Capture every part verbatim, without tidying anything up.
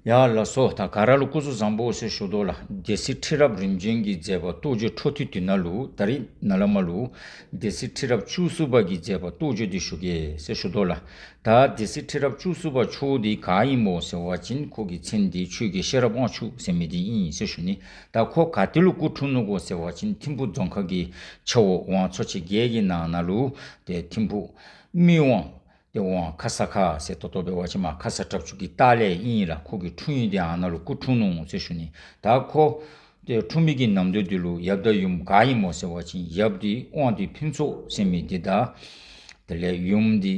ཡ་ལགས་སོ། ད་ག་ར་ལུ་སྐུ་གཟུགས་བཟང་པོ་ཟེར་ཞུ་དོ་ལགས། སྡེ་སྲིད་ཁྲི་རབས་རིམ་བྱོན་གྱི་མཛད་པ་རྟོགས་བརྗོད་འཕྲོ་མཐུད་དེ་ནང་ལུ་ད་རིས་ནཱ་ལས་མར་ལུ་སྡེ་སྲིད་ཁྲི་རབས་བཅུ་གསུམ་པ་གི་མཛད་པ་རྟོགས་བརྗོད་འདི་ཞུ་གེ་ཟེར་ཞུ་དོ་ལགས། ད་སྡེ་སྲིད་ཁྲི་རབས་བཅུ་གསུམ་པ་མཆོག་འདི་ག་ཨིན་མོ་ཟེར་བ་ཅིན་ཁོ་གི་མཚན་འདི་ཆོས་རྒྱལ་ཤེས་རབ་དབང་ཕྱུག་ཟེར་མི་འདི་ཨིན་ཟེར་ཞུ་ནི། ད་ཁོ་ག་ཏེ་ལུ་སྐུ་འཁྲུངས་ནུག་གོ་ཟེར་བ་ཅིན་ཐིམ་ཕུག་རྫོང་ཁག་གི་ཆ་འོག་ཝང་ཚོ་ཆེན་བརྒྱད་ཀྱི་ནང་ན་ལུ་ཏེ་ཐིམ་ཕུག་སྨད་ཝང་ཏེ་ཝང་ཁ་ས་ཁ་ཟེར་ཏོག་ཏོ་འབད་བ་ཅིན་མར་ཁ་ས་བྲག་ཆུ་གི་ལྟག་ལས་ཨིན་ལགས། ཁོ་གི་འཁྲུངས་ཡུལ་འདི་ཨ་ནཱ་ལུ་སྐུ་འཁྲུངས་ནུག་ཟེར་ཞུ་ནི། ད་ཁོ་ཏེ་འཁྲུངས་མི་གི་ནམ་དུས་འདི་ལུ་ཡབ་དང་ཡུམ་ག་ཨིན་མོ་ཟེར་བ་ཅིན་ཡབ་འདི་དབང་འདུས་ཕུན་ཚོགས་ཟེར་མི་འདི་དང་དེ་ལས་ཡུམ་འདི་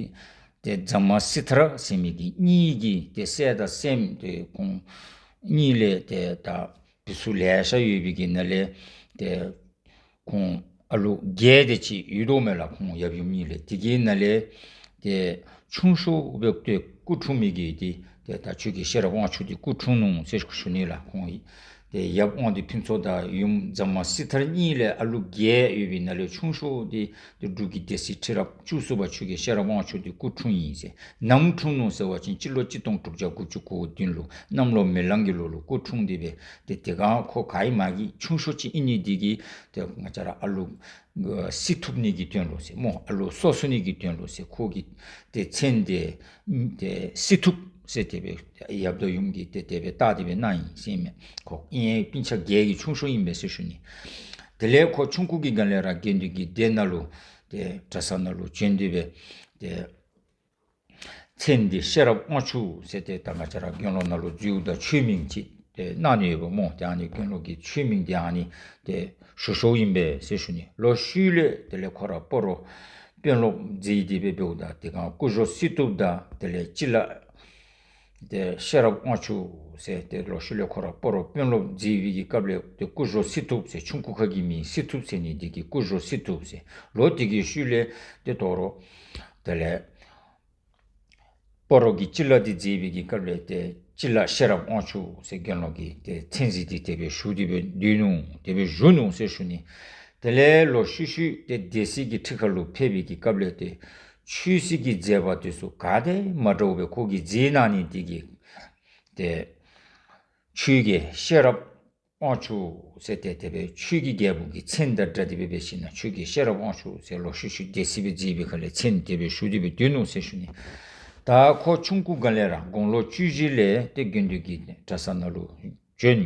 ཏེ་ཛ་མ་སི་ཐ་ར་ཟེར་མི་འདི་གཉིས་ཀྱི་ཏེ་སྲས་དང་སྲསམོ་ཏེ་ཁོང་གཉིས་ལས་ཏེ་ད་བུ་ཚུ་ལེ་ཤ་ཡོད་པའི་གི་ནང་ལས་ཏེ་ཁོང་ཨ་ལུ་བརྒྱད་དེ་ཅིག་ཡོད་དོ་མས་ལགས། ཁོང་ཡབ་ཡུམ་གཉིས་ལས། དེ་གི་ནང་ལས་ཏེ་ཆུང་ཤོས་སྦེ་ཏེ་སྐུ་འཁྲུངས་མི་གི་འདི་ཏེ་ད་ཆོས་རྒྱལ་ཤེས་རབ་དབང་ཕྱུག་འདི་སྐུ་འཁྲུངས་ནུག་ཟེར་ཞུ་ནི་ལགས། ཁོང་ཏེ་ཡབ་དབང་འདུས་ཕུན་ཚོགས་དང་ཡུམ་ཛ་མ་སི་ཐ་ར་གཉིས་ལས་ཨ་ལུ་བརྒྱད་ཡོད་པའི་ནང་ལས་ཆུང་ཤོས་འདི་ཏེ་འབྲུག་གི་སྡེ་སྲིད་ཁྲི་རབས་བཅུ་གསུམ་པ་ཆོས་རྒྱལ་ཤེས་རབ་དབང་ཕྱུག་འདི་སྐུ་འཁྲུངས་ཡི་ཟེར། ནམ་འཁྲུངས་ནུག་ཟེར་བ་ཅིན་སྤྱི་ལོ་གཅིག་སྟོང་དྲུག་བརྒྱ་དགུ་བཅུ་གོ་བདུན་ལུ་གནམ་ལོ་མེ་གླང་གི་ལོ་ལུ་སྐུ་འཁྲུངས་ཏེ་སྦེ་ཏེ་དེ་སྒང་ཁོ་ག་ཨིནམ་གི་ཆུང་ཤོས་ཅིག་ཨིན་ནི་འདི་གིས་ཏེ་ང་བཅས་ར་ཨ་ལུ་ཨ་བསད་ཐུབ་ནི་གི་དོན་ལུ་ཟེར་སྨོ། ཨ་ལུ་གསོ་ཚུགས་ནི་གི་དོན་ལུ་ཟེར་ཁོ་གི་ཏེ་མཚན་འདི་ཏེ་བསད་ཐུབ་ཟེར་དེ་སྦེ་ཡབ་དང་ཡུམ་གྱིས་ཏེ་དེ་སྦེ་བཏགས་ཏེ་སྦེ་གནང་ཡི་ཟེར་མས། ཁོ་ཨིན་སྤུན་ཆ་བརྒྱད་ཀྱི་ཆུང་ཤོས་ཨིན་པས་ཟེར་ཞུ་ནི། དེ་ལས་ཁོ་ཆུང་ཀུ་གི་སྒང་ལས་ར་དགེ་འདུན་གྱི་སྡེ་ནང་ལུ་ཏེ་གྲྭ་ས་ནང་ལུ་བྱོན་ཏེ་སྦེ་ཏེ་མཚན་འདི་ཤེས་རབ་དབང་ཕྱུག་ཟེར་ཏེ་ད་ང་བཅས་ར་དགེ་སློང་ནང་ལུ་འཛུལཝ་ད་ཆོས་མིང་ཅིག་ཏེ་གནང་ནི་ཡོདཔ་སྨོ། ཏེ་ཨ་ནི་དགེ་སློང་གི་ཆོས་མིང་འདི་ཨ་ནི་ཏེ་ཞུ་ཞུཝ་ཨིན་པས་ཟེར་ཞུ་ནི། ལོག་ཤུལ་ལས་དེ་ལས་ཁོ་ར་སྤ་རོ་དཔོན་སློབ་མཛད་དེ་སྦེ་འབདཝ་ད་དེ་སྒང་སྐུ་གཞོགས་སྲི་ཐུབ་དང་དེ་ལས་སྤྱི་བླ་ཏེ་ཤེས་རབ་དབང་ཕྱུག་ཟེར་ཏེ་ལོག་ཤུལ་ལས་ཁོ་ར་སྤ་རོ་དཔོན་སློབ་མཛད་པའི་གི་སྐབས་ལས་ཏེ་སྐུ་གཞོགས་སྲི་ཐུབ་ཟེར་ཆུང་ཀུ་ཁ་གི་མིང་སྲི་ཐུབ་ཟེར་ནི་འདི་གིས་སྐུ་གཞོགས་སྲི་ཐུབ་ཟེར། ལོག་དེ་གི་ཤུལ་ལས་ཏེ་དོ་རུང་དེ་ལས་སྤ་རོ་གི་སྤྱི་བླ་འདི་མཛད་པའི་གི་སྐབས་ལས་ཏེ་སྤྱི་བླ་ཤེས་རབ་དབང་ཕྱུག་ཟེར་དགེ་སློང་གི་ཏེ་མཚན་གཞི་འདི་དེ་སྦེ་ཞུ་སྟེ་སྦེ་སྡོད་ནུག། དེ་སྦེ་བཞུགས་ནུག་ཟེར་ཞུ་ནི། དེ་ལས་ལོག་ཤུལ་ཤུལ་ཏེ་སྡེ་སྲིད་ཀྱི་ཁྲི་ཁར་ལུ་ཕེབས་པའི་གི་སྐབས་ལས་ཏེ་ཆོས་སྲིད་ཀྱི་མཛད་པ་འདི་ཚུ་ག་དེ་མ་འདྲཝ་སྦེ་ཁོ་གིས་མཛད་གནང་ནི་འདི་གིས་ཏེ་ཆོས་རྒྱལ་ཤེས་རབ་དབང་ཕྱུག་ཟེར་ཏེ་དེ་སྦེ་ཆོས་ཀྱི་རྒྱལ་པོ་གི་མཚན་དང་སྦྲགས་ཏེ་སྦེ་འབད་ཞིན་ན་ཆོས་རྒྱལ་ཤེས་རབ་དབང་ཕྱུག་ཟེར་ལོག་ཤུལ་ཤུལ་སྡེ་སྲིད་སྦེ་མཛད་པའི་ཁར་ལས་མཚན་དེ་སྦེ་ཞུ་སྟེ་སྦེ་སྡོད་ནུག་ཟེར་ཞུ་ནི། ད་ཁོ་ཆུང་ཀུ་སྒང་ལས་ར་དགུང་ལོ་བཅུ་བཞི་ལས་ཏེ་དགེ་འདུན་གྱི་གྲྭ་ས་ནང་ལུ་བྱོན།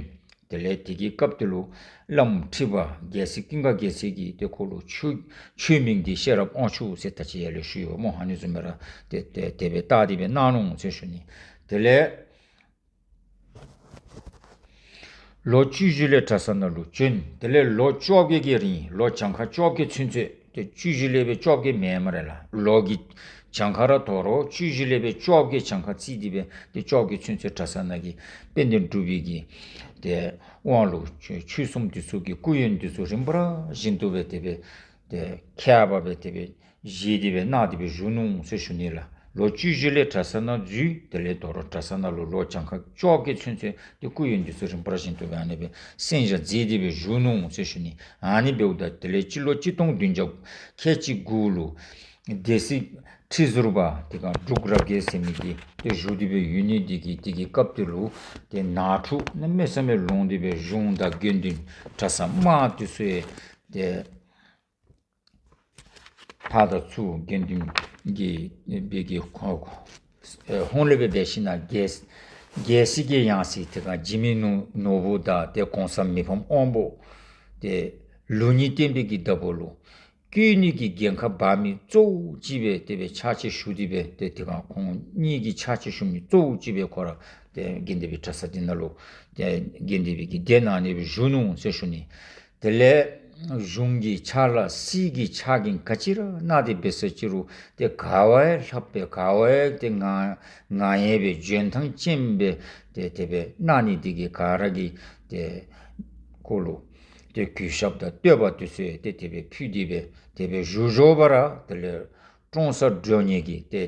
དེ་ལས་དེ་གི་སྐབས་དེ་ལུ་བླམ་ཁྲི་པ་རྒྱལ་སྲས་ཀུན་དགའ་རྒྱལ་མཚན་གྱིས་ཏེ་ཁོ་ལུ་ཆོས་ཆོས་མིང་འདི་ཤེས་རབ་དབང་ཕྱུག་ཟེར་ད་ཅི་ཡར་ལས་ཞུ་ཡོད་སྨོ། ཨ་ནི་བཟུམ་སྦེ་ར་ཏེ་ཏེ་དེ་སྦེ་བཏགས་ཏེ་སྦེ་གནང་ནུག་ཟེར་ཞུ་ནི། དེ་ལས་ལོ་བཅུ་བཞི་ལས་གྲྭ་ས་ནང་ལུ་བྱོན། དེ་ལས་ལོ་བཅོ་བརྒྱད་ཀྱི་རིང་ལོ་གྱངས་ཁ་བཅོ་བརྒྱད་ཚུན་ཚོད་ཏེ་བཅུ་བཞི་ལས་སྦེ་བཅོ་བརྒྱད་མེན་སྨ་རེ་ལགས། ལོ་གི་གྱངས་ཁ་ར་དོ་རུང་བཅུ་བཞི་ལས་སྦེ་བཅོ་བརྒྱད་གྱངས་ཁ་བརྩིས་ཏེ་སྦེ་ཏེ་བཅོ་བརྒྱད་ཚུན་ཚོད་གྲྭ་ས་ནང་གི་དཔལ་ལྡན་འབྲུག་པའི་གི་ཏེ་དབང་ལུ་ཆོས་ཆོས་གསུམ་འདི་ཚུ་གི་སྐུ་ཡོན་འདི་ཚུ་རིམ་པ་ར་བཞིན་དུ་སྦེ་དེ་སྦེ་ཏེ་མཁས་པ་སྦེ་དེ་སྦེ་བཞེས་ཏེ་སྦེ་གནང་སྟེ་སྦེ་བཞུགས་ནུག་ཟེར་ཞུ་ནི་ལགས། ལོ་བཅུ་བཞི་ལས་གྲྭ་ས་ནང་འཛུལ། དེ་ལས་དོ་རུང་གྲྭ་ས་ནང་ལུ་ལོ་གྱངས་ཁ་བཅོ་བརྒྱད་ཚུན་ཚོད་ཏེ་སྐུ་ཡོན་འདི་ཚུ་རིམ་པ་བཞིན་དུ་སྦེ་ཨ་ནི་སྦེ་གསན་བཞག་མཛད་དེ་སྦེ་བཞུགས་ནུག་ཟེར་ཞུ་ནི། ཨ་ནི་འབདཝ་ད་དེ་ལས་སྤྱི་ལོ་གཅིག་སྟོང་བདུན་བརྒྱ་ཁལ་གཅིག་དགུ་ལུ་སྡེ་སྲིད་ཁྲི་ཟུར་པ་དེ་སྒང་འབྲུག་རབ་རྒྱས་ཟེར་མི་འདི་ཏེ་བཞུགས་ཏེ་སྦེ་ཡོད་ནི་འདི་གིས་དེ་གི་སྐབས་དེ་ལུ་ཏེ་ནང་འཁྲུག་གནམ་མེད་ས་མེད་ལངས་ཏེ་སྦེ་གཞུང་དང་དགེ་འདུན་གྲྭ་ས་དམངས་འདི་ཚུ་ཡང་ཏེ་ཕར་དང་ཚུར་དགེ་འདུན་གྱི་སྦེ་གི་ཁོ་ཁོ་ཨེ་ཧོང་ལས་སྦེ་འབད་ཞིན་ན་རྒྱལ་རྒྱལ་སྲིད་ཀྱི་ཡང་སྲིད་དེ་སྒང་འཇིགས་མེད་ནོར་ནོར་བུ་དང་ཏེ་གོང་ས་མི་ཕམ་དབང་པོ་ཏེ་ལུགས་གཉིས་བསྟན་པའི་གི་བདག་པོ་ལུ་བསྐོ་ནི་གི་འགན་ཁག་འབག་མི་གཙོ་བོ་ཅིག་སྦེ་དེ་སྦེ་ཕྱག་ཕྱིད་ཞུ་སྟེ་སྦེ་ཏེ་དེ་སྒང་ཁོང་གཉིས་ཀྱི་ཕྱག་ཕྱིད་ཞུ་མི་གཙོ་བོ་ཅིག་སྦེ་ཁོ་ར་ཏེ་དགེ་འདུན་པའི་གྲྭ་ས་འདི་ནང་ལུ་ཏེ་དགེ་འདུན་པའི་གི་སྡེ་ནང་ཨ་ནི་སྦེ་བཞུགས་ནུག་ཟེར་ཞུ་ནི། དེ་ལས་གཞུང་གི་ཕྱག་ལཱ་སྲིད་ཀྱི་ཕྱག་འགན་ག་ཅི་ར་གནང་སྟེ་འབད་ས་ཅི་རུང་ཏེ་ག་བ་ཡང་ལྷག་པའི་ག་བ་ཡང་ཏེ་ང་ང་ཡང་སྦེ་འཇོན་ཐང་ཅན་སྦེ་ཏེ་དེ་སྦེ་གནང་ནི་འདི་གིས་ག་ར་གིས་ཏེ་ཁོ་ལུ་ཏེ་གུས་ཞབས་དང་བསྟོད་པ་འདི་ཚུ་ཏེ་དེ་སྦེ་ཕུལ་ཏེ་སྦེ་དེ་སྦེ་བཞུགས་བཞུགས་པ་ར་དེ་ལས་ཀྲོང་གསར་མགྲོན་གཉེར་གྱི་ཏེ་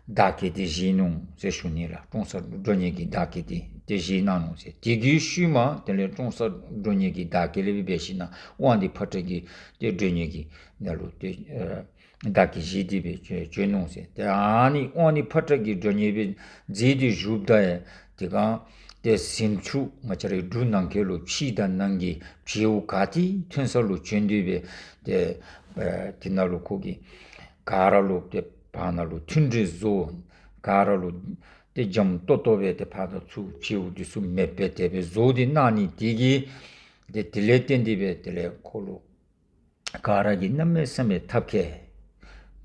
བདག་བསྐྱེད་འདི་བཞེས་ནུག་ཟེར་ཞུ་ནི་ལགས། ཀྲོང་གསར་མགྲོན་གཉེར་གྱི་བདག་བསྐྱེད་འདི་ཏེ་བཞེས་གནང་ནུག་ཟེར། དེ་གི་ཤུལ་མ་དེ་ལས་ཀྲོང་གསར་མགྲོན་གཉེར་གྱི་བདག་བསྐྱེད་ལས་སྦེ་འབད་ཞིན་ན་དབང་འདུས་ཕོ་བྲང་གི་ཏེ་མགྲོན་གཉེར་གྱི་ནང་ལུ་ཏེ་ཨེ་བདག་བསྐྱེད་བཞེས་ཏེ་སྦེ་བྱོན་བྱོན་ནུག་ཟེར། ཏེ་ཨ་ནི་དབང་འདུས་ཕོ་བྲང་གི་མགྲོན་གཉེར་སྦེ་མཛད་དེ་བཞུགསཔ་ད་ཡང་དེ་སྒང་ ཏེ་ཟིང་ཆུ་ང་བཅས་རའི་འབྲུག་ནང་འཁོད་ལུ་ཕྱི་དང་ནང་གི་བྱེའུ་ག་ཏེ་ཐོན་ས་ལུ་བྱོན་ཏེ་སྦེ་ཏེ་ཨེ་དེ་ནང་ལུ་ཁོ་གིས་ག་ར་ལུ་ཏེ་བར་ན་ལུ་མཐུན་སྒྲིལ་བཟོ། ག་ར་ལུ་ཏེ་འཇམ་ཏོང་ཏོ་སྦེ་ཏེ་ཕར་དང་ཚུར་བྱེའུ་འདི་ཚུ་མེདཔ་སྦེ་དེ་སྦེ་བཟོ་སྟེ་གནང་ནི་དེ་གིས་ཏེ་དེ་ལས་བརྟེན་ཏེ་སྦེ་དེ་ལས་ཁོ་ལུ་ག་ར་གིས་གནམ་མེད་ས་མེད་ཐབས་མཁས་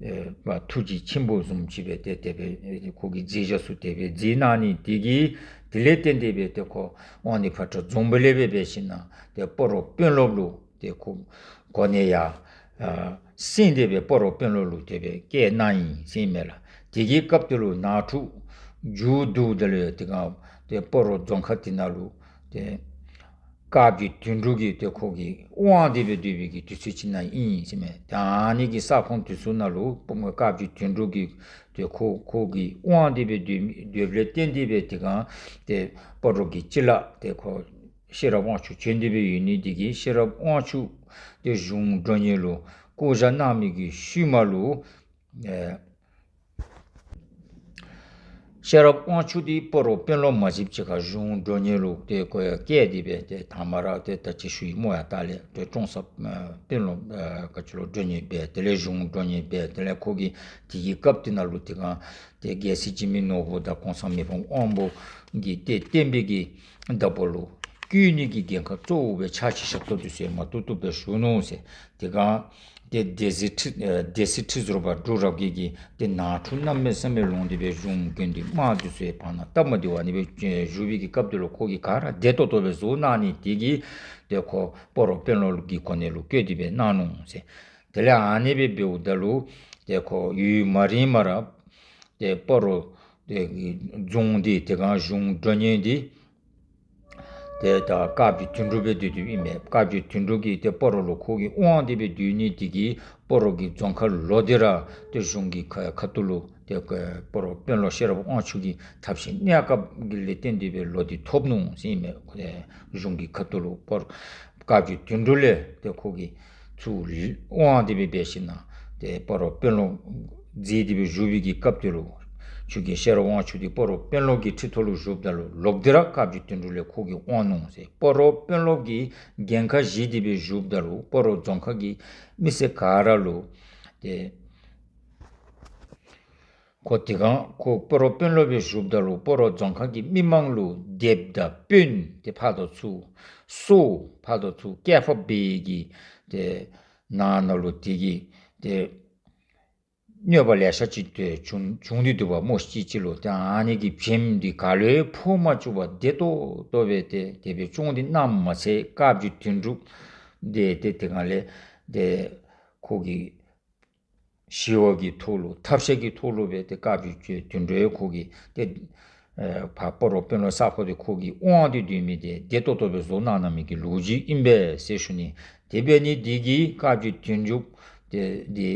ཨེ་ཐུགས་རྗེ་ཆེན་པོ་བཟུམ་ཅིག་སྦེ་ཏེ་དེ་སྦེ་ཁོ་གི་མཛད་བྱ་ཚུ་དེ་སྦེ་མཛད་གནང་ནི་དེ་གིས་དེ་ལས་བརྟེན་ཏེ་སྦེ་ཏེ་ཁོ་དབང་འདུས་ཕོ་བྲང་རྫོང་དཔོན་ལས་སྦེ་འབད་ཞིན་ན་ཏེ་སྤ་རོ་དཔོན་སློབ་ལུ་ཏེ་ཁོ་གོ་གནས་ཡང་ཨ་གསན་ཏེ་སྦེ་སྤ་རོ་དཔོན་སློབ་ལུ་དེ་སྦེ་བསྐོས་གནང་ཡི་ཟེར་ཨིན་མས་ལགས། དེ་གི་སྐབས་དེ་ལུ་ནང་འཁྲུག་མཇུག་བསྡུཝ་ད་ལུ་དེ་སྒང་ཏེ་སྤ་རོ་རྫོང་ཁག་དེ་ནང་ལུ་ཏེ་དཀར་སྦྱིས་དོན་གྲུབ་ཀྱིས་ཏེ་ཁོ་གི་དབང་སྟེ་སྦེ་སྡོད་པའི་གི་དུས་ཚོད་ཅིག་ནང་ཨིན་ཟེར་ཨིན་མས། ད་ཨ་ནི་གི་ས་ཁོངས་དེ་ཚུ་ནང་ལུ་དཀར་སྦྱིས་དོན་གྲུབ་ཀྱིས་ཏེ་ཁོ་ཁོ་གི་དབང་སྟེ་སྦེ་སྡོད་སྡོདཔ་ལས་བརྟེན་ཏེ་སྦེ་དེ་སྒང་ཏེ་སྤ་རོ་གི་སྤྱི་བླ་ཏེ་ཁོ་ཤེས་རབ་དབང་ཕྱུག་བྱོན་ཏེ་སྦེ་ཡོད་ནི་དེ་གིས་ཤེས་རབ་དབང་ཕྱུག་ཏེ་གཞུང་མགྲོན་གཉེར་ལུ་བསྐོ་བཞག་གནང་མི་གི་ཤུལ་མ་ལུ་ཨེ་ཤེས་རབ་དབང་ཕྱུག་འདི་སྤ་རོ་དཔོན་སློབ་མ་གཟིགསཔ་ཅིག་ཁར་གཞུང་མགྲོན་གཉེར་ལུ་ཏེ་བསྐོ་བསྐོས་ཏེ་སྦེ་ཏེ་དང་པ་ར་ཏེ་ད་ཅི་ཞུ་ཡི་སྨོ་ཡ། ད་ལས་ཏེ་ཀྲོང་གསར་ཨེ་དཔོན་སློབ་ཨེ་ག་ཅི་ལོ་མགྲོན་གཉེར་འབད། དེ་ལས་གཞུང་མགྲོན་གཉེར་འབད། དེ་ལས་ཁོ་གིས་དེ་གི་སྐབས་དེ་ནང་ལུ་དེ་སྒང་ཏེ་རྒྱལ་སྲས་འཇིགས་མེད་ནོར་བུ་དང་གོང་ས་མི་ཕམ་དབང་པོ་གིས་ཏེ་བསྟན་པའི་གི་བདག་པོ་ལུ་བསྐོ་ནི་གི་འགན་ཁག་གཙོ་བོ་སྦེ་ཕྱག་ཕྱི་ཞབས་ཏོག་འདི་ཚུ་མ་ཏོག་ཏོ་སྦེ་ཞུ་ནུག་ཟེར། དེ་སྒང་ཏེ་སྡེ་སྲིད་ཁྲི་ཨེ་སྡེ་སྲིད་ཁྲི་ཟུར་པ་འབྲུག་རབ་རྒྱས་ཀྱིས་ཏེ་ནང་འཁྲུག་གནམ་མེད་ས་མེད་ལངས་ཏེ་སྦེ་གཞུང་དགོན་འདི་དམག་འདི་ཚུ་ཡང་བར་ན་སྟབས་མ་བདེཝ་ཨ་ནི་སྦེ་བཞུགས་པའི་གི་སྐབས་དེ་ལུ་ཁོ་གིས་ག་ར་བདེ་ཏོག་ཏོ་སྦེ་བཟོ་གནང་ནི་དེ་གིས་ཏེ་ཁོ་སྤ་རོ་དཔོན་སློབ་ཀྱི་གོ་གནས་ལུ་བསྐོས་ཏེ་སྦེ་གནང་ནུག་ཟེར། དེ་ལས་ཨ་ནི་སྦེ་འབདཝ་ད་ལུ་ཏེ་ཁོ་ཡུན་མ་རིངམ་ར་ཏེ་སྤ་རོ་ཏེ་རྫོང་འདི་དེ་སྒང་གཞུང་མགྲོན་གཉེར་འདི་ཏེ་ད་དཀར་སྦྱིས་དོན་གྲུབ་སྦེ་སྡོད་དོ་ཨིན་མས། དཀར་སྦྱིས་དོན་གྲུབ་ཀྱིས་ཏེ་སྤ་རོ་ལུ་ཁོ་གི་དབང་སྟེ་སྦེ་སྡོད་ནི་དེ་གིས་སྤ་རོ་གི་རྫོང་ཁག་ལོག་སྟེ་ར་ཏེ་གཞུང་གི་ཁ་ཁ་ཐུག་ལུ་ཏེ་སྤ་རོ་དཔོན་སློབ་ཤེས་རབ་དབང་ཕྱུག་གི་ཐབས་ཤེས་གནས་སྐབས་ཀྱི་ལས་བརྟེན་ཏེ་སྦེ་ལོག་སྟེ་ཐོབ་ནུག་ཟེར་ཨིན་མས། ཨེ་གཞུང་གི་ཁ་ཐུག་ལུ་སྤ་རོ་དཀར་སྦྱིས་དོན་གྲུབ་ལས་ཏེ་ཁོ་གིས་ཚུར་དབང་སྟེ་སྦེ་འབད་ཞིན་ན་ཏེ་སྤ་རོ་དཔོན་སློབ་མཛད་དེ་སྦེ་བཞུགས་པའི་གི་སྐབས་དེ་ལུ་ཆོས་རྒྱལ་ཤེས་རབ་དབང་ཕྱུག་འདི་སྤ་རོ་དཔོན་སློབ་ཀྱི་ཁྲི་ཐོག་ལུ་བཞུགསཔ་ད་ལུ་ལོག་སྟེ་ར་དཀར་སྦྱིས་དོན་གྲུབ་ལས་ཁོ་གིས་དབང་ནུག་ཟེར། སྤ་རོ་དཔོན་སློབ་ཀྱི་འགན་ཁག་བཞེས་ཏེ་སྦེ་བཞུགསཔ་ད་ལུ་སྤ་རོ་རྫོང་ཁག་གི་མི་སེར་ག་ར་ལུ་ཏེ་ཁོ་དེ་སྒང་ཁོ་སྤ་རོ་དཔོན་སློབ་སྦེ་བཞུགསཔ་ད་ལུ་སྤ་རོ་རྫོང་ཁག་གི་མི་མང་ལུ་དེབ་དང་དཔོན་ཏེ་ཕར་དང་ཚུར་སོར་ཕར་དང་ཚུར་བསྐྱལ་ཕབ་འབད་ནི་གི་ཏེ་ནང་ན་ལུ་དེ་གིས་ཏེ་གནོད་པ་ལེ་ཤ་ཅིག་ཏེ་བྱུང་བྱུང་སྟེ་འདུག་པ་སྨོ། ཅིག་ཅིག་ལུ་ཏེ་ཨ་ནི་གི་བྱེམ་འདི་ག་ལུ་ཡང་ཕོག་མ་བཅུག་པར་བདེ་ཏོག་ཏོ་སྦེ་ཏེ་དེ་སྦེ་བྱུང་སྟེ་གནངམ་མ་ཚད་དཀར་སྦྱིས་དོན་གྲུབ་འདི་ཏེ་དེ་སྒང་ལས་ཏེ་ཁོ་གིས་ཞི་བ་གི་ཐོག་ལུ་ཐབས་ཤེས་ཀྱི་ཐོག་ལུ་སྦེ་ཏེ་དཀར་སྦྱིས་དོན་གྲུབ་ཁོ་གིས་ཏེ་ཨེ་ཕར་སྤ་རོ་དཔོན་སློབ་ས་ཁོངས་འདི་ཁོ་གིས་དབང་སྟེ་སྡོད་མི་འདི་བདེ་ཏོག་ཏོ་སྦེ་བཟོ་གནང་གནང་མི་གི་ལོ་རྒྱུས་ཨིན་པས་ཟེར་ཞུ་ནི། དེ་འབད་ནི་འདི་གིས་དཀར་སྦྱིས་དོན་གྲུབ་ཏེ་འདི་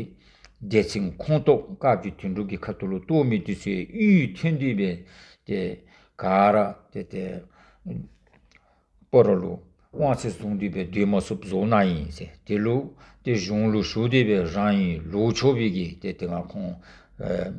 སྡེ་ཚན་ཁོངས་གཏོགས་དཀར་སྦྱིས་དོན་གྲུབ་ཀྱི་ཁ་ཐུག་ལུ་གཏོགས་མི་འདི་ཚུ་ཡང་ཡུན་ཐུང་སྟེ་སྦེ་ཏེ་ག་ར་ཏེ་ཏེ་སྤ་རོ་ལུ་དབང་ཚད་བཟུང་སྟེ་སྦེ་སྡོད་མ་ཚུགསཔ་བཟོ་གནང་ཡི་ཟེར། དེ་ལུ་ཏེ་གཞུང་ལུ་ཞུ་སྟེ་སྦེ་རང་གི་ལོག་ཆོག་པའི་གི་ཏེ་དེ་སྒང་ཁོང་ཨེ་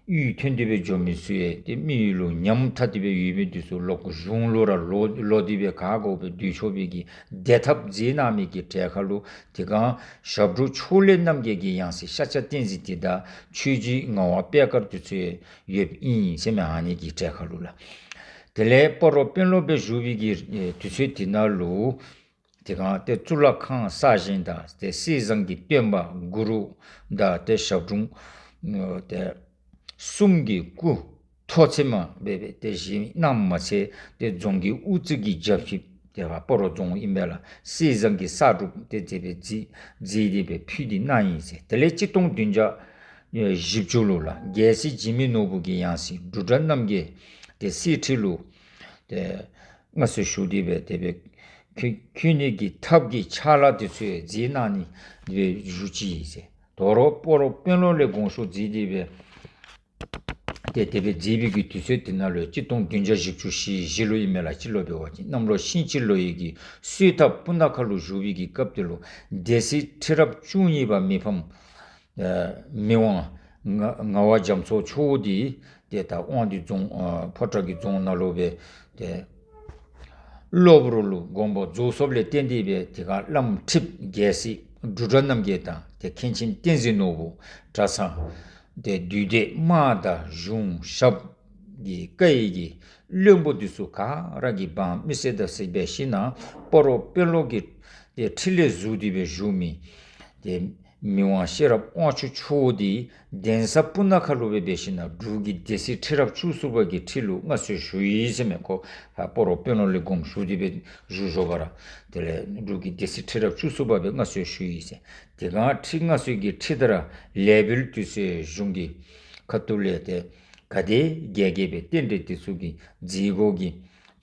ཡུན་ཐུང་སྟེ་སྦེ་འགྱོ་མི་ཚུ་ཡང་ཏེ་མི་ཡུལ་ལུ་ཉམ་ཐག་སྟེ་སྦེ་ཡོད་མི་འདི་ཚུ་ལོག་གཞུང་ལུ་ར་ལོག་ལོག་སྟེ་སྦེ་ག་དགོ་སྦེ་སྡོད་ཆོག་པའི་གི་བདེ་ཐབས་མཛད་གནང་མི་གི་གྲལ་ཁར་ལུ་དེ་སྒང་ཞབས་དྲུང་ཕྱོགས་ལས་རྣམ་རྒྱལ་གྱི་ཡང་སྲིད་ཤཱཀྱ་བསྟན་འཛིན་དེ་དང་ཆོས་རྗེ་ངག་དབང་པད་དཀར་འདི་ཚུ་ཡང་ཡོདཔ་ཨིན་ཟེར་མས། ཨ་ནི་གི་གྲལ་ཁར་ལུ་ལགས། དེ་ལས་སྤ་རོ་དཔོན་སློབ་སྦེ་བཞུགས་པའི་གི་ཨེ་དུས་ཚོད་དེ་ནང་ལུ་དེ་སྒང་ཏེ་གཙུག་ལག་ཁང་གསར་བཞེངས་དང་ཏེ་གསེར་ཟངས་ཀྱི་སྟོན་པ་གུ་རུ་དང་ཏེ་ཞབས་དྲུང་ཨེ་ཏེ་གསུམ་གྱི་སྐུ་ཐོག་ཚད་མ་སྦེ་སྦེ་ཏེ་བཞེངས་གནངམ་མ་ཚད་ཏེ་རྫོང་གི་དབུ་རྩེ་གི་རྒྱབ་ཕྱི་ཏེ་ཕར་སྤ་རོ་རྫོང་ཨིན་པས་ལགས། གསེར་ཟངས་ཀྱི་ས་སྒྲུབ་ཏེ་མཛད་པའི་མཛད་མཛད་དེ་སྦེ་ཕུལ་ཏེ་གནང་ཡི་ཟེར། དེ་ལས་གཅིག་སྟོང་བདུན་བརྒྱ་བཞི་བཅུ་ལུ་ལགས་རྒྱལ་སྲས་འཇིགས་མེད་ནོར་བུ་གི་ཡང་སྲིད་འབྲུག་སྒྲ་རྣམ་རྒྱལ་ཏེ་གསེར་ཁྲི་ལུ་ཏེ་མངའ་གསོལ་ཞུ་སྟེ་སྦེ་དེ་སྦེ་འཁོད་འཁོད་ནི་གི་ཐབས་ཀྱི་ཕྱག་ལཱ་དེ་ཚུ་ཡང་མཛད་གནང་ནི་སྦེ་བཞུགས་ཅི་ཟེར། དོ་རུང་སྤ་རོ་དཔོན་སློབ་ལས་དགོངས་ཞུ་མཛད་དེ་སྦེ་ཏེ་དེ་སྦེ་མཛད་པའི་གི་དུས་ཚོད་དེ་ནང་ལུ་གཅིག་སྟོང་བདུན་བརྒྱ་བཞི་བཅུ་ཞེ་བཞི་ལུ་ཨིན་མས་ལགས། སྤྱི་ལོ་འབད་བ་ཅིན་གནམ་ལོ་ཤིང་བྱི་ལོ་ཡི་གི་སོས་ཐབ་སྤུ་ན་ཁ་ལུ་བཞུགས་པའི་གི་སྐབས་དེ་ལུ་སྡེ་སྲིད་ཁྲི་རབས་བཅུ་གཉིས་པ་མི་ཕམ་ཨེ་མི་དབང་ང་ངག་དབང་རྒྱ་མཚོ་མཆོག་འདི་ ཏེ་ད་དབང་འདུས་རྫོང་ཨ་ཕོ་བྲང་གི་རྫོང་ནང་ལུ་སྦེ་ཏེ་གློ་བུར་ལུ་དགོངས་པ་རྫོགས་སོཔ་ལས་བརྟེན་ཏེ་སྦེ་དེ་སྒང་བླམ་ཁྲི་པ་རྒྱལ་སྲས་འབྲུག་སྒྲ་རྣམ་རྒྱལ་དང་ཏེ་མཁན་ཆེན་བསྟན་འཛིན་ནོར་བུ་གྲྭ་ཚང་ཏེ་འདུས་སྡེ་དམངས་དང་གཞུང་ཞབས་ཀྱི་བཀའ་ཡིག་གི་བློན་པོ་འདི་ཚུ་ག་ར་གིས་འབངས་མི་སེར་དང་ཟེར་འབད་ཞིན་ན་སྤ་རོ་དཔོན་སློབ་ཀྱི་ཏེ་ཁྲི་ལས་ཟུར་ཏེ་སྦེ་བཞུགས་མི་ཏེ་མི་དབང་ཤེས་རབ་དབང་ཕྱུག་མཆོག་འདི་གདན་ས་སྤུ་ན་ཁ་ལུ་སྦེ་འབད་ཞིན་ན་འབྲུག་གི་སྡེ་སྲིད་ཁྲི་རབས་བཅུ་གསུམ་པ་གི་ཁྲི་ལུ་མངའ་གསོལ་ཞུ་ཡི་ཟེར་མས། ཁོ་ཨ་སྤ་རོ་དཔོན་སློབ་ལས་དགོངས་ཞུ་སྟེ་སྦེ་བཞུགས་བཞུགས་པ་ར་དེ་ལས་འབྲུག་གི་སྡེ་སྲིད་ཁྲི་རབས་བཅུ་གསུམ་པ་སྦེ་མངའ་གསོལ་ཞུ་ཡི་ཟེར། དེ་སྒང་ཁྲི་མངའ་གསོལ་གྱི་ཁྲི་དར་ལེགས་འབུལ་དུས་ཚོད་གཞུང་གི་ཁ་ཐུག་ལས་ཏེ་ག་དེ་རྒྱས་རྒྱས་སྦེ་རྟེན་འབྲེལ་དེ་ཚུ་གི་མཛད་སྒོ་གི་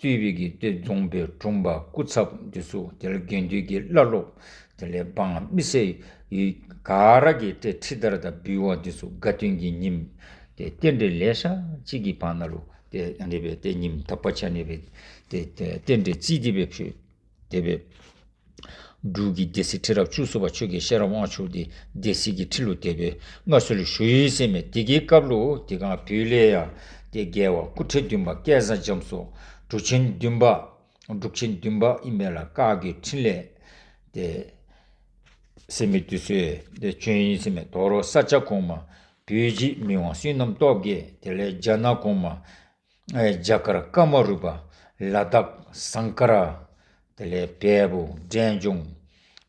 གཙོས་པའི་གི་ཏེ་རྫོང་དཔོན་དྲུང་པ་སྐུ་ཚབ་འདི་ཚུ་དེ་ལས་དགེ་འདུན་གྱི་བླ་སློབ་དེ་ལས་འབངས་མི་སེར་ག་ར་གིས་ཏེ་ཁྲི་དར་དང་འབུལ་བ་འདི་ཚུ་དགའ་སྟོན་གྱི་ཉིནམ་ཏེ་རྟེན་འབྲེལ་ལེ་ཤ་ཅིག་གི་བར་ན་ལུ་ཏེ་ཨ་ནི་སྦེ་ཏེ་ཉིནམ་དག་པ་ཅིག་ཨ་ནི་སྦེ་ཏེ་ཏེ་རྟེན་འབྲེལ་བརྩི་སྟེ་སྦེ་ཕུལ། དེ་སྦེ་འབྲུག་གི་སྡེ་སྲིད་ཁྲི་རབས་བཅུ་གསུམ་པ་ཆོས་རྒྱལ་ཤེས་རབ་དབང་ཕྱུག་འདི་སྡེ་སྲིད་ཀྱི་ཁྲི་ལུ་དེ་སྦེ་མངའ་གསོལ་ཞུ་ཡི་ཟེར་མས། དེ་གི་སྐབས་ལུ་དེ་སྒང་བོད་ལས་ཡང་ཏེ་རྒྱལ་བ་སྐུ་ཕྲེང་བདུན་པ་སྐལ་བཟང་རྒྱ་མཚོ་འབྲུག་ཆེན་བདུན་པ་འབྲུག་ཆེན་བདུན་པ་ཨིན་པས་ལགས། བཀའ་བརྒྱུད་འཕྲིན་ལས་ཏེ་ཟེར་མི་འདི་ཚུ་ཏེ་བྱོན་ཡི་ཟེར་མས། དོ་རུང་ས་སྐྱ་གོང་མ་བོད་རྗེ་མི་དབང་བསོད་ནམས་སྟོབས་རྒྱས་དེ་ལས་རྒྱ་ནག་གོང་མ་ཨེ་རྒྱ་གར་ཀ་མ་རུ་པ་ལ་དྭགས་ཟངས་དཀར་དེ་ལས་བལ་པོ་འབྲས་ལྗོངས་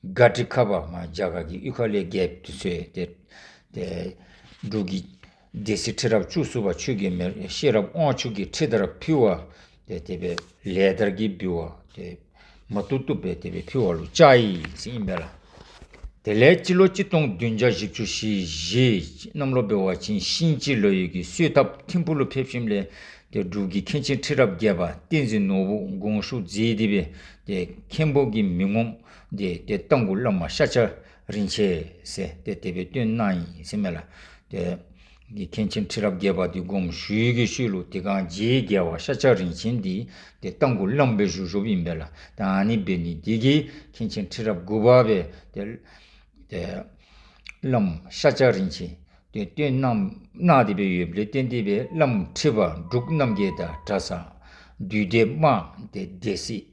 སྒ་ཏི་ཁ་པ་མར་རྒྱ་གར་གྱི་གཡུས་ཁ་ལས་རྒྱལཔོ་འདི་ཚུ་ཏེ་ཏེ་འབྲུག་གི་སྡེ་སྲིད་ཁྲི་རབས་བཅུ་གསུམ་པ་ཆོས་རྒྱལ་མེ་ཤེས་རབ་དབང་ཕྱུག་གི་ཁྲི་དར་ཕུལ་བ་ཏེ་དེ་སྦེ་ལེགས་དར་གྱི་འབུལ་བ་ཏེ་མ་བཏུབ་བཏུབ་སྦེ་དེ་སྦེ་ཕུལ་བ་ལུ་བཅར་ཡི་ཟེར་ཨིན་པས་ལགས། དེ་ལས་སྤྱི་ལོ་གཅིག་སྟོང་བདུན་བརྒྱ་བཞི་བཅུ་ཞེ་བཞི་གནམ་ལོ་འབད་བ་ཅིན་ཤིང་བྱི་ལོ་ཡོས་ཀྱི་སོས་ཐབས་ཐིམ་ཕུ་ལུ་ཕེབས་ཞིནམ་ལས་ཏེ་འབྲུག་གི་མཁན་ཆེན་ཁྲི་རབས་བརྒྱད་པ་བསྟན་འཛིན་ནོར་བུ་དགོངས་ཞུ་མཛད་དེ་སྦེ་ཏེ་མཁན་པོ་གི་མི་ངོམ་འདི་ཏེ་རྟ་མགོ་བླ་མ་ཤཱཀྱ་རིན་ཆེན་ཟེར་ཏེ་དེ་སྦེ་བསྟེན་གནང་ཡི་ཟེར་མས་ལགས། ཏེ་གི་མཁན་ཆེན་ཁྲི་རབས་བརྒྱད་པ་འདི་དགོངས་ཞུ་ཡི་གི་ཤུལ་ལུ་དེ་སྒང་རྗེ་རྒྱལ་བ་ཤཱཀྱ་རིན་ཆེན་འདི་ཏེ་རྟ་མགོ་བླམ་སྦེ་བཞུགས་བཞུགསཔ་ཨིན་པས་ལགས། ད་ཨ་ནི་འབད་ནི་འདི་གིས་མཁན་ཆེན་ཁྲི་རབས་དགུ་པ་སྦེ་ཏེ་ཏེ་བླམ་ཤཱཀྱ་རིན་ཆེན་ཏེ་བསྟེན་གནང་གནང་སྟེ་སྦེ་ཡོདཔ་ལས་བརྟེན་ཏེ་སྦེ་བླམ་ཁྲི་པ་འབྲུག་རྣམ་རྒྱལ་དང་གྲྭ་ཚང་འདུས་སྡེ་དམངས་ཏེ་སྡེ་སྲིད་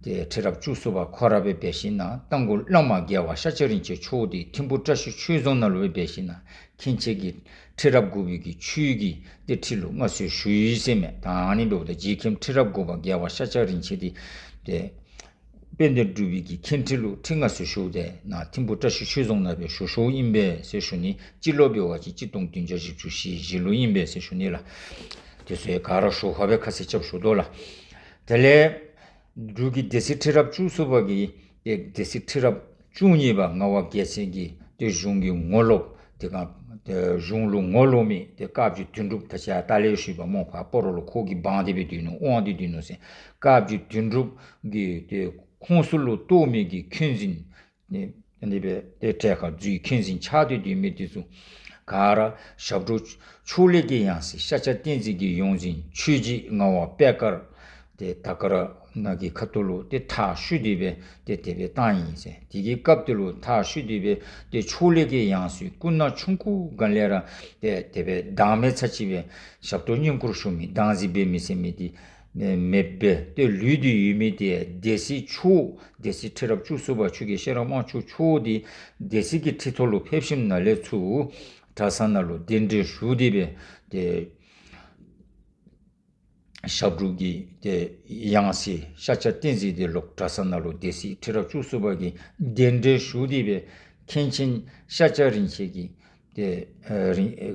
ཏེ་ཁྲི་རབས་བཅུ་གསུམ་པ་ཁོ་ར་སྦེ་འབད་ཞིན་ན་རྟ་མགོ་བླ་མ་རྒྱལ་བ་ཤཱཀྱ་རིན་ཆེན་མཆོག་འདི་ཐིམ་ཕུ་བཀྲ་ཤིས་ཆོས་རྫོང་ནང་ལུ་སྦེ་འབད་ཞིན་ན་མཁན་ཆེན་གྱི་ཁྲི་རབས་དགུ་པའི་གི་ཆོས་ཀྱི་ཏེ་ཁྲི་ལུ་མངའ་གསོལ་ཞུ་ཡི་ཟེར་མས། ད་ཨ་ནི་འབདཝ་ད་རྗེ་མཁན་ཁྲི་རབས་དགུ་པ་རྒྱལ་བ་ཤཱཀྱ་རིན་ཆེན་འདི་ཏེ་དཔལ་ལྡན་འབྲུག་པའི་གི་མཁན་ཁྲི་ལུ་ཁྲི་མངའ་གསོལ་ཞུ་སྟེ་ནཱ་ཐིམ་ཕུ་བཀྲ་ཤིས་ཆོས་རྫོང་ནང་སྦེ་ཞུ་ཞུཝ་ཨིན་པས་ཟེར་ཞུ་ནི། སྤྱི་ལོ་འབད་བ་ཅིན་གཅིག་སྟོང་བདུན་བརྒྱ་བཞི་བཅུ་ཞེ་བཞི་ལུ་ཨིན་པས་ཟེར་ཞུ་ནི་ལགས། དེ་ཚུ་ག་ར་ཞོར་ཁར་སྦེ་ཁ་གསལ་རྐྱབ་ཞུ་དོ་ལགས། དེ་ལས་འབྲུག་གི་སྡེ་སྲིད་ཁྲི་རབས་བཅུ་གསུམ་པ་གིས་ཏེ་སྡེ་སྲིད་ཁྲི་རབས་བཅུ་གཉིས་པ་ངག་དབང་རྒྱལ་མཚན་གྱིས་ཏེ་གཞུང་གི་ངོ་ལོག་དེ་སྒང་ཏེ་གཞུང་ལུ་ངོ་ལོག་མི་ཏེ་བཀའ་བརྒྱུད་དོན་གྲུབ་ད་ཅི་ད་ལས་ཞུ་བ་སྨོ། ཕར་སྤ་རོ་ལུ་ཁོ་གི་འབངས་དེ་སྦེ་སྡོད་ནུག། དབང་དེ་སྡོད་ནུག་ཟེར། བཀའ་བརྒྱུད་དོན་གྲུབ་ཀྱི་ཏེ་ཁོངས་སུ་ལུ་གཏོགས་མི་གི་འཁོན་འཛིན་ཨ་ནི་སྦེ་ཏེ་གྲལ་ཁར་འཛུལ་འཁོན་འཛིན་ཆགས་ཏེ་སྡོད་མི་དེ་ཚུ་ག་ར་ཞབས་དྲུང་ཕྱོགས་ལས་ཀྱི་ཡང་སྲིད་ཤཱཀྱ་བསྟན་འཛིན་གྱི་ཡོངས་འཛིན་ཆོས་རྗེ་ངག་དབང་པད་དཀར་ཏེ་དར་དཀར་ནང་གི་ཁ་ཐུག་ལུ་ཏེ་མཐའ་བཤུད་དེ་སྦེ་ཏེ་དེ་སྦེ་བཏང་ཡི་ཟེར། དེ་གི་སྐབས་དེ་ལུ་མཐའ་བཤུད་དེ་སྦེ་ཏེ་ཕྱོགས་ལས་ཀྱི་ཡང་སྲིད་སྐུ་ན་ཆུང་ཀུ་སྒང་ལས་ར་ཏེ་དེ་སྦེ་བདག་མེད་ཚར་ཅིག་སྦེ་ཞབས་ཏོག་བསྙེན་བཀུར་ཞུ་མི་བདག་འཛིན་འབད་མི་ཟེར་མི་དེ་མེདཔ་སྦེ་ཏེ་ལུས་ཏེ་ཡོད་མི་དེ་སྡེ་སྲིད་མཆོག་སྡེ་སྲིད་ཁྲི་རབས་བཅུ་གསུམ་པ་ཆོས་རྒྱལ་ཤེས་རབ་དབང་ཕྱུག་མཆོག་འདི་སྡེ་སྲིད་ཀྱི་ཁྲི་ཐོག་ལུ་ཕེབས་ཞིནམ་ལས་ཚུར་གྲྭ་ཚང་ནང་ལུ་གདན་འདྲེན་ཞུ་སྟེ་སྦེ་ཏེ་ཞབས་དྲུང་གི་ཏེ་ཡང་སྲིད་ཤཱཀྱ་བསྟན་འཛིན་དེ་ལོག་གྲྭ་ཚང་ནང་ལུ་སྡེ་སྲིད་ཁྲི་རབས་བཅུ་གསུམ་པ་གིས་གདན་འདྲེན་ཞུ་སྟེ་སྦེ་མཁན་ཆེན་ཤཱཀྱ་རིན་ཆེན་གྱིས་ཏེ་ཨ་རིན་ཨེ་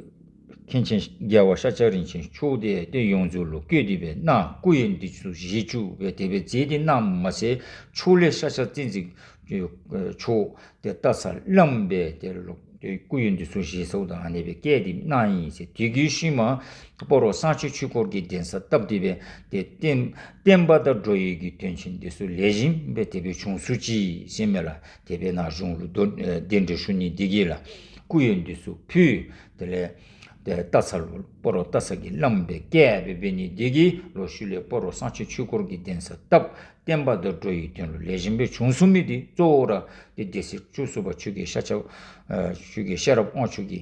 མཁན་ཆེན་རྒྱལ་བ་ཤཱཀྱ་རིན་ཆེན་མཆོག་དེ་ཏེ་ཡོངས་འཛིན་ལུ་བསྐོས་ཏེ་སྦེ་གནང་། སྐུ་ཡོན་འདི་ཚུ་བཞེས་བཅུག་སྦེ་དེ་སྦེ་མཛད་དེ་གནངམ་མ་ཚད་ཕྱོགས་ལས་ཤཱཀྱ་བསྟན་འཛིན་མཆོག་ཏེ་སྟག་ཚང་བླམ་སྦེ་ཏེ་ལོག་ཏེ་སྐུ་ཡོན་འདི་ཚུ་བཞེས་སོངམ་ད་ཨ་ནི་སྦེ་བསྐོས་ཏེ་གནང་ཡི་ཟེར། དེ་གི་ཤུལ་མ་སྤ་རོ་གསང་ཆེན་ཆོས་འཁོར་གྱི་གདན་ས་བཏབ་སྟེ་སྦེ་ཏེ་བསྟན་བསྟན་པ་དང་འགྲོ་བའི་གི་དོན་ཆེན་འདི་ཚུ་ལེགས་ཤོམ་སྦེ་དེ་སྦེ་བྱུང་ཚུགས་ཅི་ཟེར་མས་ལགས། དེ་སྦེ་ནཱ་གཞུང་ལུ་གདན་ཨེ་གདན་འདྲེན་ཞུ་ནི་འདི་གིས་ལགས་སྐུ་ཡོན་འདི་ཚུ་ཕུལ། དེ་ལས་ཏེ་སྟག་ཚང་ལུ་སྤ་རོ་སྟག་ཚང་གི་བླམ་སྦེ་བསྐོས་སྦེ་འབད་ནི་འདི་གིས་ལོག་ཤུལ་ལས་སྤ་རོ་གསང་ཆེན་ཆོས་འཁོར་གྱི་གདན་ས་བཏབ། བསྟན་པ་དང་འགྲོ་བའི་དོན་ལུ་ལེགས་ཤོམ་སྦེ་བྱུང་ཚུགས་མི་འདི་གཙོ་བོ་ར་ཏེ་སྡེ་སྲིད་བཅུ་གསུམ་པ་ཆོས་རྒྱལ་ཤཱཀྱ་ཨ་ཆོས་རྒྱལ་ཤེས་རབ་དབང་ཕྱུག་གི་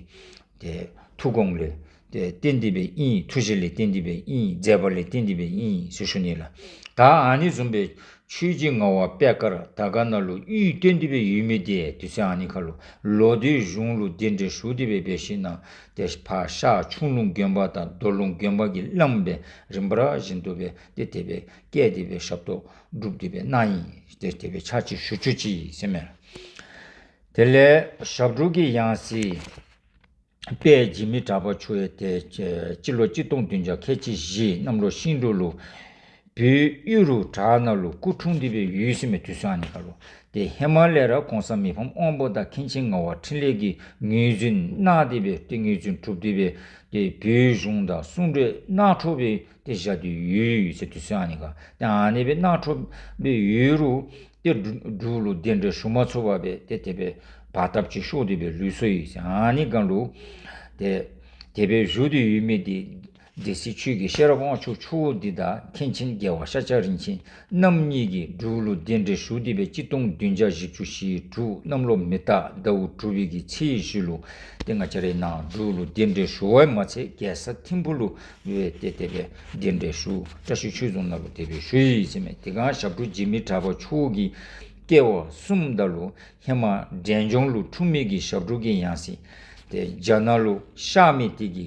ཏེ་ཐུགས་དགོངས་ལས་ ཏེ་བརྟེན་ཏེ་སྦེ་ཨིན། ཐུགས་རྗེ་ལས་བརྟེན་ཏེ་སྦེ་ཨིན། མཛད་པ་ལས་བརྟེན་ཏེ་སྦེ་ཨིན་ཟེར་ཞུ་ནི་ལགས། ད་ཨ་ནི་བཟུམ་སྦེ་ཆོས་རྗེ་ངག་དབང་པད་དཀར་དར་དཀར་ནང་ལུ་ཡུལ་བསྟན་ཏེ་སྦེ་ཡོད་མི་འདི་དུས་ཚོད་ཨ་ནི་ཁར་ལུ་ལོག་སྟེ་གཞུང་ལུ་གདན་འདྲེན་ཞུ་སྟེ་སྦེ་འབད་ཞིན་ན་ཏེ་ཕར་ཤར་ཁྱུང་ལུང་དགོན་པ་དང་རྡོ་ལུང་དགོན་པ་གི་བླམ་སྦེ་རིམ་པ་བཞིན་དུ་སྦེ་ཏེ་དེ་སྦེ་བསྐྱལ་ཏེ་སྦེ་ཞབས་ཏོག་སྒྲུབ་སྟེ་སྦེ་གནང་ཡི། ཏེ་དེ་སྦེ་ཕྱག་ཕྱིད་ཞུ་བཅུག་ཅི་ཟེར་མས། དེ་ལས་ཞབས་དྲུང་གི་ཡང་སྲིད་དཔལ་འཇིགས་མེད་གྲགས་པ་མཆོག་ཡང་ཏེ་སྤྱི་ལོ་གཅིག་སྟོང་བདུན་བརྒྱ་ཁལ་གཅིག་བཞི་གནམ་ལོ་ཤིང་འབྲུག་ལུ་བོད་གཡུ་རུ་བྲག་ནང་ལུ་སྐུ་འཁྲུངས་ཏེ་སྦེ་ཡོད་ཟེར་མས། དུས་ཚོད་ཨ་ནི་ཁར་ལུ་ཏེ་ཧེ་མ་ལས་ར་གོང་ས་མི་ཕམ་དབང་པོ་དང་མཁན་ཆེན་ངག་དབང་འཕྲིན་ལས་ཀྱིས་ངོས་འཛིན་གནང་སྟེ་སྦེ་ཏེ་ངོས་འཛིན་གྲུབ་སྟེ་སྦེ་ཏེ་བོད་གཞུང་དང་གསུང་གྲོས་གནང་འཕྲོ་སྦེ་ཏེ་བཞག་སྟེ་ཡོད་ཟེར། དུས་ཚོད་ཨ་ནི་ཁར་ཏེ་ཨ་ནི་སྦེ་གནང་འཕྲོ་སྦེ་ཡོད་རུང་ཏེ་འབྲུག་འབྲུག་ལུ་གདན་འདྲེན་ཞུ་མ་ཚུགས་པར་སྦེ་ཏེ་དེ་སྦེ་བར་ཐག་ཅིག་ཤོར་ཏེ་སྦེ་ལུས་སོ་ཡི་ཟེར། ཨ་ནི་སྒང་ལུ་ཏེ་དེ་སྦེ་བཞུགས་ཏེ་ཡོད་མི་འདི་སྡེ་སྲིད་ཆོས་རྒྱལ་ཤེས་རབ་དབང་ཕྱུག་མཆོག་འདི་དང་མཁན་ཆེན་རྒྱལ་བ་ཤཱཀྱ་རིན་ཆེན་རྣམ་གཉིས་ཀྱིས་འབྲུག་ལུ་གདན་འདྲེན་ཞུ་སྟེ་སྦེ་གཅིག་སྟོང་བདུན་བརྒྱ་བཞི་བཅུ་ཞེ་དྲུག་གནམ་ལོ་མེ་རྟ་ཟླཝ་དྲུག་པའི་གི་ཚེས་བཞི་ལུ་ཏེ་ང་བཅས་རའི་ནང་འབྲུག་ལུ་གདན་འདྲེན་ཞུ་བ་མ་ཚད་རྒྱལ་ས་ཐིམ་ཕུག་ལུ་སྦེ་ཏེ་དེ་སྦེ་གདན་འདྲེན་ཞུ་བཀྲ་ཤིས་ཆོས་རྫོང་ནང་ལུ་དེ་སྦེ་ཞུ་ཡི་ཟེར་མས། དེ་སྒང་ཞབས་དྲུང་འཇིགས་མེད་གྲགས་པ་མཆོག་གི་སྐྱེ་བ་གསུམ་ད་ལུ་ཧེ་མ་འབྲས་ལྗོངས་ལུ་འཁྲུངས་མི་གི་ཞབས་དྲུང་གི་ཡང་སྲིད་ཏེ་རྒྱ་ནག་ལུ་གཤགས་མི་དེ་གི་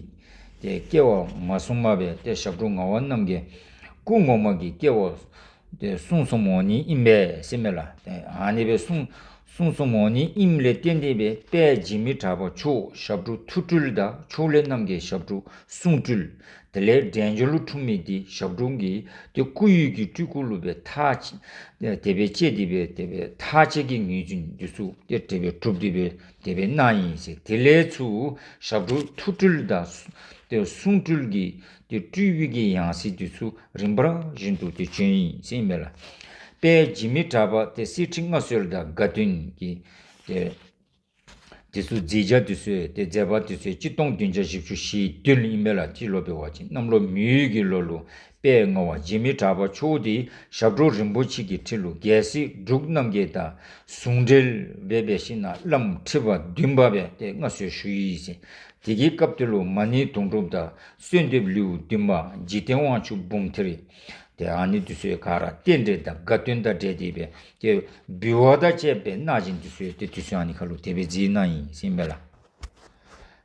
ཏེ་སྐྱེ་བ་མ་གསུངས་པར་སྦེ་ཏེ་ཞབས་དྲུང་ངག་དབང་རྣམ་རྒྱལ་སྐུ་ངོ་མ་གི་སྐྱེ་བ་ཏེ་གསུངས་སོངམ་འོང་ནི་ཨིན་པས་ཟེར་མས་ལགས། ཏེ་ཨ་ནི་སྦེ་གསུངས་གསུངས་སོངམ་འོང་ནི་ཨིནམ་ལས་བརྟེན་ཏེ་སྦེ་དཔལ་འཇིགས་མེད་གྲགས་པ་མཆོག་ཞབས་དྲུང་ཐུགས་སྤྲུལ་དང་ཕྱོགས་ལས་རྣམ་རྒྱལ་ཞབས་དྲུང་གསུང་སྤྲུལ། དེ་ལས་འབྲས་ལྗོངས་ལུ་འཁྲུངས་མི་འདི་ཞབས་དྲུང་གི་ཏེ་སྐུ་ཡི་གི་སྤྲུལ་སྐུ་ལུ་སྦེ་ཐག་བཅད་དེ་སྦེ་བཅད་དེ་སྦེ་དེ་སྦེ་ཐག་བཅད་ཀྱི་ངོས་འཛིན་འདི་ཚུ་ཏེ་དེ་སྦེ་གྲུབ་སྟེ་སྦེ་དེ་སྦེ་གནང་ཡི་ཟེར། དེ་ལས་ཚུར་ཞབས་དྲུང་ཐུགས་སྤྲུལ་དང་ཏེ་གསུང་སྤྲུལ་གྱི་ཏེ་སྤྲུལ་པའི་གི་ཡང་སྲིད་འདི་ཚུ་རིམ་པ་བཞིན་དུ་ཏེ་བྱོན་ཡི་ཟེར་མས་ལགས། དཔལ་འཇིགས་མེད་གྲགས་པ་ཏེ་གསེར་ཁྲི་མངའ་གསོལ་དང་དགའ་སྟོན་གྱི་ཏེ་དེ་ཚུ་མཛད་བྱ་དེ་ཚུ་ཏེ་མཛད་པ་དེ་ཚུ་གཅིག་སྟོང་བདུན་བརྒྱ་བཞི་བཅུ་ཞེ་བདུན་ཨིན་མས་ལགས། སྤྱི་ལོ་འབད་བ་ཅིན་གནམ་ལོ་མེ་ཡོས་ཀྱི་ལོ་ལུ་དཔལ་ངག་དབང་འཇིགས་མེད་གྲགས་པ་མཆོག་འདི་ཞབས་དྲུང་རིན་པོ་ཆེ་གི་ཁྲི་ལུ་རྒྱལ་སྲས་འབྲུག་རྣམ་རྒྱལ་དང་ཟུང་འབྲེལ་སྦེ་འབད་ཞིན་ན་བླམ་ཁྲི་པ་བདུན་པ་སྦེ་ཏེ་མངའ་གསོལ་ཞུ་ཡི་ཟེར། དེ་གི་སྐབས་དེ་ལུ་མ་ཎི་དུང་སྒྲུབ་དང་གསོལ་འདེབས་ལེའུ་བདུན་པ་འཇིག་རྟེན་དབང་ཕྱུག་འབུམ་ཐེར་ཏེ་ཨ་ནི་དེ་ཚུ་ག་ར་རྟེན་འབྲེལ་དང་དགའ་སྟོན་དང་འབྲེལ་ཏེ་སྦེ་ཏེ་འབུལ་བ་དང་བཅས་པའི་གནང་སྦྱིན་དེ་ཚུ་ཏེ་དུས་ཚོད་ཨ་ནི་ཁར་ལུ་དེ་སྦེ་མཛད་གནང་ཡི་ཟེར་མས་ལགས།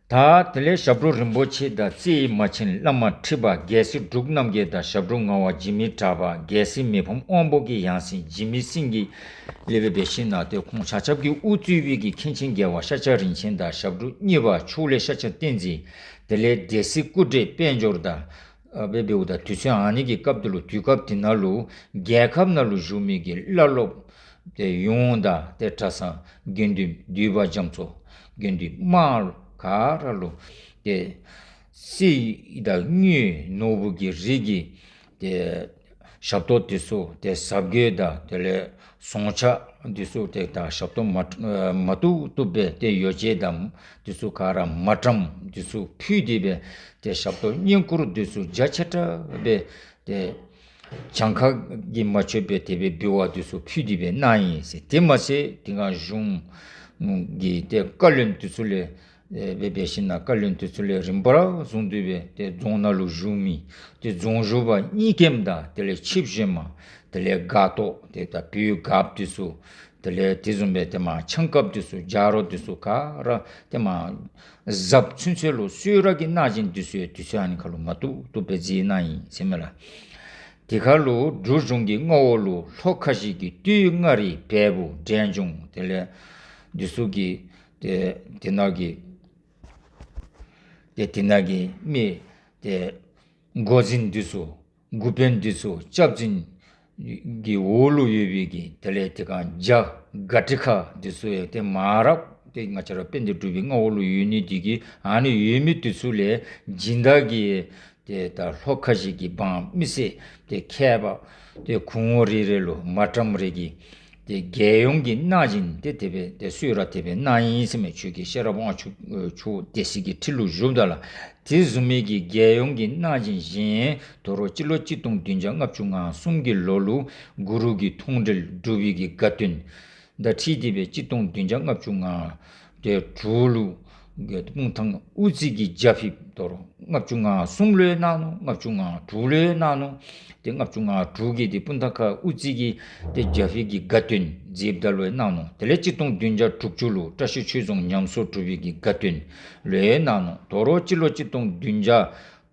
ད་དེ་ལས་ཞབས་དྲུང་རིན་པོ་ཆེ་དང་བརྩེ་བའི་མ་ཆེན་བླ་མ་ཁྲི་པ་རྒྱལ་སྲས་འབྲུག་རྣམ་རྒྱལ་དང་ཞབས་དྲུང་ངག་དབང་འཇིགས་མེད་གྲགས་པ་རྒྱལ་སྲས་མི་ཕམ་དབང་པོ་གི་ཡང་སྲིད་འཇིགས་མེད་སེང་གེ་ལས་སྦེ་འབད་ཞིན་ན་ཏེ་ཁོང་ཆ་ཁྱབ་ཀྱིས་དབུ་གཙོས་པའི་གི་མཁན་ཆེན་རྒྱལ་བ་ཤཱཀྱ་རིན་ཆེན་དང་ཞབས་དྲུང་གཉིས་པ་ཕྱོགས་ལས་ཤཱཀྱ་བསྟན་འཛིན། དེ་ལས་སྡེ་སྲིད་སྐུ་བགྲེས་དཔལ་འབྱོར་དང་ཨ་སྦེ་འབདཝ་ད་དུས་ཚོད་ཨ་ནི་གི་སྐབས་དེ་ལུ་དུས་སྐབས་དེ་ནང་ལུ་རྒྱལ་ཁབ་ནང་ལུ་བཞུགས་མི་གི་བླ་སློབ་ཏེ་ཡོངས་དང་ཏེ་གྲྭ་ཚང་དགེ་འདུན་འདུས་པ་རྒྱ་མཚོ་དགེ་འདུན་དམངས་ག་ར་ལུ་ཏེ་གསེར་དང་དངུལ་ནོར་བུ་གི་རིགས་ཀྱི་ཏེ་ཞབས་ཏོག་འདི་ཚུ་ཏེ་གཟབ་རྒྱས་དང་དེ་ལས་ཟོང་ཆ་འདི་ཚུ་ཏེ་ད་ཞབས་ཏོག་མ་མ་བཏུབ་བཏུབ་སྦེ་ཏེ་ཡོ་བྱད་དང་འདི་ཚུ་ག་ར་མ་ཏྲམ་འདི་ཚུ་ཕུལ་ཏེ་སྦེ་ཏེ་ཞབས་ཏོག་བསྙེན་བཀུར་འདི་ཚུ་རྒྱ་ཆེ་དྲགས་སྦེ་ཏེ་གྱངས་ཁ་གིས་མ་ཆོད་པའི་དེ་སྦེ་འབུལ་བ་འདི་ཚུ་ཕུལ་ཏེ་སྦེ་གནང་ཡི་ཟེར། དེ་མ་ཚད་དེ་སྒང་གཞུང་གི་ཏེ་བཀའ་བློན་འདི་ཚུ་ལས་ཨེ་སྦེ་འབད་ཞིན་ན་བཀའ་བློན་འདི་ཚུ་ལས་རིམ་པ་ར་བཟུང་སྟེ་སྦེ་ཏེ་རྫོང་ནང་ལུ་བཞུགས་མི་ཏེ་རྫོང་བཞུགས་པ་གཉིས་ཀེམ་དང་དེ་ལས་ཆིབས་ཞོན་མ་དེ་ལས་སྒར་གཏོགས་ཏེ་ད་བོད་སྒརཔ་འདི་ཚུ་དེ་ལས་དེ་བཟུམ་སྦེ་ཏེ་མ་ཆང་ཀཔ་འདི་ཚུ་ཇ་རོ་འདི་ཚུ་ག་ར་ཏེ་མ་གཟབ་ཚུན་ཚོད་ལུ་གསོལ་རས་ཀྱི་གནང་སྦྱིན་འདི་ཚུ་དུས་ཚོད་ཨ་ནི་ཁར་ལུ་མ་བཏུབ་བཏུབ་སྦེ་མཛད་གནང་ཡི་ཟེར་མས་ལགས། དེ་ཁར་ལུ་འབྲུག་གཞུང་གི་མངའ་འོག་ལུ་ལྷོ་ཁ་བཞི་གི་སྟོད་མངའ་རིས་བལ་པོ་འབྲས་ལྗོངས་དེ་ལས་འདི་ཚུ་གི་ཏེ་དེ་ནང་གི་ཏེ་དེ་ནང་གི་མི་ཏེ་འགོ་འཛིན་འདི་ཚུ་འགོ་དཔོན་འདི་ཚུ་སྐྱབས་འཛིན་གྱི་འོག་ལུ་ཡོད་པའི་གི་དེ་ལས་དེ་སྒང་རྒྱ་ག་ཏི་ཁ་འདི་ཚུ་ཡང་ཏེ་མ་རབས་ཏེ་ང་བཅས་ར་དཔལ་ལྡན་འབྲུག་པའི་མངའ་འོག་ལུ་ཡོད་ནི་འདི་གིས་ཨ་ནི་ཡོད་མི་འདི་ཚུ་ལས་སྦྱིན་བདག་གི་ཏེ་ད་ལྷོ་ཁ་བཞི་གི་འབངས་མི་སེར་ཏེ་མཁས་པ་ཏེ་གུང་འོག་རེ་རེ་ལུ་མ་ཏྲམ་རེ་གི་ཏེ་རྒྱལ་ཡོངས་ཀྱི་གནང་སྦྱིན་ཏེ་དེ་སྦེ་ཏེ་གསོལ་རས་དེ་སྦེ་གནང་ཡི་ཟེར་མས། ཆོས་རྒྱལ་ཤེས་རབ་དབང་ཕྱུག་མཆོག་སྡེ་སྲིད་ཀྱི་ཁྲི་ལུ་བཞུགསཔ་ད་ལགས། དེ་བཟུམ་མའི་གི་རྒྱལ་ཡོངས་ཀྱི་གནང་སྦྱིན་བཞེས་དོ་རུང་སྤྱི་ལོ་གཅིག་སྟོང་བདུན་བརྒྱ་ལྔ་བཅུ་ང་གསུམ་གྱི་ལོ་ལུ་གུ་རུ་གི་མཐོང་གྲོལ་སྒྲུབ་པའི་གི་དགའ་སྟོན་དང་འཁྲིལ་ཏེ་སྦེ་གཅིག་སྟོང་བདུན་བརྒྱ་ལྔ་བཅུ་ང་དྲུག་ལུ་ སྤུངས་ཐང་དབུ་རྩེ་གི་རྒྱ་ཕིབས་དོ་རུང་ལྔ་བཅུ་ང་གསུམ་ལུ་ཡང་གནང་ནུག། ལྔ་བཅུ་ང་དྲུག་ལུ་ཡང་གནང་ནུག། ཏེ་ལྔ་བཅུ་ང་དྲུག་གི་ཏེ་སྤུངས་ཐང་ཁ་དབུ་རྩེ་གི་ཏེ་རྒྱ་ཕིབས་ཀྱི་དགའ་སྟོན་མཛདཔ་ད་ལུ་ཡང་གནང་ནུག། དེ་ལས་གཅིག་སྟོང་བདུན་བརྒྱ་དྲུག་ཅུ་ལུ་བཀྲ་ཤིས་ཆོས་རྫོང་ཉམས་གསོ་གྲུབ་པའི་གི་དགའ་སྟོན་ལུ་ཡང་གནང་ནུག། དོ་རུང་སྤྱི་ལོ་གཅིག་སྟོང་བདུན་བརྒྱ་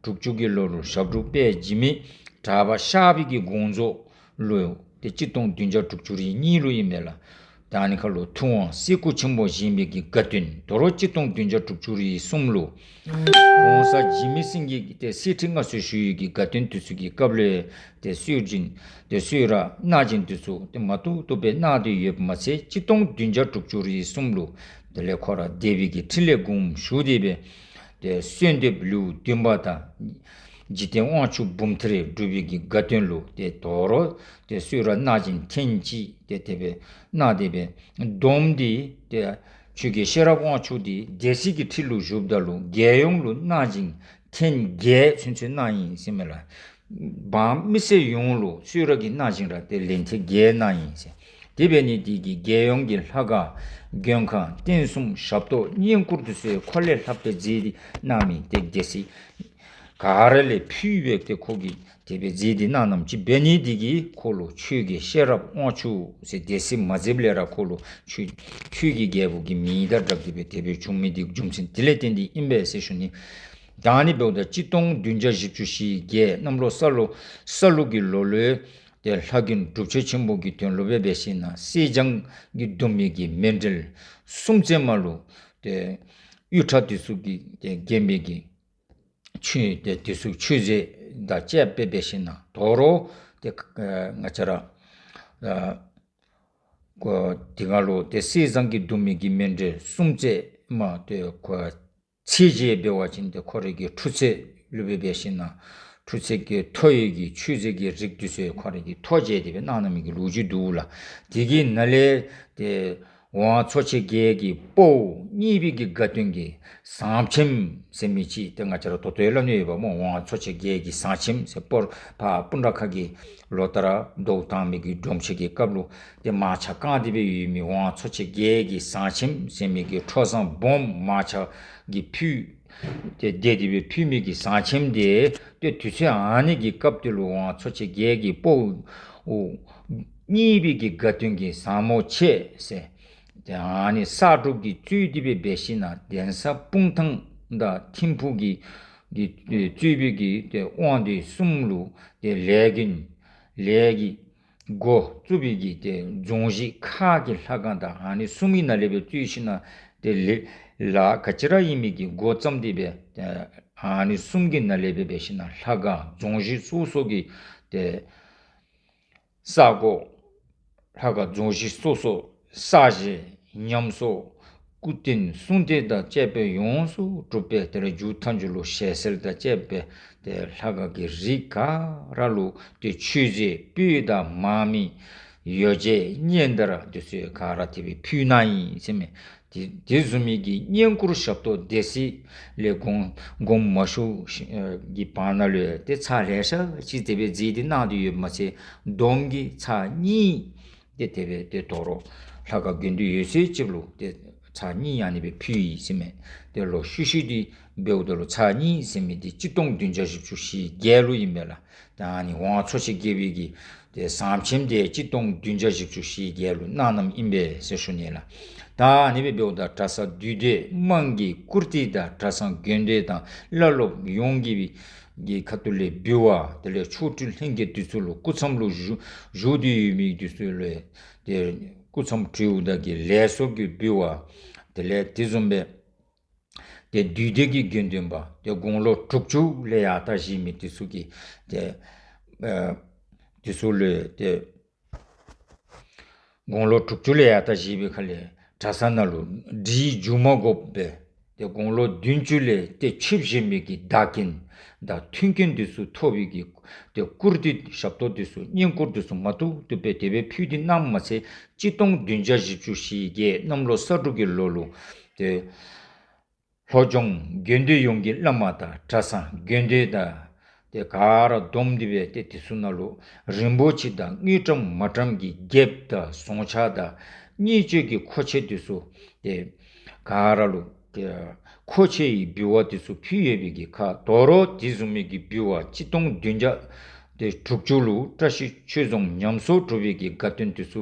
དྲུག་ཅུ་གི་ལོ་ལུ་ཞབས་དྲུང་དཔལ་འཇིགས་མེད་གྲགས་པ་གཤགས་པའི་གི་དགོངས་རྫོགས་ལུ་ཏེ་གཅིག་སྟོང་བདུན་བརྒྱ་དྲུག་ཅུ་རེ་གཉིས་ལུ་ཨིན་མས་ལགས། ད་ཨ་ནི་ཁར་ལུ་ཐུབ་དབང་གསེར་སྐུ་ཆེན་པོ་བཞེངས་པའི་གི་དགའ་སྟོན་དོ་རུང་གཅིག་སྟོང་བདུན་བརྒྱ་དྲུག་ཅུ་རེ་གསུམ་ལུ་གོང་ས་འཇིགས་མེད་སེང་གེ་གི་ཏེ་གསེར་ཁྲི་མངའ་གསོལ་ཞུ་བའི་གི་དགའ་སྟོན་དེ་ཚུ་གི་སྐབས་ལུ་ཏེ་གསོལ་རས་ཏེ་གསོལ་རས་གནང་སྦྱིན་དེ་ཚུ་ཏེ་མ་ཏོག་ཏོ་སྦེ་གནང་སྟེ་ཡོདཔ་མ་ཚད་གཅིག་སྟོང་བདུན་བརྒྱ་དྲུག་ཅུ་རེ་གསུམ་ལུ་དེ་ལས་ཁོ་ར་སྡེ་པའི་གི་ཁྲི་ལས་དགོངས་ཞུ་སྟེ་སྦེ་ཏེ་གསོལ་འདེབས་ལེའུ་བདུན་པ་དང་འཇིག་རྟེན་དབང་ཕྱུག་འབུམ་ཐེར་སྒྲུབ་པའི་གི་དགའ་སྟོན་ལུ་ཏེ་དོ་རུང་ཏེ་གསོལ་རས་གནང་སྦྱིན་ཐེངས་གཅིག་ཏེ་དེ་སྦེ་གནང་སྟེ་སྦེ་བསྡོམས་ཏེ་ཏེ་ཆོས་རྒྱལ་ཤེས་རབ་དབང་ཕྱུག་འདི་སྡེ་སྲིད་ཀྱི་ཁྲི་ལུ་བཞུགསཔ་ད་ལུ་རྒྱལ་ཡོངས་ལུ་གནང་སྦྱིན་ཐེངས་བརྒྱད་ཚུན་ཚོད་གནང་ཡི་ཟེར་མས་ལགས། འབངས་མི་སེར་ཡོངས་ལུ་གསོལ་རས་ཀྱི་གནང་སྦྱིན་ར་ཏེ་ལན་ཐེངས་བརྒྱད་གནང་ཡི་ཟེར། དེ་འབད་ནི་འདི་གིས་རྒྱལ་ཡོངས་ཀྱི་ལྷ་ཁང་མགོན་ཁང་རྟེན་གསུམ་ཞབས་ཏོག་བསྙེན་བཀུར་དེ་ཚུ་ཁོ་ལས་ལྷག་སྟེ་མཛད་དེ་གནང་མི་ཏེ་སྡེ་སྲིད་ག་ར་ལས་ཕུལ་བས་ཏེ་ཁོ་གིས་དེ་སྦེ་མཛད་དེ་གནང་གནངམ་ཅིག་འབད་ནི་འདི་གིས་ཁོ་ལུ་ཆོས་རྒྱལ་ཤེས་རབ་དབང་ཕྱུག་ཟེར་སྡེ་སྲིད་མ་མཛདཔ་ལས་ར་ཁོ་ལུ་ཆོས་ཆོས་ཀྱི་རྒྱལ་པོ་གི་མིང་དང་སྦྲགས་ཏེ་སྦེ་དེ་སྦེ་བྱུང་མི་འདི་རྒྱུ་མཚན་དེ་ལས་བརྟེན་ཏེ་ཨིན་པས་ཟེར་ཞུ་ནི། ད་ཨ་ནི་འབདཝ་ད་གཅིག་སྟོང་བདུན་བརྒྱ་བཞི་བཅུ་ཞེ་བརྒྱད་གནམ་ལོ་ས་ལུག་ས་ལུག་གི་ལོ་ལུ་ཏེ་ལྷ་མགོན་གྲུབ་ཆེན་ཆེན་པོ་གི་དོན་ལུ་སྦེ་འབད་ཞིན་ན་གསེར་སྦྱངས་ཀྱིས་བརྡུང་མི་གི་མཎྜལ་སུམ་རྩེག་མ་ལུ་ཏེ་གཡུ་ཁྲ་དེ་ཚུ་གིས་ཏེ་བརྒྱན་པའི་གི་མཆོད་ཏེ་དེ་ཚུ་མཆོད་རྫས་དང་བཅསཔ་སྦེ་འབད་ཞིན་ན་དོ་རུང་ཏེ་ང་བཅས་ར་ཨ་ཁོ་དེ་ཁར་ལུ་ཏེ་གསེར་སྦྱངས་ཀྱིས་བརྡུང་མི་གི་མཎྜལ་སུམ་རྩེག་མ་ཏེ་ཁོ་ཚད་འཇལ་འབད་བ་ཅིན་ཏེ་ཁོ་རའི་གི་ཁྲུ་ཚད་ལུ་སྦེ་འབད་ཞིན་ན་ཁྲུ་ཚད་ཀྱི་མཐོ་བའི་གི་མཆོད་རྫས་ཀྱི་རིགས་དེ་ཚུ་ཁོ་རའི་གི་མཐོ་འཇལ་ཏེ་སྦེ་གནང་གནང་མི་གི་ལོ་རྒྱུས་འདུག་ལགས། དེ་གི་ནང་ལས་ཏེ་ཝང་ཚོ་ཆེན་བརྒྱད་ཀྱི་དཔའ་བོ་གཉིས་པའི་གི་དགའ་སྟོན་གྱི་ཟངས་ཆེམས་ཟེར་མི་ཅིག་ཏེ་ང་བཅས་ར་ད་ལྟོ་ཡང་སླབ་ནི་ཡོདཔ་སྨོ། ཝང་ཚོ་ཆེན་བརྒྱད་ཀྱི་ཟངས་ཆེམས་ཟེར་སྤོར་ཕར་སྤུ་ན་ཁ་གི་ལོ་ལྟར་ར་ཟླཝ་དང་པའི་གི་སྒྲོམ་ཆེན་གྱི་སྐབས་ལུ་ཏེ་མར་ཆ་བཀང་སྟེ་སྦེ་ཡོད་མི་ཝང་ཚོ་ཆེན་བརྒྱད་ཀྱི་ཟངས་ཆེམས་ཟེར་མི་གི་ཁྲོ་ཟངས་སྦོམ་མར་ཆ་གིས་ཕུལ་ཏེ་བདས་ཏེ་སྦེ་ཕུལ་མི་གི་ཟངས་ཆེམས་དེ་ཏེ་དུས་ཚོད་ཨ་ནི་གི་སྐབས་དེ་ལུ་ཝང་ཚོ་ཆེན་བརྒྱད་ཀྱི་དཔའ་བོ་གཉིས་པའི་གི་དགའ་སྟོན་གྱི་ཟབ་མོ་ཆེ་ཟེར་ཏེ་ཨ་ནི་གསར་སྒྲུབ་ཀྱིས་གཙོས་ཏེ་སྦེ་འབད་ཞིན་ན་གདན་ས་སྤུངས་ཐང་དང་ཐིམ་ཕུག་གི་གི་གཙོས་པའི་གི་ཏེ་དབང་འདུས་གསུམ་ལུ་ཏེ་ལས་མགོན་ལས་ཀྱི་འགོ་བཙུགས་པའི་གི་ཏེ་རྫོང་གཞི་ཁག་གི་ལྷ་ཁང་དང་ཨ་ནི་གསུམ་གྱི་ནང་ལས་སྦེ་བཙུགས་ཞིན་ན་ཏེ་ལས་ལཱ་ག་ཅི་ར་ཨིན་མི་གི་འགོ་བརྩམས་ཏེ་སྦེ་ཨ་ནི་གསུམ་གྱི་ནང་ལས་སྦེ་འབད་ཞིན་ན་ལྷ་ཁང་རྫོང་གཞི་སོ་སོ་གི་ཏེ་ས་གོ་ལྷ་ཁང་རྫོང་གཞི་སོ་སོ་གསར་བཞེངས་ཉམས་གསོ་སྐུ་རྟེན་གསུང་རྟེན་དང་བཅས་པའི་ཡོངས་སུ་གྲུབ་པའི་དེ་ལས་མཇུག་མཐའ་མཇུག་ལུ་ཞལ་གསེར་དང་བཅས་པའི་ཏེ་ལྷ་ཁང་གི་རིགས་ག་ར་ལུ་ཏེ་མཆོད་རྫས་སྤོས་དང་མར་མེ་ཡོ་བྱད་སྙན་དར་དེ་ཚུ་ག་ར་དེ་སྦེ་ཕུལ་གནང་ཡི་ཟེར་མས། དེ་དེ་བཟུམ་མའི་གི་བསྙེན་བཀུར་ཞབས་ཏོག་སྡེ་སྲིད་ལས་དགོངས་དགོངས་མ་ཞུ་གི་བར་ན་ལུ་ཏེ་ཚར་ལེ་ཤ་ཅིག་དེ་སྦེ་མཛད་དེ་གནང་སྟེ་ཡོདཔ་མ་ཚད་བསྡོམས་ཀྱིས་ཚར་གཉིས་ཏེ་དེ་སྦེ་ཏེ་དོ་རུང་ལྷ་ཁང་དགོན་སྡེ་ཡོད་ཚད་ཅིག་ལུ་ཏེ་ཚར་གཉིས་ཨ་ནི་སྦེ་ཕུལ་ཡི་ཟེར་མས། ཏེ་ལོག་ཤུལ་ཤུལ་འདི་འབདཝ་ད་ལུ་ཚར་གཉིས་ཟེར་མི་འདི་གཅིག་སྟོང་བདུན་བརྒྱ་བཞི་བཅུ་ཞེ་བརྒྱད་ལུ་ཨིན་པས་ལགས། ད་ཨ་ནི་ཝང་ཚོ་ཆེན་བརྒྱད་པའི་གི་ཏེ་ཟངས་ཆེམས་དེ་གཅིག་སྟོང་བདུན་བརྒྱ་བཞི་བཅུ་ཞེ་བརྒྱད་ལུ་གནང་གནངམ་ཨིན་པས་ཟེར་ཞུ་ནི་ལགས། ད་ཨ་ནི་སྦེ་འབདཝ་ད་གྲྭ་ཚང་འདུས་སྡེ་དམངས་ཀྱི་བཀུར་སྟི་དང་གྲྭ་ཚང་དགོན་སྡེ་དང་བླ་སློབ་ཡོངས་ཀྱི་གི་ཁ་ཐུག་ལས་འབུལ་བ་དེ་ལས་མཆོག་སྤྲུལ་ལྷན་རྒྱས་འདི་ཚུ་ལུ་སྐུ་མཚམས་ལུ་བཞུགས་བཞུགས་ཏེ་ཡོད་མི་འདི་ཚུ་ལུ་ཏེ་སྐུ་མཚམས་གྲོལཝ་ད་གི་ལེགས་སོ་གི་འབུལ་བ་དེ་ལས་དེ་བཟུམ་སྦེ་ཏེ་འདུས་སྡེ་གི་དགེ་འདུན་པ་ཏེ་དགུང་ལོ་དྲུག་ཅུ་ལས་ཡར་ལྟ་བཞེས་མི་འདི་ཚུ་གི་ཏེ་ཨ་འདི་ཚུ་ལུ་ཏེ་དགུང་ལོ་དྲུག་ཅུ་ལས་ཡར་ལྟ་བཞེས་པའི་ཁ་ལས་གྲྭ་ཚང་ནང་ལུ་སྒྲིག་འཇུག་མ་དགོཔ་སྦེ་ཏེ་དགུང་ལོ་བདུན་ཅུ་ལས་ཏེ་ཆིབས་བཞེས་མི་གི་བདག་རྐྱེན་དང་མཐུན་རྐྱེན་འདི་ཚུ་ཐོབ་པའི་གི་ཏེ་བཀུར་སྟི་ཞབས་ཏོག་འདི་ཚུ་བསྙེན་བཀུར་འདི་ཚུ་མ་ཐུབ་ཐུབ་སྦེ་དེ་སྦེ་ཕུལ་ཏེ་གནངམ་མ་ཚད་གཅིག་སྟོང་བདུན་བརྒྱ་བཞི་བཅུ་ཞེ་བརྒྱད་གནམ་ལོ་ས་འབྲུག་གི་ལོ་ལུ་ཏེ་ལྷོ་ལྗོངས་དགོན་སྡེ་ཡོངས་ཀྱི་བླ་མ་དང་གྲྭ་ཚང་དགོན་སྡེ་དང་ཏེ་ག་ར་བསྡོམས་ཏེ་སྦེ་ཏེ་དེ་ཚུ་ནང་ལུ་རིན་པོ་ཆེ་དང་དངུལ་ཀྲམ་མ་ཀྲམ་གྱི་རྒྱན་དང་ཟོང་ཆག་དང་གཉེན་སྤྱོད་ཀྱི་མཁོ་ཆས་འདི་ཚུ་ཏེ་ག་ར་ལུ་ཏེ་ མཁོ་ཆེ་བའི་འབུལ་བ་དེ་ཚུ་ཕུལ་ཡོད་པའི་གི་ཁར་དོ་རུང་དེ་བཟུམ་མའི་གི་འབུལ་བ་གཅིག་སྟོང་བདུན་བརྒྱ་དེ་དྲུག་ཅུ་ལུ་བཀྲ་ཤིས་ཆོས་རྫོང་ཉམས་གསོ་གྲུབ་པའི་གི་དགའ་སྟོན་དེ་ཚུ་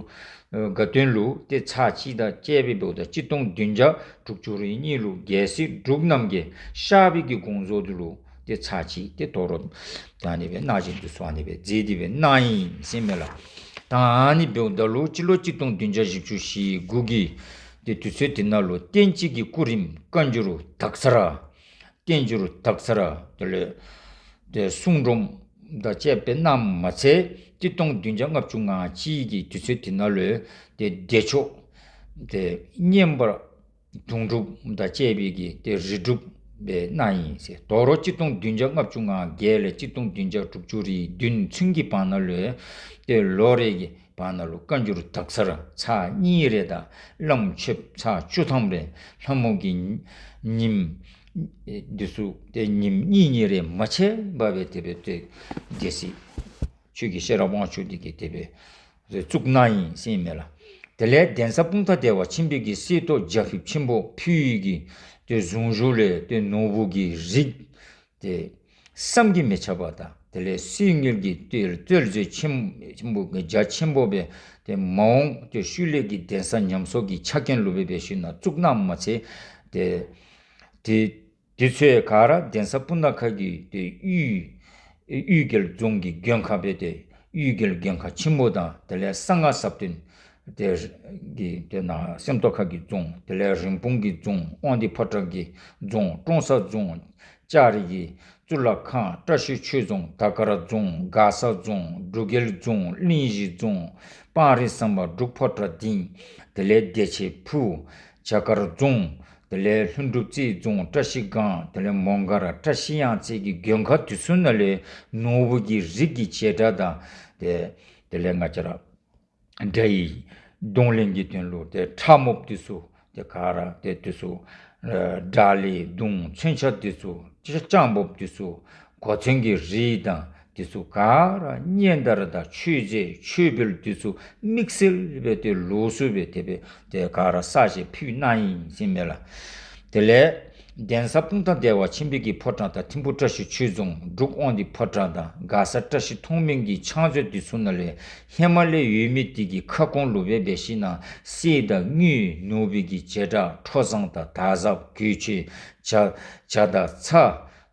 ཨ་དགའ་སྟོན་ལུ་ཏེ་ཚར་གཅིག་དང་བཅས་པའི་འབདཝ་ད་གཅིག་སྟོང་བདུན་བརྒྱ་དྲུག་ཅུ་རེ་གཉིས་ལུ་རྒྱལ་སྲས་འབྲུག་རྣམ་རྒྱལ་གཤགས་པའི་གི་དགོངས་རྫོགས་དེ་ལུ་ཏེ་ཚར་གཅིག་ཏེ་དོ་རུང་ད་ཨ་ནི་སྦེ་གནང་སྦྱིན་དེ་ཚུ་ཨ་ནི་སྦེ་མཛད་དེ་སྦེ་གནང་ཡི་ཟེར་མས་ལགས། ད་ཨ་ནི་འབདཝ་ད་ལུ་སྤྱི་ལོ་གཅིག་སྟོང་བདུན་བརྒྱ་བཞི་བཅུ་ཞེ་དགུ་གི་ཏེ་དུས་ཚོད་དེ་ནང་ལུ་བསྟན་སྤྱི་གི་སྐུ་རིམ་བཀའ་འགྱུར་དག་ཚར་བསྟན་འགྱུར་དག་ཚར་དེ་ལས་ཏེ་གསུང་སྒྲོམ་དང་བཅས་པ་གནངམ་མ་ཚད་གཅིག་སྟོང་བདུན་བརྒྱ་ལྔ་བཅུ་ང་གཅིག་གི་དུས་ཚོད་དེ་ནང་ལུ་ཏེ་བདེ་མཆོག་ཏེ་བསྙེན་པར་དུང་སྒྲུབ་དང་བཅས་པའི་གི་ཏེ་རིལ་སྒྲུབ་སྦེ་གནང་ཡི་ཟེར། དོ་རུང་གཅིག་སྟོང་བདུན་བརྒྱ་ལྔ་བཅུ་ང་བརྒྱད་ལས་གཅིག་སྟོང་བདུན་བརྒྱ་དྲུག་ཅུ་རེ་བདུན་ཚུན་གྱི་བར་ན་ལུ་ཏེ་ལོ་རེ་གི་བར་ན་ལུ་བཀའ་འགྱུར་དག་ཚར་ཚར་གཉིས་རེ་དང་བླམ་མཆོདཔ་ཚར་བཅུ་ཐམ་རེ་ལྷ་མོ་གི་ཉིནམ་དེ་ཚུ་ཏེ་ཉིནམ་གཉིས་གཉིས་རེ་མ་ཆད་པར་སྦེ་དེ་སྦེ་ཏེ་སྡེ་སྲིད་ཆོས་རྒྱལ་ཤེས་རབ་དབང་ཕྱུག་དེ་གིས་དེ་སྦེ་བཙུགས་གནང་ཡི་ཟེར་མས་ལགས། དེ་ལས་གདན་ས་སྤུངས་ཐང་བདེ་བ་ཆེན་པོའི་གི་གསེར་ཏོག་རྒྱ་ཕིབས་ཆེན་པོ་ཕུལ་ཡི་གི་ཏེ་གཟུངས་གཞུག་ལས་ཏེ་ནོར་བུ་གི་རིགས་ཏེ་བསམ་གྱིས་མི་ཁྱབ་པ་དང་དེ་ལས་གསེར་དངུལ་གྱི་ཏེ་རྩེག་བཟོ་ཆེན་ཆེན་པོ་རྒྱ་ཆེན་པོ་སྦེ་ཏེ་མ་འོངས་ཏེ་ཤུལ་ལས་ཀྱི་གདན་ས་ཉམས་གསོ་གི་ཆ་རྐྱེན་ལུ་སྦེ་འབད་ཞིན་ན་བཙུགས་གནངམ་མ་ཚད་ཏེ་ཏེ་དེ་ཚུ་ག་ར་གདན་ས་སྤུངས་ཐང་ཁ་གི་ཏེ་གཡུས་གཡུལ་རྒྱལ་རྫོང་གི་མགོན་ཁང་སྦེ་ཏེ་གཡུལ་རྒྱལ་མགོན་ཁང་ཆེན་པོ་དང་དེ་ལས་གསང་སྔགས་ཟབ་དོན་ཏེ་གི་ཏེ་ནཱ་སེམས་རྟོགས་ཁ་གི་རྫོང་དེ་ལས་རིན་སྤུངས་ཀྱི་རྫོང་དབང་འདུས་ཕོ་བྲང་གི་རྫོང་ཀྲོང་གསར་རྫོང་ལྕགས་རི་གི་གཙུག་ལག་ཁང་བཀྲ་ཤིས་ཆོས་རྫོང་དར་དཀར་རྫོང་མགར་ས་རྫོང་འབྲུག་རྒྱལ་རྫོང་གླིང་བཞི་རྫོང་སྤང་རི་ཟམ་པ་འབྲུག་ཕོ་བྲང་སྡིངས་དེ་ལས་བདེ་ཆེན་ཕུག་བྱ་དཀར་རྫོང་དེ་ལས་ལྷུན་གྲུབ་རྩེ་རྫོང་བཀྲ་ཤིས་སྒང་དེ་ལས་མོང་སྒར་བཀྲ་ཤིས་གཡང་རྩེ་གི་མགོན་ཁང་དེ་ཚུ་ནང་ལས་ནོར་བུ་གི་རིགས་ཀྱི་བྱེ་བྲག་དང་ཏེ་དེ་ལས་ང་བཅས་ར་དགྲ་ཡི་གདོང་ལེན་གྱི་དོན་ལུ་ཏེ་ཁྲབ་རྨོགཔ་དེ་ཚུ་ཏེ་ག་ར་ཏེ་དེ་ཚུ་ཨ་དགྲ་ལས་མདུང་མཚོན་ཆ་དེ་ཚུ་ལྕགས་འབོགཔ་དེ་ཚུ་གོ་མཚོན་གྱི་རིགས་དང་དེ་ཚུ་ག་ར་སྙན་དར་དང་མཆོད་རྫས་མཆོད་འབུལ་དེ་ཚུ་དམིགས་བསལ་སྦེ་ཏེ་ལོགས་སུ་སྦེ་དེ་སྦེ་ཏེ་ག་ར་གསར་བཞེངས་ཕུལ་གནང་ཡི་ཟེར་མས་ལགས། དེ་ལས་གདན་ས་སྤུངས་ཐང་བདེ་བ་ཆེན་པོའི་གི་ཕོ་བྲང་དང་ཐིམ་ཕུག་བཀྲ་ཤིས་ཆོས་རྫོང་འབྲུག་དབང་འདུས་ཕོ་བྲང་དང་མགར་ས་བཀྲ་ཤིས་མཐོང་སྨོན་གྱི་ཕྱག་མཛོད་དེ་ཚུ་ནང་ལས་ཧེ་མ་ལས་ཡོད་མི་དེ་གི་ཁ་སྐོང་ལུ་སྦེ་འབད་ཞིན་ན་གསེར་དང་དངུལ་ནོར་བུ་གི་བྱེ་བྲག་ཁྲོ་ཟངས་དང་དར་ཟབ་གོས་ཆེན་བྱ་བྱ་དང་ཚྭ་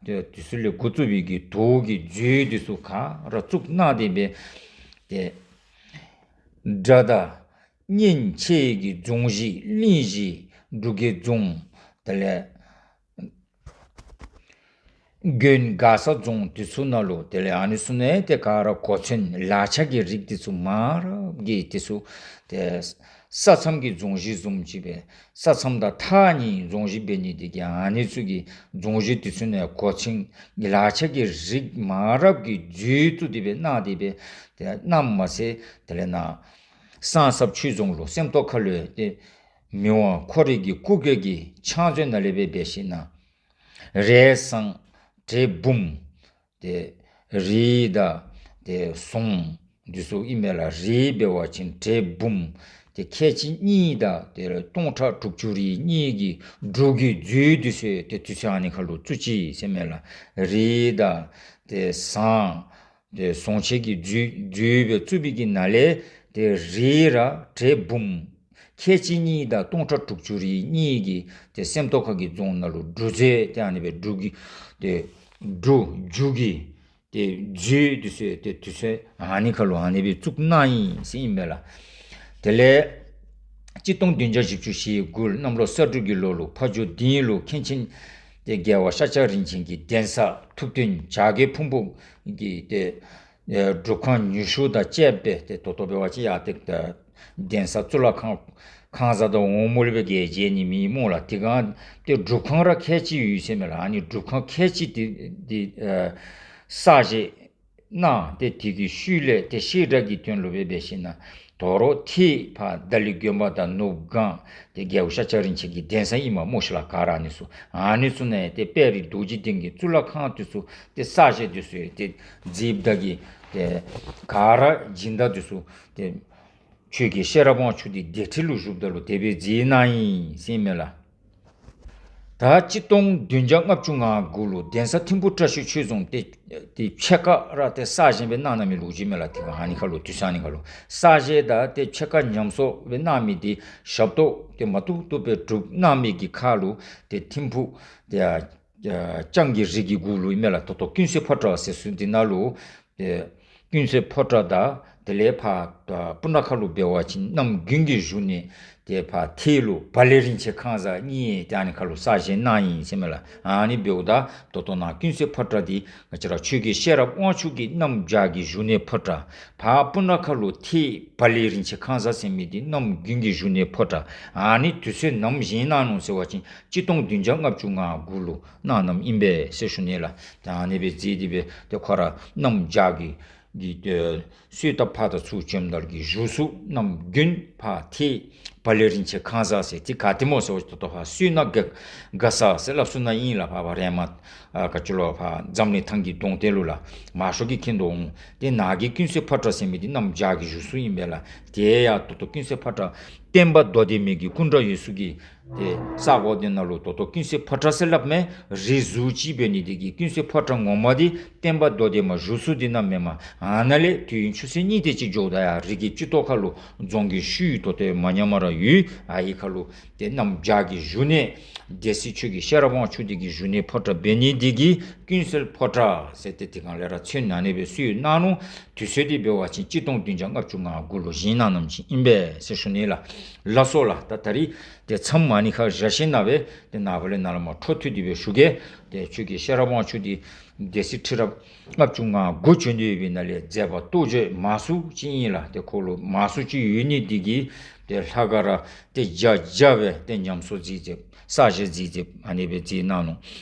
དེ་དེ་ཚུ་ལས་འགོ་བཙུགས་པའི་གི་དུག་གི་རྫས་དེ་ཚུ་ག་ར་བཙུགས་གནང་སྟེ་སྦེ་ཏེ་དགྲ་དང་གཉེན་ཆེ་གི་རྫོང་གཞི་གླིང་བཞི་འབྲུག་རྒྱལ་རྫོང་དེ་ལས་དགོན་མགར་ས་རྫོང་དེ་ཚུ་ནང་ལུ་དེ་ལས་ཨ་ནི་ཚུ་ནང་ཏེ་ག་ར་གོ་མཚོན་ལག་ཆ་གི་རིགས་དེ་ཚུ་མང་རབས་ཀྱི་དེ་ཚུ་ཏེ་ས་མཚམས་ཀྱི་རྫོང་གཞི་བཟུམ་ཅིག་སྦེ་ས་མཚམས་དང་ཐག་ཉེ་རྫོང་གཞི་འབད་ནི་དེ་གིས་ཨ་ནི་ཚུ་གི་རྫོང་གཞི་དེ་ཚུ་ནང་གོ་མཚོན་ལག་ཆ་གི་རིགས་མང་རབས་ཀྱི་མཛོད་བཙུགས་ཏེ་སྦེ་གནང་སྟེ་སྦེ་ཏེ་གནངམ་མ་ཚད་དེ་ལས་ནཱ་གསང་སྔགས་ཆོས་རྫོང་ལུ་སེམས་རྟོགས་ཁ་ལུ་ཏེ་མི་དབང་ཁོ་རའི་གི་སྐུ་སྒེར་གྱི་ཕྱག་མཛོད་ནང་ལས་སྦེ་འབད་ཞིན་ན་རས་བཟང་བྲེ་འབུམ་ཏེ་རིལ་དང་ཏེ་ཟངས་འདི་ཚུ་ཨིན་མས་ལགས། རིལ་འབད་བ་ཅིན་བྲེ་འབུམ་ཏེ་ཁལ་གཅིག་གཉིས་དང་ཏེ་སྟོང་ཕྲག་དྲུག་ཅུ་རེ་གཉིས་ཀྱི་འབྲུག་གི་མཛོད་འདི་ཚུ་ཏེ་དུས་ཚོད་ཨ་ནི་ཁར་ལུ་བཙུགས་ཅི་ཟེར་མས་ལགས། རིལ་དང་ཏེ་ཟངས་ཏེ་ཟངས་ཆས་ཀྱི་མཛོད་མཛོད་སྦེ་བཙུགས་པའི་གི་ནང་ལས་ཏེ་རིལ་ར་བྲེ་འབུམ་ཁལ་གཅིག་གཉིས་དང་སྟོང་ཕྲག་དྲུག་ཅུ་རེ་གཉིས་ཀྱི་ཏེ་སེམས་རྟོགས་ཁ་གི་རྫོང་ནང་ལུ་འབྲུ་རྫས་ཏེ་ཨ་ནི་སྦེ་འབྲུ་གི་ཏེ་འབྲུ་རྒྱུ་གི་ཏེ་མཛོད་དེ་ཚུ་ཏེ་དུས་ཚོད་ཨ་ནི་ཁར་ལུ་ཨ་ནི་སྦེ་བཙུགས་གནང་ཡི་ཟེར་ཨིན་པས་ལགས། དེ་ལས་གཅིག་སྟོང་བདུན་བརྒྱ་བཞི་བཅུ་ཞེ་དགུ་གནམ་ལོ་ས་འབྲུག་གི་ལོ་ལུ་ཕ་ཇོ་སྡིངས་ལུ་མཁན་ཆེན་ཏེ་རྒྱལ་བ་ཤཱཀྱ་རིན་ཆེན་གྱི་གདན་ས་ཐུབ་བསྟན་བྱ་རྒོད་ཕུང་པོ་གི་ཏེ་ཨེ་སྒྲུབ་ཁང་ཉི་ཤུ་དང་བཅས་པ་སྦེ་ཏེ་ད་ལྟོ་འབད་བ་ཅིན་ཡར་ཏེ་ད་གདན་ས་གཙུག་ལག་ཁང་ཁང་བཟང་དང་འོལ་མོ་ལས་སྦེ་ག་ར་མཇལ་ནི་མེད་སྨོ་ལགས། དེ་སྒང་ཏེ་སྒྲུབ་ཁང་ར་ཁལ་གཅིག་ཡོད་ཟེར་མས་ལགས། ཨ་ནི་སྒྲུབ་ཁང་ཁལ་གཅིག་དེ་དེ་ཨེ་གསར་བཞེངས་གནང་སྟེ་དེ་གི་ཤུལ་ལས་ཏེ་བཤད་གྲྭ་གི་དོན་ལུ་སྦེ་འབད་ཞིན་ན་དོ་རུང་ཏེ་ཕར་ད་ལི་དགོན་པ་དང་ནུབ་སྒང་ཏེ་རྒྱལ་བ་ཤཱཀྱ་རིན་ཆེན་གྱི་གདན་ས་ཨིན་མས་སྨོ་ཤིག་ལགས། ག་ར་ཨ་ནི་ཚུ་ཨ་ནི་ཚུ་ནང་ཏེ་དཔལ་རི་རྡོ་རྗེ་གདན་གྱི་གཙུག་ལག་ཁང་དེ་ཚུ་ཏེ་གསར་བཞེངས་དེ་ཚུ་ཏེ་མཛདཔ་ད་གི་ཏེ་ག་ར་སྦྱིན་བདག་དེ་ཚུ་ཏེ་ཆོས་རྒྱལ་ཤེས་རབ་དབང་ཕྱུག་དེ་སྡེ་ཁྲི་ལུ་བཞུགསཔ་ད་ལུ་དེ་སྦེ་མཛད་གནང་ཡི་ཟེར་མས་ལགས། ད་གཅིག་སྟོང་བདུན་བརྒྱ་ལྔ་བཅུ་ང་དགུ་ལུ་གདན་ས་ཐིམ་ཕུ་བཀྲ་ཤིས་ཆོས་རྫོང་ཏེ་ཏེ་ཕྱེད་ཀ་ར་ཏེ་གསར་བཞེངས་སྦེ་གནང་གནང་མི་ལོ་རྒྱུས་མས་ལགས། ཏེ་ཨ་ནི་ཁར་ལུ་དུས་ཚོད་ཨ་ནི་ཁར་ལུ་གསར་བཞེངས་དང་ཏེ་ཕྱེད་ཀ་ཉམས་གསོ་སྦེ་གནང་མི་འདི་ཞབས་ཏོག་ཏེ་མ་ཐུབ་ཐུབ་སྦེ་སྒྲུབ་གནང་མི་གི་ཁར་ལུ་ཏེ་ཐིམ་ཕུ་ཏེ་ཨ་ལྕང་གི་རི་གི་གུ་ལུ་ཨིན་མས་ལགས། ད་ལྟོ་ཀུན་གསལ་ཕོ་བྲང་ཟེར་ས་འདི་ནང་ལུ་ཏེ་ཀུན་གསལ་ཕོ་བྲང་དང་དེ་ལས་ཕར་སྤུ་ན་ཁ་ལུ་འབད་བ་ཅིན་རྣམ་དགུན་གྱི་བཞུགས་གནས་ཏེ་ཕར་ཐེད་ལུ་བ་ལེ་རིན་ཆེན་ཁང་བཟང་གཉིས་ཏེ་ཨ་ནི་ཁར་ལུ་གསར་བཞེངས་གནང་ཡི་ཟེར་མས་ལགས། ཨ་ནི་འབདཝ་ད་ད་ལྟོ་ནཱ་ཀུན་གསལ་ཕོ་བྲང་འདི་ང་བཅས་ར་ཆོས་རྒྱལ་ཤེས་རབ་དབང་ཕྱུག་གི་གནམ་བྱཱར་གྱི་བཞུགས་གནས་ཕོ་བྲང་ཕར་སྤུ་ན་ཁ་ལུ་ཐེད་བ་ལེ་རིན་ཆེན་ཁང་བཟང་ཟེར་མི་འདི་རྣམ་དགུན་གྱི་བཞུགས་གནས་ཕོ་བྲང་ཨ་ནི་དུས་ཚོད་ནམ་བཞེངས་གནང་ནུག་ཟེར་བ་ཅིན་གཅིག་སྟོང་བདུན་བརྒྱ་ལྔ་བཅུ་ང་དགུ་ལུ་གནང་གནངམ་ཨིན་པས་ཟེར་ཞུ་ནི་ལགས། ད་ཨ་ནི་སྦེ་མཛད་དེ་སྦེ་ཏེ་ཁོ་ར་གནམ་བྱཱར་གྱི་གི་ཏེ་གསོལ་ཐབ་ཕར་དང་ཚུར་བྱོནམ་ད་ལུ་གི་བཞུགས་ས་རྣམ་དགུན་ཕར་ཐེད་བ་ལེ་རིན་ཆེན་ཁང་བཟང་ཟེར་ཏེ་ག་ཏེ་སྨོ་ཟེར་བ་ཅིན་ད་ལྟོ་ཕར་སོ་ན་དགའ་དགའ་ས་ཟེར་སླབ་སོ་ནང་ཨིན་ལགས། ཕར་ཕར་རེ་མ་ཨ་ག་ཅི་ལོ་ཕར་འཛམ་གླིང་ཐང་གི་གདོང་དེ་ལུ་ལགས། མང་ཤོས་ཀྱིས་མཁྱེན་དོ་འོང་། ཏེ་ནཱ་གི་ཀུན་གསལ་ཕོ་བྲང་ཟེར་མི་འདི་གནམ་བྱཱར་གྱི་བཞུགས་ས་ཨིན་པས་ལགས། དེ་ཡང་ད་ལྟོ་ཀུན་གསལ་ཕོ་བྲང་སྟོན་པ་མདོ་སྡེ་མི་གི་སྐུ་འདྲ་ཡོད་ས་གི་ཏེ་ས་གོ་འདི་ནང་ལུ་ད་ལྟོ་ཀུན་གསལ་ཕོ་བྲང་ཟེར་སླབ་མས། རི་ཟུར་ཅིག་འབད་ནི་འདི་གིས་ཀུན་གསལ་ཕོ་བྲང་ངོ་མ་འདི་སྟོན་པ་མདོ་སྡེ་མ་བཞུགས་ས་འདི་ནང་མེན་མས། ཨ་ནཱ་ལས་དུས་ཡུན་ཆུ་ཚོད་གཉིས་དེ་ཅིག་འགྱོཝ་ད་ཡར་རི་གི་སྤྱི་ཏོག་ཁར་ལུ་རྫོང་གི་ཤུལ་ད་ལྟོ་མ་ཉམས་པར་ཡོད། ཨ་ནི་ཁར་ལུ་ཏེ་གནམ་བྱཱར་གྱི་བཞུགས་གནས་སྡེ་སྲིད་ཆོས་རྒྱལ་ཤེས་རབ་དབང་ཕྱུག་འདི་གི་བཞུགས་གནས་ཕོ་བྲང་འབད་ནི་འདི་གིས་ཀུན་གསལ་ཕོ་བྲང་ཟེར་ཏེ་དེ་སྒང་ལས་ར་མཚན་ཨ་ནི་སྦེ་གསོལ་གནང་ནུག། དུས་ཚོད་འདི་འབད་བ་ཅིན་གཅིག་སྟོང་བདུན་བརྒྱ་ལྔ་བཅུ་ང་དགུ་ལུ་བཞེངས་གནང་གནངམ་ཅིག་ཨིན་པས་ཟེར་ཞུ་ནི་ལགས། ལགས་སོ་ལགས། ད་ད་རིས་ཏེ་མཚམས་ཨ་ནི་ཁར་བཞག་ཞིནམ་ལས་ཏེ་ནངས་པ་ལས་ནཱ་ལས་མར་འཕྲོ་མཐུད་དེ་སྦེ་ཞུ་གེ། ཏེ་ཆོས་རྒྱལ་ཤེས་རབ་དབང་ཕྱུག་འདི་སྡེ་སྲིད་ཁྲི་རབས་ལྔ་བཅུ་ང་དགུ་བྱོན་ཏེ་ཡོད་པའི་ནང་ལས་མཛད་པ་རྟོགས་བརྗོད་མང་སུ་ཅིག་ཨིན་ལགས། ཏེ་ཁོ་ལུ་མང་སུ་ཅིག་ཡོད་ནི་འདི་གིས་ཏེ་ལྷག་དཀར་ར་ཏེ་བརྒྱ་བརྒྱ་སྦེ་ཏེ་ཉམས་གསོ་མཛད་མཛདཔ་གསར་བཞེངས་མཛད་མཛདཔ་ཨ་ནི་སྦེ་མཛད་གནང་ནུག།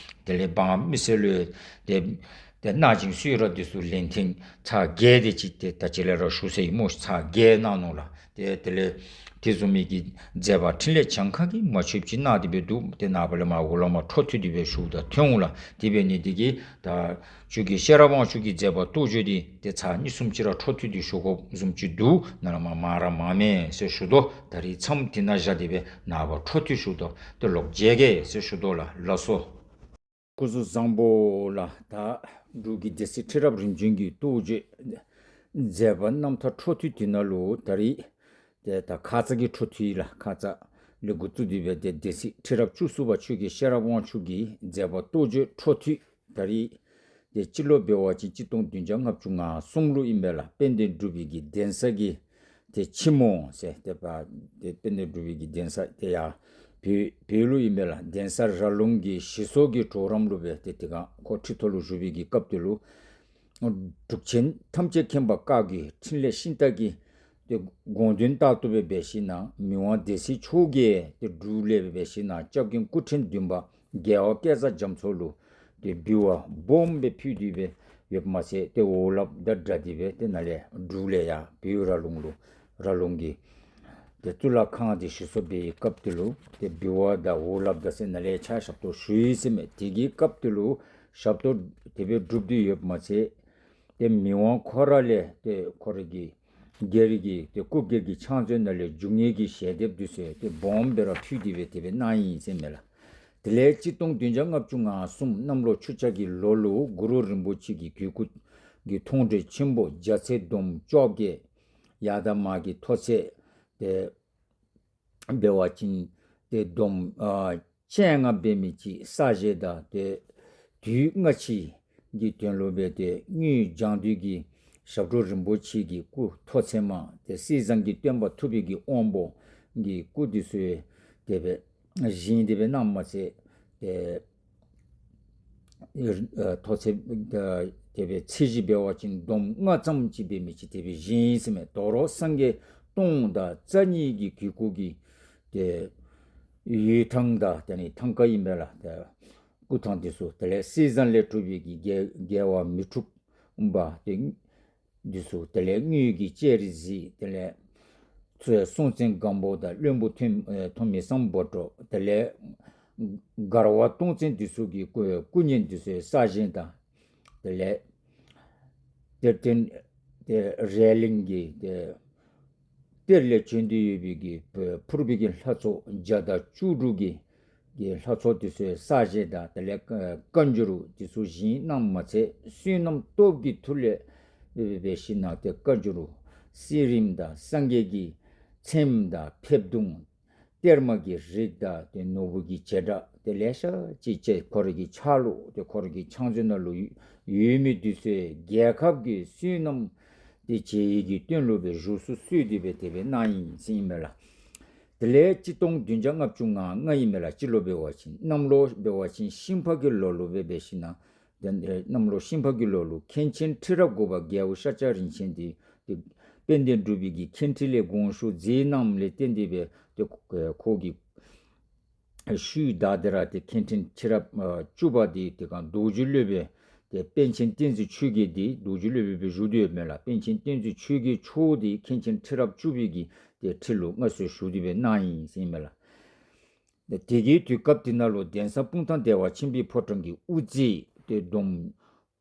དེ་ལས་འབངས་མི་སེར་ལུ་ཏེ་ཏེ་གནང་སྦྱིན་གསོལ་རས་འདི་ཚུ་ལན་ཐེངས་ཚར་བརྒྱད་དེ་ཅིག་ཏེ་ད་ཅི་ལས་ར་ཞུ་ས་ཨིན་སྨོ། ཚར་བརྒྱད་གནང་ནུག་ལགས། ཏེ་དེ་ལས་དེ་བཟུམ་མའི་གི་མཛད་པ་འཕྲིན་ལས་གྱངས་ཁ་གིས་མ་ཆོདཔ་ཅིག་གནང་སྟེ་སྦེ་འདུག། ཏེ་ནངས་པ་ལས་མར་འོག་ལས་མར་འཕྲོ་མཐུད་དེ་སྦེ་ཞུཝ་ད་ཐོན་འོང་ལགས། དེ་འབད་ནི་འདི་གིས་ད་ཆོས་རྒྱལ་ཤེས་རབ་དབང་ཕྱུག་གི་མཛད་པ་རྟོགས་བརྗོད་འདི་ཏེ་ཚར་གཉིས་གསུམ་ཅིག་ར་འཕྲོ་མཐུད་དེ་ཞུ་དགོཔ་བཟུམ་ཅིག་འདུག། ནཱ་ལས་མར་མང་ར་མང་མས་ཟེར་ཞུ་དོ། ད་རིས་མཚམས་འདི་ནང་བཞག་སྟེ་སྦེ་ནངས་པ་འཕྲོ་མཐུད་ཞུ་དོ། ཏེ་ལོག་མཇལ་གེ་ཟེར་ཞུ་དོ་ལགས། ལགས་སོ། སྐུ་གཟུགས་བཟང་པོ་ལགས། ད་འབྲུག་གི་སྡེ་སྲིད་ཁྲི་རབས་རིམ་བྱོན་གྱི་རྟོགས་བརྗོད་མཛད་པ་རྣམ་ཐར་འཕྲོ་མཐུད་འདི་ནང་ལུ་ད་རིས་ཏེ་ད་ཁ་ཙ་གི་འཕྲོ་མཐུད་ལགས། ཁ་ཙ་ལས་འགོ་བཙུགས་ཏེ་སྦེ་ཏེ་སྡེ་སྲིད་ཁྲི་རབས་བཅུ་གསུམ་པ་ཆོས་རྒྱལ་ཤེས་རབ་དབང་ཕྱུག་གི་མཛད་པ་རྟོགས་བརྗོད་འཕྲོ་མཐུད། ད་རིས་ཏེ་སྤྱི་ལོ་འབད་བ་ཅིན་གཅིག་སྟོང་བདུན་བརྒྱ་ལྔ་བཅུ་ང་གསུམ་ལུ་ཨིན་པས་ལགས། དཔལ་ལྡན་འབྲུག་པའི་གི་གདན་ས་གི་ཏེ་ཕྱི་མོ་ཟེར་ཏེ་པ་ཏེ་དཔལ་ལྡན་འབྲུག་པའི་གི་གདན་ས་དེ་ཡར་བོད་བོད་ལུ་ཨིན་པས་ལགས། གདན་ས་ར་ལུང་གི་ཞི་སོགས་ཀྱི་གྲོགས་རམ་ལུ་སྦེ་ཏེ་དེ་སྒང་ཁོ་ཁྲི་ཐོག་ལུ་བཞུགས་པའི་གི་སྐབས་དེ་ལུ་འབྲུག་ཆེན་ཐམས་ཅད་མཁྱེན་པ་བཀའ་བརྒྱུད་འཕྲིན་ལས་ཤིང་རྟ་གི་ཏེ་དགོངས་དོན་ལྟར་དུ་སྦེ་འབད་ཞིན་ན་མི་དབང་སྡེ་སྲིད་མཆོག་གིས་ཏེ་འབྲུག་ལས་སྦེ་འབད་ཞིན་ན་སྐྱབས་མགོན་སྐུ་ཕྲེང་བདུན་པ་རྒྱལ་བ་སྐལ་བཟང་རྒྱ་མཚོ་ལུ་ཏེ་འབུལ་བ་སྦོམ་སྦེ་ཕུལ་ཏེ་སྦེ་ཡོདཔ་མ་ཚད་ཏེ་འོད་རླབས་དང་སྦྲགས་ཏེ་སྦེ་ཏེ་ནཱ་ལས་འབྲུག་ལས་ཡར་བོད་ར་ལུང་ལུ་ར་ལུང་གི་ཏེ་གཙུག་ལག་ཁང་འདི་ཞི་སོགས་འབད་བའི་སྐབས་དེ་ལུ་ཏེ་འབུལ་བ་དང་འོད་རླབས་དང་ཟེར་ནཱ་ལས་ཕྱག་ཞབས་ཏོག་ཞུ་ཡི་ཟེར་མས། དེ་གི་སྐབས་དེ་ལུ་ཞབས་ཏོག་དེ་སྦེ་སྒྲུབ་སྟེ་ཡོདཔ་མ་ཚད་ཏེ་མི་དབང་ཁོ་ར་ལས་ཏེ་ཁོ་རའི་གི་སྒེར་གྱི་ཏེ་སྐུ་སྒེར་གྱི་ཕྱག་མཛོད་ནང་ལས་འབྱུང་ལྔའི་གི་ཞལ་འདེབས་འདི་ཚུ་ཏེ་སྦོམ་སྦེ་ར་ཕུལ་ཏེ་སྦེ་དེ་སྦེ་གནང་ཡི་ཟེར་མས་ལགས། དེ་ལས་གཅིག་སྟོང་བདུན་བརྒྱ་ལྔ་བཅུ་ང་གསུམ་གནམ་ལོ་ཆུ་བྱ་གི་ལོ་ལུ་གུ་རུ་རིན་པོ་ཆེ་གི་གོས་སྐུ་གི་མཐོང་གྲོལ་ཆེན་པོ་རྒྱ་ཚད་འདོམ་བཅོ་བརྒྱད། ཡར་དང་མར་གྱི་མཐོ་ཚད་ཏེ་འབད་བ་ཅིན་ཏེ་འདོམ་ཨ་བཅོ་ལྔ་འབད་མི་ཅིག་གསར་བཞེངས་དང་ཏེ་དུས་སྔ་ཕྱི་གི་དོན་ལུ་སྦེ་ཏེ་དངུལ་ལྗང་དུས་ཀྱི་ཞབས་དྲུང་རིན་པོ་ཆེ་གི་སྐུ་མཐོ་ཚད་མ་ཏེ་གསེར་ཟངས་ཀྱི་སྟོན་པ་ཐུབ་པའི་གི་དབང་པོ་གི་སྐུ་འདི་ཚུ་དེ་སྦེ་བཞེངས་ཏེ་སྦེ་གནངམ་མ་ཚད་ཏེ་ཨ་མཐོ་ཚད་ཨ་དེ་སྦེ་ཚད་གཞི་འབད་བ་ཅིན་འདོམ་ལྔ་ཙམ་ཅིག་འབད་མི་ཅིག་དེ་སྦེ་བཞེངས་ཡི་ཟེར་མས། དོ་རུང་སངས་རྒྱས་སྟོང་དང་རྩ་གཉིས་ཀྱི་གོས་སྐུ་གི་ཏེ་ཡོལ་ཐང་དང་ཏེ་ནི་ཐང་ཀ་ཨིན་པས་ལགས། ཏེ་སྐུ་ཐང་འདི་ཚུ་དེ་ལས་གསེར་ཟངས་ལས་གྲུབ་པའི་གི་རྒྱལ་རྒྱལ་བ་མི་འཁྲུགས་པ་ཏེ་འདི་ཚུ་དེ་ལས་དངུལ་གྱི་སྤྱན་རས་གཟིགས་དེ་ལས་ཚུ་སྲོང་བཙན་སྒམ་པོ་དང་བློན་པོ་ཐོན་ཨེ་ཐོན་མི་སམ་བྷོ་ཊ་དེ་ལས་མགར་བ་སྟོང་བཙན་འདི་ཚུ་གི་སྐུ་སྐུ་བརྙན་འདི་ཚུ་གསར་བཞེངས་དང་དེ་ལས་གཏེར་སྟོན་ཏེ་རས་གླིང་གི་ཏེ་གཏེར་ལས་བྱོན་ཏེ་ཡོད་པའི་གི་ཕུར་པའི་གི་ལྷ་ཚོགས་བརྒྱ་དང་བཅུ་དྲུག་གི་ གི་ལྷ་ཚོགས་འདི་ཚུ་ཡང་ས་གཞི་དང་དེ་ལས་བཀའ་འགྱུར་འདི་ཚུ་བཞེངས་གནངམ་མ་ཚད་བསོད་ནམས་སྟོབས་ཀྱི་མཐུ་ལས་འབད་ཞིན་ན་ཏེ་བཀའ་འགྱུར་གསེར་རིམ་དང་སངས་རྒྱས་ཀྱི་ཚེམས་དང་ཕེབས་གདུང་གཏེར་མ་གི་རིགས་དང་ཏེ་ནོར་བུ་གི་བྱེ་བྲག་ཏེ་ལེ་ཤ་ཅིག་བཅས་ཁོ་རའི་གི་ཕྱག་ལུ་ཏེ་ཁོ་རའི་གི་ཕྱག་མཛོད་ནང་ལུ་ཡོད་མི་འདི་ཚུ་ཡང་རྒྱལ་ཁབ་ཀྱི་བསོད་ནམས་ཏེ་བྱེད་ཡུལ་གྱི་དོན་ལུ་སྦེ་བཞུགས་སུ་གསོལ་ཏེ་སྦེ་དེ་སྦེ་གནང་ཡི་ཟེར་ཨིན་མས་ལགས། དེ་ལས་གཅིག་སྟོང་བདུན་བརྒྱ་ལྔ་བཅུ་ང་ལྔ་ཨིན་མས་ལགས། སྤྱི་ལོ་འབད་བ་ཅིན་གནམ་ལོ་འབད་བ་ཅིན་ཤིང་ཕག་གི་ལོ་ལུ་སྦེ་འབད་ཞིན་ན་ཏེ་གནམ་ལོ་ཤིང་ཕག་གི་ལོ་ལུ་མཁན་ཆེན་ཁྲི་རབས་དགུ་པ་རྒྱལ་བ་ཤཱཀྱ་རིན་ཆེན་འདི་ཏེ་དཔལ་ལྡན་འབྲུག་པའི་གི་མཁན་ཁྲི་ལས་དགོངས་ཞུ་མཛད་གནངམ་ལས་བརྟེན་ཏེ་སྦེ་ཏེ་ཁོ་གི་ཤུལ་བདའ་སྟེ་ར་ཏེ་མཁན་ཆེན་ཁྲི་རབས་ཨ་བཅུ་པ་འདི་དེ་སྒང་རྡོ་རྗེ་སློབ་དཔོན་ཏེ་པཎ་ཆེན་བསྟན་འཛིན་ཆོས་རྒྱལ་འདི་རྡོ་རྗེ་སློབ་དཔོན་སྦེ་བཞུགས་ཏེ་ཡོདཔ་མས་ལགས། པཎ་ཆེན་བསྟན་འཛིན་ཆོས་རྒྱལ་མཆོག་འདི་མཁན་ཆེན་ཁྲི་རབས་བཅུ་པའི་གི་ཏེ་ཁྲི་ལུ་མངའ་གསོལ་ཞུ་སྟེ་སྦེ་གནང་ཡི་ཟེར་ཨིན་མས་ལགས། ཏེ་དེ་གི་དུས་སྐབས་དེ་ནང་ལུ་གདན་ས་སྤུངས་ཐང་བདེ་བ་ཆེན་པོའི་ཕོ་བྲང་གི་དབུ་རྩེ་ཏེ་འདོམ་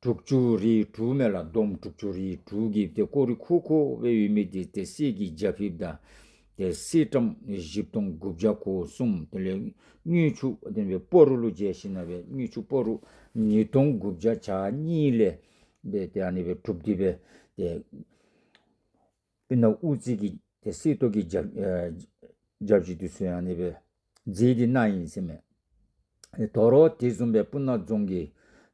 དྲུག་ཅུ་རེ་དྲུག་མས་ལགས། འདོམ་དྲུག་ཅུ་རེ་དྲུག་གི་ཏེ་སྐོར་རི་ཁོ་ཁོ་སྦེ་ཡོད་མི་འདི་ཏེ་གསེར་གྱི་རྒྱ་ཕིབས་དང་ཏེ་གསེར་ཀྲམ་བཞི་སྟོང་དགུ་བརྒྱ་གོ་གསུམ། དེ་ལས་དངུལ་ཆུ་དེ་སྦེ་སྤོ་རུ་ལུ་འཇལ་ཞིན་ན་སྦེ་དངུལ་ཆུ་སྤོ་རུ་ཉིས་སྟོང་དགུ་བརྒྱ་གྱ་གཉིས་ལས་སྦེ་ཏེ་ཨ་ནི་སྦེ་གྲུབ་སྟེ་སྦེ་ཏེ་སྤུ་ན་དབུ་རྩེ་གི་ཏེ་གསེར་ཏོག་གི་རྒྱབ་ཨེ་རྒྱབ་ཅིག་འདི་ཚུ་ཡང་ཨ་ནི་སྦེ་མཛད་དེ་གནང་ཡི་ཟེར་མས། དོ་རུང་དེ་བཟུམ་སྦེ་སྤུ་ན་རྫོང་གི་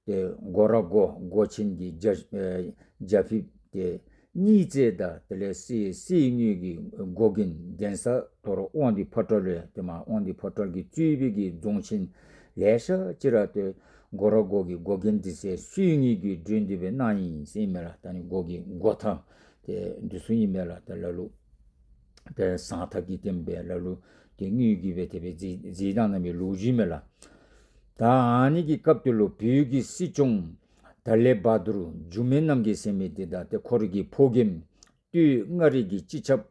ཏེ་སྒོ་ར་སྒོ་སྒོ་ཆེན་གྱི་རྒྱ་ཨེ་རྒྱ་ཕིབས་ཏེ་གཉིས་བརྩེགས་དང་དེ་ལས་གསེར་གསེར་དངུལ་གྱི་སྒོ་རྒྱན། གདན་ས་དོ་རུང་དབང་འདུས་ཕོ་བྲང་ལས་ཏེ་མར་དབང་འདུས་ཕོ་བྲང་གིས་གཙོས་པའི་གི་རྫོང་ཆེན་ལེ་ཤ་ཅིག་ར་ཏེ་སྒོ་ར་སྒོ་གི་སྒོ་རྒྱན་འདི་ཚུ་གསེར་དངུལ་གྱིས་སྒྲོན་ཏེ་སྦེ་གནང་ཡི་ཟེར་ཨིན་མས་ལགས། ད་ཨ་ནི་སྒོ་གི་སྒོ་ཐང་ཏེ་འདི་ཚུ་ཨིན་མས་ལགས། ཏེ་ལ་ལུ་ཏེ་ཟངས་ཐག་གིས་བརྟེན་སྦེ་ལ་ལུ་ཏེ་དངུལ་གྱིས་སྦེ་དེ་སྦེ་མཛད་མཛད་གནང་གནང་བའི་ལོ་རྒྱུས་མས་ལགས། ད་ཨ་ནི་གི་སྐབས་དེ་ལུ་བོད་ཀྱི་སྲིད་སྐྱོང་ཏཱ་ལའི་བ་དུར་འགྱུར་མེད་རྣམ་རྒྱལ་ཟེར་མི་འདི་དང་ཏེ་ཁོ་རའི་གི་ཕོ་རྒནམ་སྟོད་མངའ་རིས་ཀྱི་སྤྱི་ཁྱབ་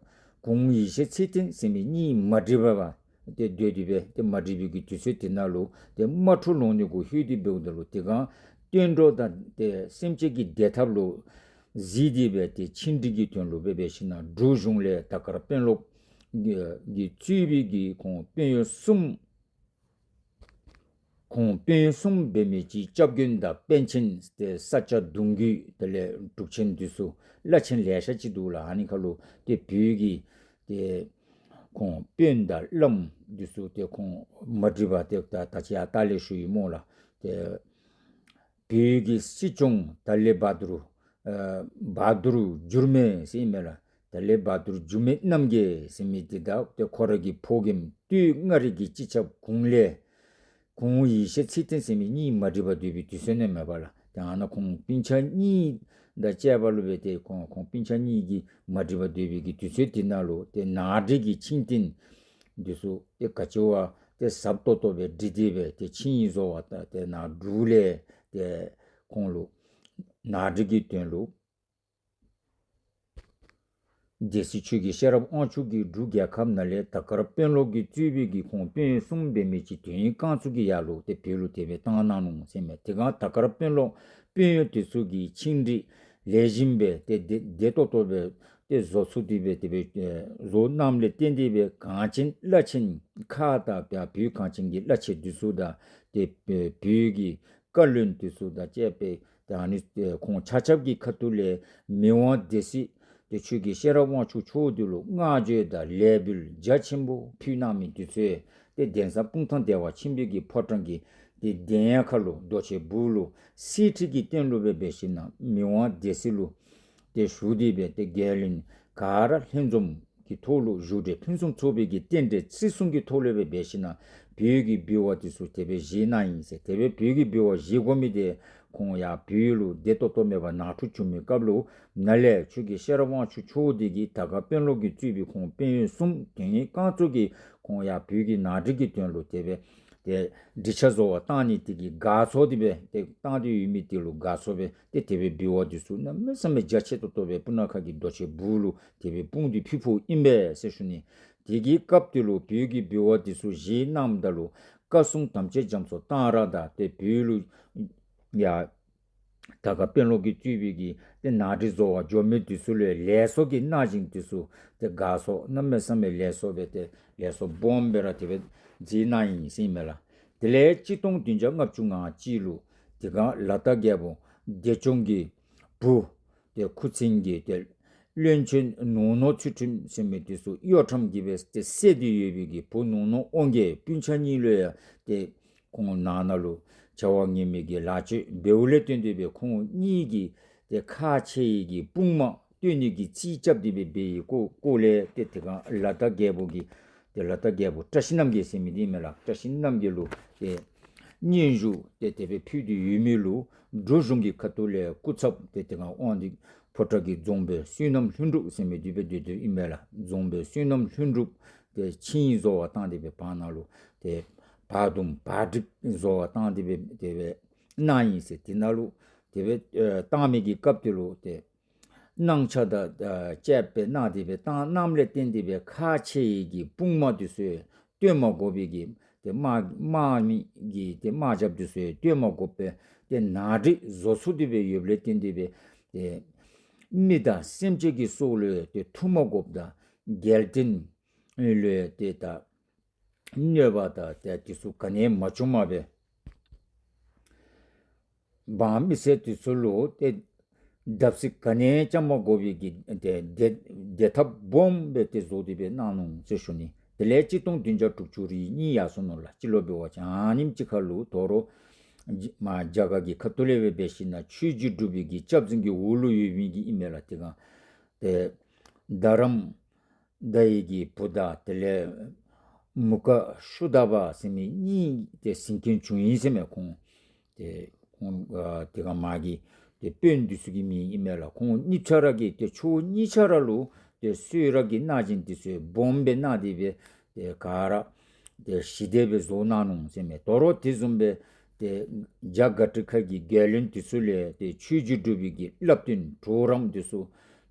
གུང་ཡེ་ཤེས་ཚེ་བརྟན་ཟེར་མི་གཉིས་མ་འགྲིགས་པར་ཏེ་སྡོད་དེ་སྦེ་ཏེ་མ་འགྲིགས་པའི་གི་དུས་ཚོད་དེ་ནང་ལུ་ཏེ་དམག་འཁྲུག་ལོང་ནི་གུ་ལྷོད་དེ་འབདཝ་ད་ལུ་དེ་སྒང་བསྟན་འགྲོ་དང་ཏེ་སེམས་ཅན་གྱི་བདེ་ཐབས་ལུ་གཟིགས་ཏེ་སྦེ་ཏེ་ཆིངས་འགྲིག་གི་དོན་ལུ་སྦེ་འབད་ཞིན་ན་འབྲུག་གཞུང་ལས་དར་དཀར་དཔོན་སློབ་གིས་གཙོས་པའི་གི་ཁོང་དཔོན་གཡོག་གསུམ་ཁོང་དཔོན་གསུམ་འབད་མི་ཅིག་སྐྱབས་མགོན་དང་པཎ་ཆེན་ཏེ་ས་སྐྱ་གདུང་བརྒྱུད་དེ་ལས་འབྲུག་ཆེན་འདི་ཚུ་བླ་ཆེན་ལེ་ཤ་ཅིག་འདུག་ལགས། ཨ་ནི་ཁར་ལུ་ཏེ་བོད་ཀྱི་ཏེ་ཁོང་དཔོན་དང་བླམ་འདི་ཚུ་ཏེ་ཁོང་མ་འགྲིགས་པར་ཏེ་ད་ད་ཅི་ཡང་ལྟག་ལས་ཞུ་ཡི་སྨོ་ལགས། ཏེ་བོད་ཀྱི་སྲིད་སྐྱོང་ཏཱ་ལའི་བ་དུར་ཨ་བ་དུར་འགྱུར་མེད་ཟེར་ཨིན་མས་ལགས། ཏཱ་ལའི་བ་དུར་འགྱུར་མེད་རྣམ་རྒྱལ་ཟེར་མི་འདི་དང་ཏེ་ཁོ་རའི་གི་ཕོ་རྒནམ་སྟོད་མངའ་རིས་ཀྱི་སྤྱི་ཁྱབ་གུང་ལས་གུང་ཡེ་ཤེས་ཚེ་བརྟན་ཟེར་མི་གཉིས་མ་འགྲིགས་པར་སྡོད་པའི་དུས་ཚོད་ནང་མས་པ་ལགས། ཏེ་ཨ་ནཱ་ཁོང་སྤུན་ཆ་གཉིས་དང་བཅས་པ་ལུ་སྦེ་ཏེ་ཁོང་ཁོང་སྤུན་ཆ་གཉིས་ཀྱིས་མ་འགྲིགས་པར་སྡོད་པའི་གི་དུས་ཚོད་དེ་ནང་ལུ་ཏེ་ནང་འགྲིག་གི་ཆིངས་རྟེན་འདི་ཚུ་ཏེ་ག་ཅི་བ་ཏེ་ཟབ་ཏོག་ཏོ་སྦེ་འགྲིགས་ཏེ་སྦེ་ཏེ་ཆིངས་ཡིག་བཟོ་བ་དང་ཏེ་ནཱ་འབྲུག་ལས་ཏེ་ཁོང་ལུ་ནང་འགྲིག་གི་དོན་ལུ་སྡེ་སྲིད་ཆོས་རྒྱལ་ཤེས་རབ་དབང་ཕྱུག་གིས་འབྲུག་རྒྱལ་ཁབ་ནང་ལས་དར་དཀར་དཔོན་སློབ་ཀྱིས་གཙོས་པའི་གི་ཁོང་དཔོན་གསུམ་འབད་མི་ཅིག་དོན་ཡོད་རྐང་བཙུགས་ཀྱི་ཡར་ལུ་ཏེ་བོད་ལུ་དེ་སྦེ་བཏང་གནང་ནུག་ཟེར་མས། དེ་སྒང་དར་དཀར་དཔོན་སློབ་དཔོན་གཡོག་དེ་ཚུ་གིས་ཆིངས་འགྲིག་ལེགས་ཤོམ་སྦེ་ཏེ་བདེ་བདེ་ཏོག་ཏོ་སྦེ་ཏེ་བཟོ་ཚུགས་ཏེ་སྦེ་དེ་སྦེ་ཨེ་བཟོ་གནངམ་ལས་བརྟེན་ཏེ་སྦེ་གངས་ཅན་བླ་ཆེན་ཁག་དང་ཡང་བོད་གངས་ཅན་གྱི་བླ་ཆེན་འདི་ཚུ་དང་ཏེ་བོད་ཀྱི་བཀའ་བློན་འདི་ཚུ་དང་བཅས་པའི་ཏེ་ཨ་ནི་ཨེ་ཁོང་ཆ་ཁྱབ་ཀྱི་ཁ་ཐུག་ལས་མི་དབང་སྡེ་སྲིད་ཏེ་ཆོས་རྒྱལ་ཤེས་རབ་དབང་ཕྱུག་མཆོག་འདི་ལུ་བསྔགས་བརྗོད་དང་ལེགས་འབུལ་རྒྱ་ཆེན་པོ་ཕུལ་གནང་མི་འདི་ཚུ་ཏེ་གདན་ས་སྤུངས་ཐང་བདེ་བ་ཆེན་པོའི་གི་ཕོ་བྲང་གི་ཏེ་གདན་ཁ་ལུ་རྡོ་རྗེ་སྦུག་ལུ་གསེར་ཁྲི་གི་སྟེང་ལུ་སྦེ་འབད་ཞིན་ན་མི་དབང་སྡེ་སྲིད་ལུ་ཏེ་ཞུ་སྟེ་སྦེ་ཏེ་རྒྱལ་བློན་ག་ར་ལྷན་འཛོམས་ཀྱི་ཐོག་ལུ་བཞུགས་གྲལ་ཕུན་སུམ་ཚོགས་པའི་གི་རྟེན་འབྲེལ་བརྩི་སྲུང་གི་ཐོག་ལས་སྦེ་འབད་ཞིན་ན་བོད་ཀྱི་འབུལ་བ་འདི་ཚུ་དེ་སྦེ་བཞེས་གནང་ཡི་ཟེར། དེ་སྦེ་བོད་ཀྱི་འབུལ་བ་བཞེས་དགོ་མི་འདི་ཁོང་ཡང་བོད་ལུ་བདེ་ཏོག་ཏོ་མེད་པར་ནང་འཁྲུག་བྱུང་མི་སྐབས་ལུ་ནཱ་ལས་ཆོས་རྒྱལ་ཤེས་རབ་དབང་ཕྱུག་མཆོག་འདི་གིས་དར་དཀར་དཔོན་སློབ་ཀྱིས་གཙོས་པའི་ཁོང་དཔོན་གཡོག་གསུམ་དོན་ཡོད་རྐང་བཙུགས་ཀྱིས་ཁོང་ཡང་བོད་ཀྱི་ནང་འགྲིག་གི་དོན་ལུ་དེ་སྦེ་ཏེ་འགྲིག་ཆ་བཟོ་བར་བཏང་ནི་དེ་གིས་དགའ་ཚོར་དེ་སྦེ་ཏེ་བཏང་སྟེ་ཡོད་མི་དེ་ལུ་དགའ་ཚོར་སྦེ་ཏེ་དེ་སྦེ་འབུལ་བ་འདི་ཚུ་གནམ་མེད་ས་མེད་རྒྱ་ཆེ་ཏོག་ཏོ་སྦེ་སྤུ་ན་ཁ་གི་རྡོ་རྗེ་སྦུག་ལུ་དེ་སྦེ་སྤུངས་ཏེ་ཕུལ་ཕུལཝ་ཨིན་པས་ཟེར་ཞུ་ནི། དེ་གི་སྐབས་དེ་ལུ་བོད་ཀྱི་འབུལ་བ་འདི་ཚུ་བཞེས་གནངམ་ད་ལུ་བཀའ་སྲུང་དམ་ཅན་རྒྱ་མཚོ་གཏང་རག་དང་ཏེ་བོད་ལུ་ཡང་དར་དཀར་དཔོན་སློབ་ཀྱིས་གཙོས་པའི་གི་ཏེ་ནང་འགྲིག་བཟོ་བར་འབྱོན་མི་འདི་ཚུ་ལུ་ལེགས་སོ་གི་གནང་སྦྱིན་འདི་ཚུ་ཏེ་དགའ་ཚོར་གནམ་མེད་ས་མེད་ལེགས་སོ་སྦེ་ཏེ་ལེགས་སོ་སྦོམ་སྦེ་ར་དེ་སྦེ་མཛད་གནང་ཡི་ཟེར་ཨིན་མས་ལགས། དེ་ལས་གཅིག་སྟོང་བདུན་བརྒྱ་ལྔ་བཅུ་ང་གཅིག་ལུ་དེ་སྒང་ལ་དྭགས་རྒྱལ་པོ་བདེ་སྐྱོང་གི་བུ་ཏེ་ཁུ་ཚན་གྱི་ཏེ་བློན་ཆེན་ནོར་ནོར་ཚུལ་ཁྲིམས་ཟེར་མི་དེ་ཚུ་གཡོ་ཁྲམ་གྱིས་སྦེ་ཏེ་བསད་དེ་ཡོད་པའི་གི་བུ་ནོར་ནོར་དབང་རྒྱལ་སྤུན་ཆ་གཉིས་ལུ་ཡང་ཏེ་ཁོང་ནང་ན་ལུ་བྱ་བ་ངན་མི་གི་ལཱ་ཅིག་འབདཝ་ལས་བརྟེན་ཏེ་སྦེ་ཁོང་གཉིས་ཀྱིས་ཏེ་ཁག་ཆེ་བའི་གི་དཔུང་དམག་བཏོན་ནི་གི་རྩིས་རྐྱབ་སྟེ་སྦེ་འབད་བའི་སྐོར་སྐོར་ལས་ཏེ་དེ་སྒང་ལ་དྭགས་རྒྱལ་པོ་གིས་ཏེ་ལ་དྭགས་རྒྱལ་པོ་བཀྲ་ཤིས་རྣམ་རྒྱལ་ཟེར་མི་འདི་ཨིན་མས་ལགས། བཀྲ་ཤིས་རྣམ་རྒྱལ་ལུ་ཏེ་སྙན་ཞུ་ཏེ་དེ་སྦེ་ཕུལ་ཏེ་ཡོད་མི་ལུ་འབྲུག་གཞུང་གི་ཁ་ཐུག་ལས་སྐུ་ཚབ་ཏེ་དེ་སྒང་དབང་འདུས་ཕོ་བྲང་གི་རྫོང་དཔོན་བསོད་ནམས་ལྷུན་གྲུབ་ཟེར་མི་འདི་སྦེ་སྡོད་དོ་ཨིན་མས་ལགས། རྫོང་དཔོན་བསོད་ནམས་ལྷུན་གྲུབ་ཏེ་ཆིངས་ཡིག་བཟོ་བར་བཏང་སྟེ་སྦེ་བར་ན་ལུ་ཏེ་བར་འདུམ་བར་སྒྲིག་བཟོ་བར་བཏང་སྟེ་སྦེ་དེ་སྦེ་གནང་ཡི་ཟེར། དེ་ནང་ལུ་དེ་སྦེ་ཨེ་བཏང་མི་གི་སྐབས་དེ་ལུ་ཏེ་གནང་ཆ་དང་ཨ་བཅས་པའི་གནང་སྟེ་སྦེ་བཏང་གནངམ་ལས་བརྟེན་ཏེ་སྦེ་ཁག་ཆེ་བའི་གི་དཔུང་དམག་དེ་ཚུ་བཏོན་མ་དགོ་པའི་གི་ཏེ་དམག་དམག་མི་གི་ཏེ་དམག་རྒྱབ་དེ་ཚུ་བཏོན་མ་དགོ་པའི་ཏེ་ནང་འགྲིག་བཟོ་ཚུགས་ཏེ་སྦེ་ཡོདཔ་ལས་བརྟེན་ཏེ་སྦེ་ཏེ་མི་དང་སེམས་ཅན་གྱི་སྲོག་ལུ་ཏེ་ཐུག་མ་དགོཔ་དང་རྒྱལ་བསྟན་ལུ་ཏེ་ད་གནོད་པ་དང་ཏེ་དེ་ཚུ་ག་ནི་ཡང་མ་བྱུངམ་སྦེ་འབངས་མི་སེར་དེ་ཚུ་ལུ་ཏེ་བརྡབ་གསིག་ག་ནི་ཡང་རྐྱབ་མ་དགོ་པའི་གི་ཏེ་བདེ་བདེ་ཐབས་སྦོམ་སྦེ་ཏེ་བཟོ་སྟེ་སྦེ་གནང་ནུག་ཟེར་ཞུ་ནི། དེ་ལས་གཅིག་སྟོང་བདུན་བརྒྱ་དྲུག་ཅུ་རེ་གཉིས་ཡར་སོ་ནུག་ལགས། སྤྱི་ལོ་འབད་བ་ཅིན་ཨ་ནེམ་ཅིག་ཁར་ལུ་དོ་རུང་མར་རྒྱ་གར་གྱི་ཁ་ཐུག་ལས་སྦེ་འབད་ཞིན་ན་ཆོས་རྗེ་འབྲུག་པའི་གི་སྐྱབས་འཛིན་གྱི་འོག་ལུ་ཡོད་མི་གི་ཨིན་མས་ལགས། དེ་སྒང་ཏེ་རྡ་རམ་ད་ཡི་གི་བུ་དང་དེ་ལས་མུ་ཀ་ཤུ་ད་པ་ཟེར་མི་གཉིས་ཏེ་ཟིན་མཁན་བྱུང་ཡི་ཟེར་མས། ཁོང་ཏེ་ཁོང་ཨ་དེ་སྒང་མ་གི་ཏེ་དཔོན་འདི་ཚུ་གི་མིང་ཨིན་མས་ལགས། ཁོང་གཉིས་ཆ་ར་གིས་ཏེ་ཕྱོགས་གཉིས་ཆ་ར་ལུ་ཏེ་གསོལ་རས་ཀྱི་གནང་སྦྱིན་འདི་ཚུ་སྦོམ་སྦེ་གནང་སྟེ་སྦེ་ཏེ་ག་ར་ཏེ་ཞི་བདེ་སྦེ་བཟོ་གནང་ནུག་ཟེར་མས། དོ་རུང་དེ་བཟུམ་སྦེ་ཏེ་རྒྱ་གར་ཁ་གི་རྒྱལ་བློན་འདི་ཚུ་ལས་ཏེ་ཆོས་རྗེ་འབྲུག་པའི་གི་བསླབ་སྟོན་གྲོགས་རམ་འདི་ཚུ་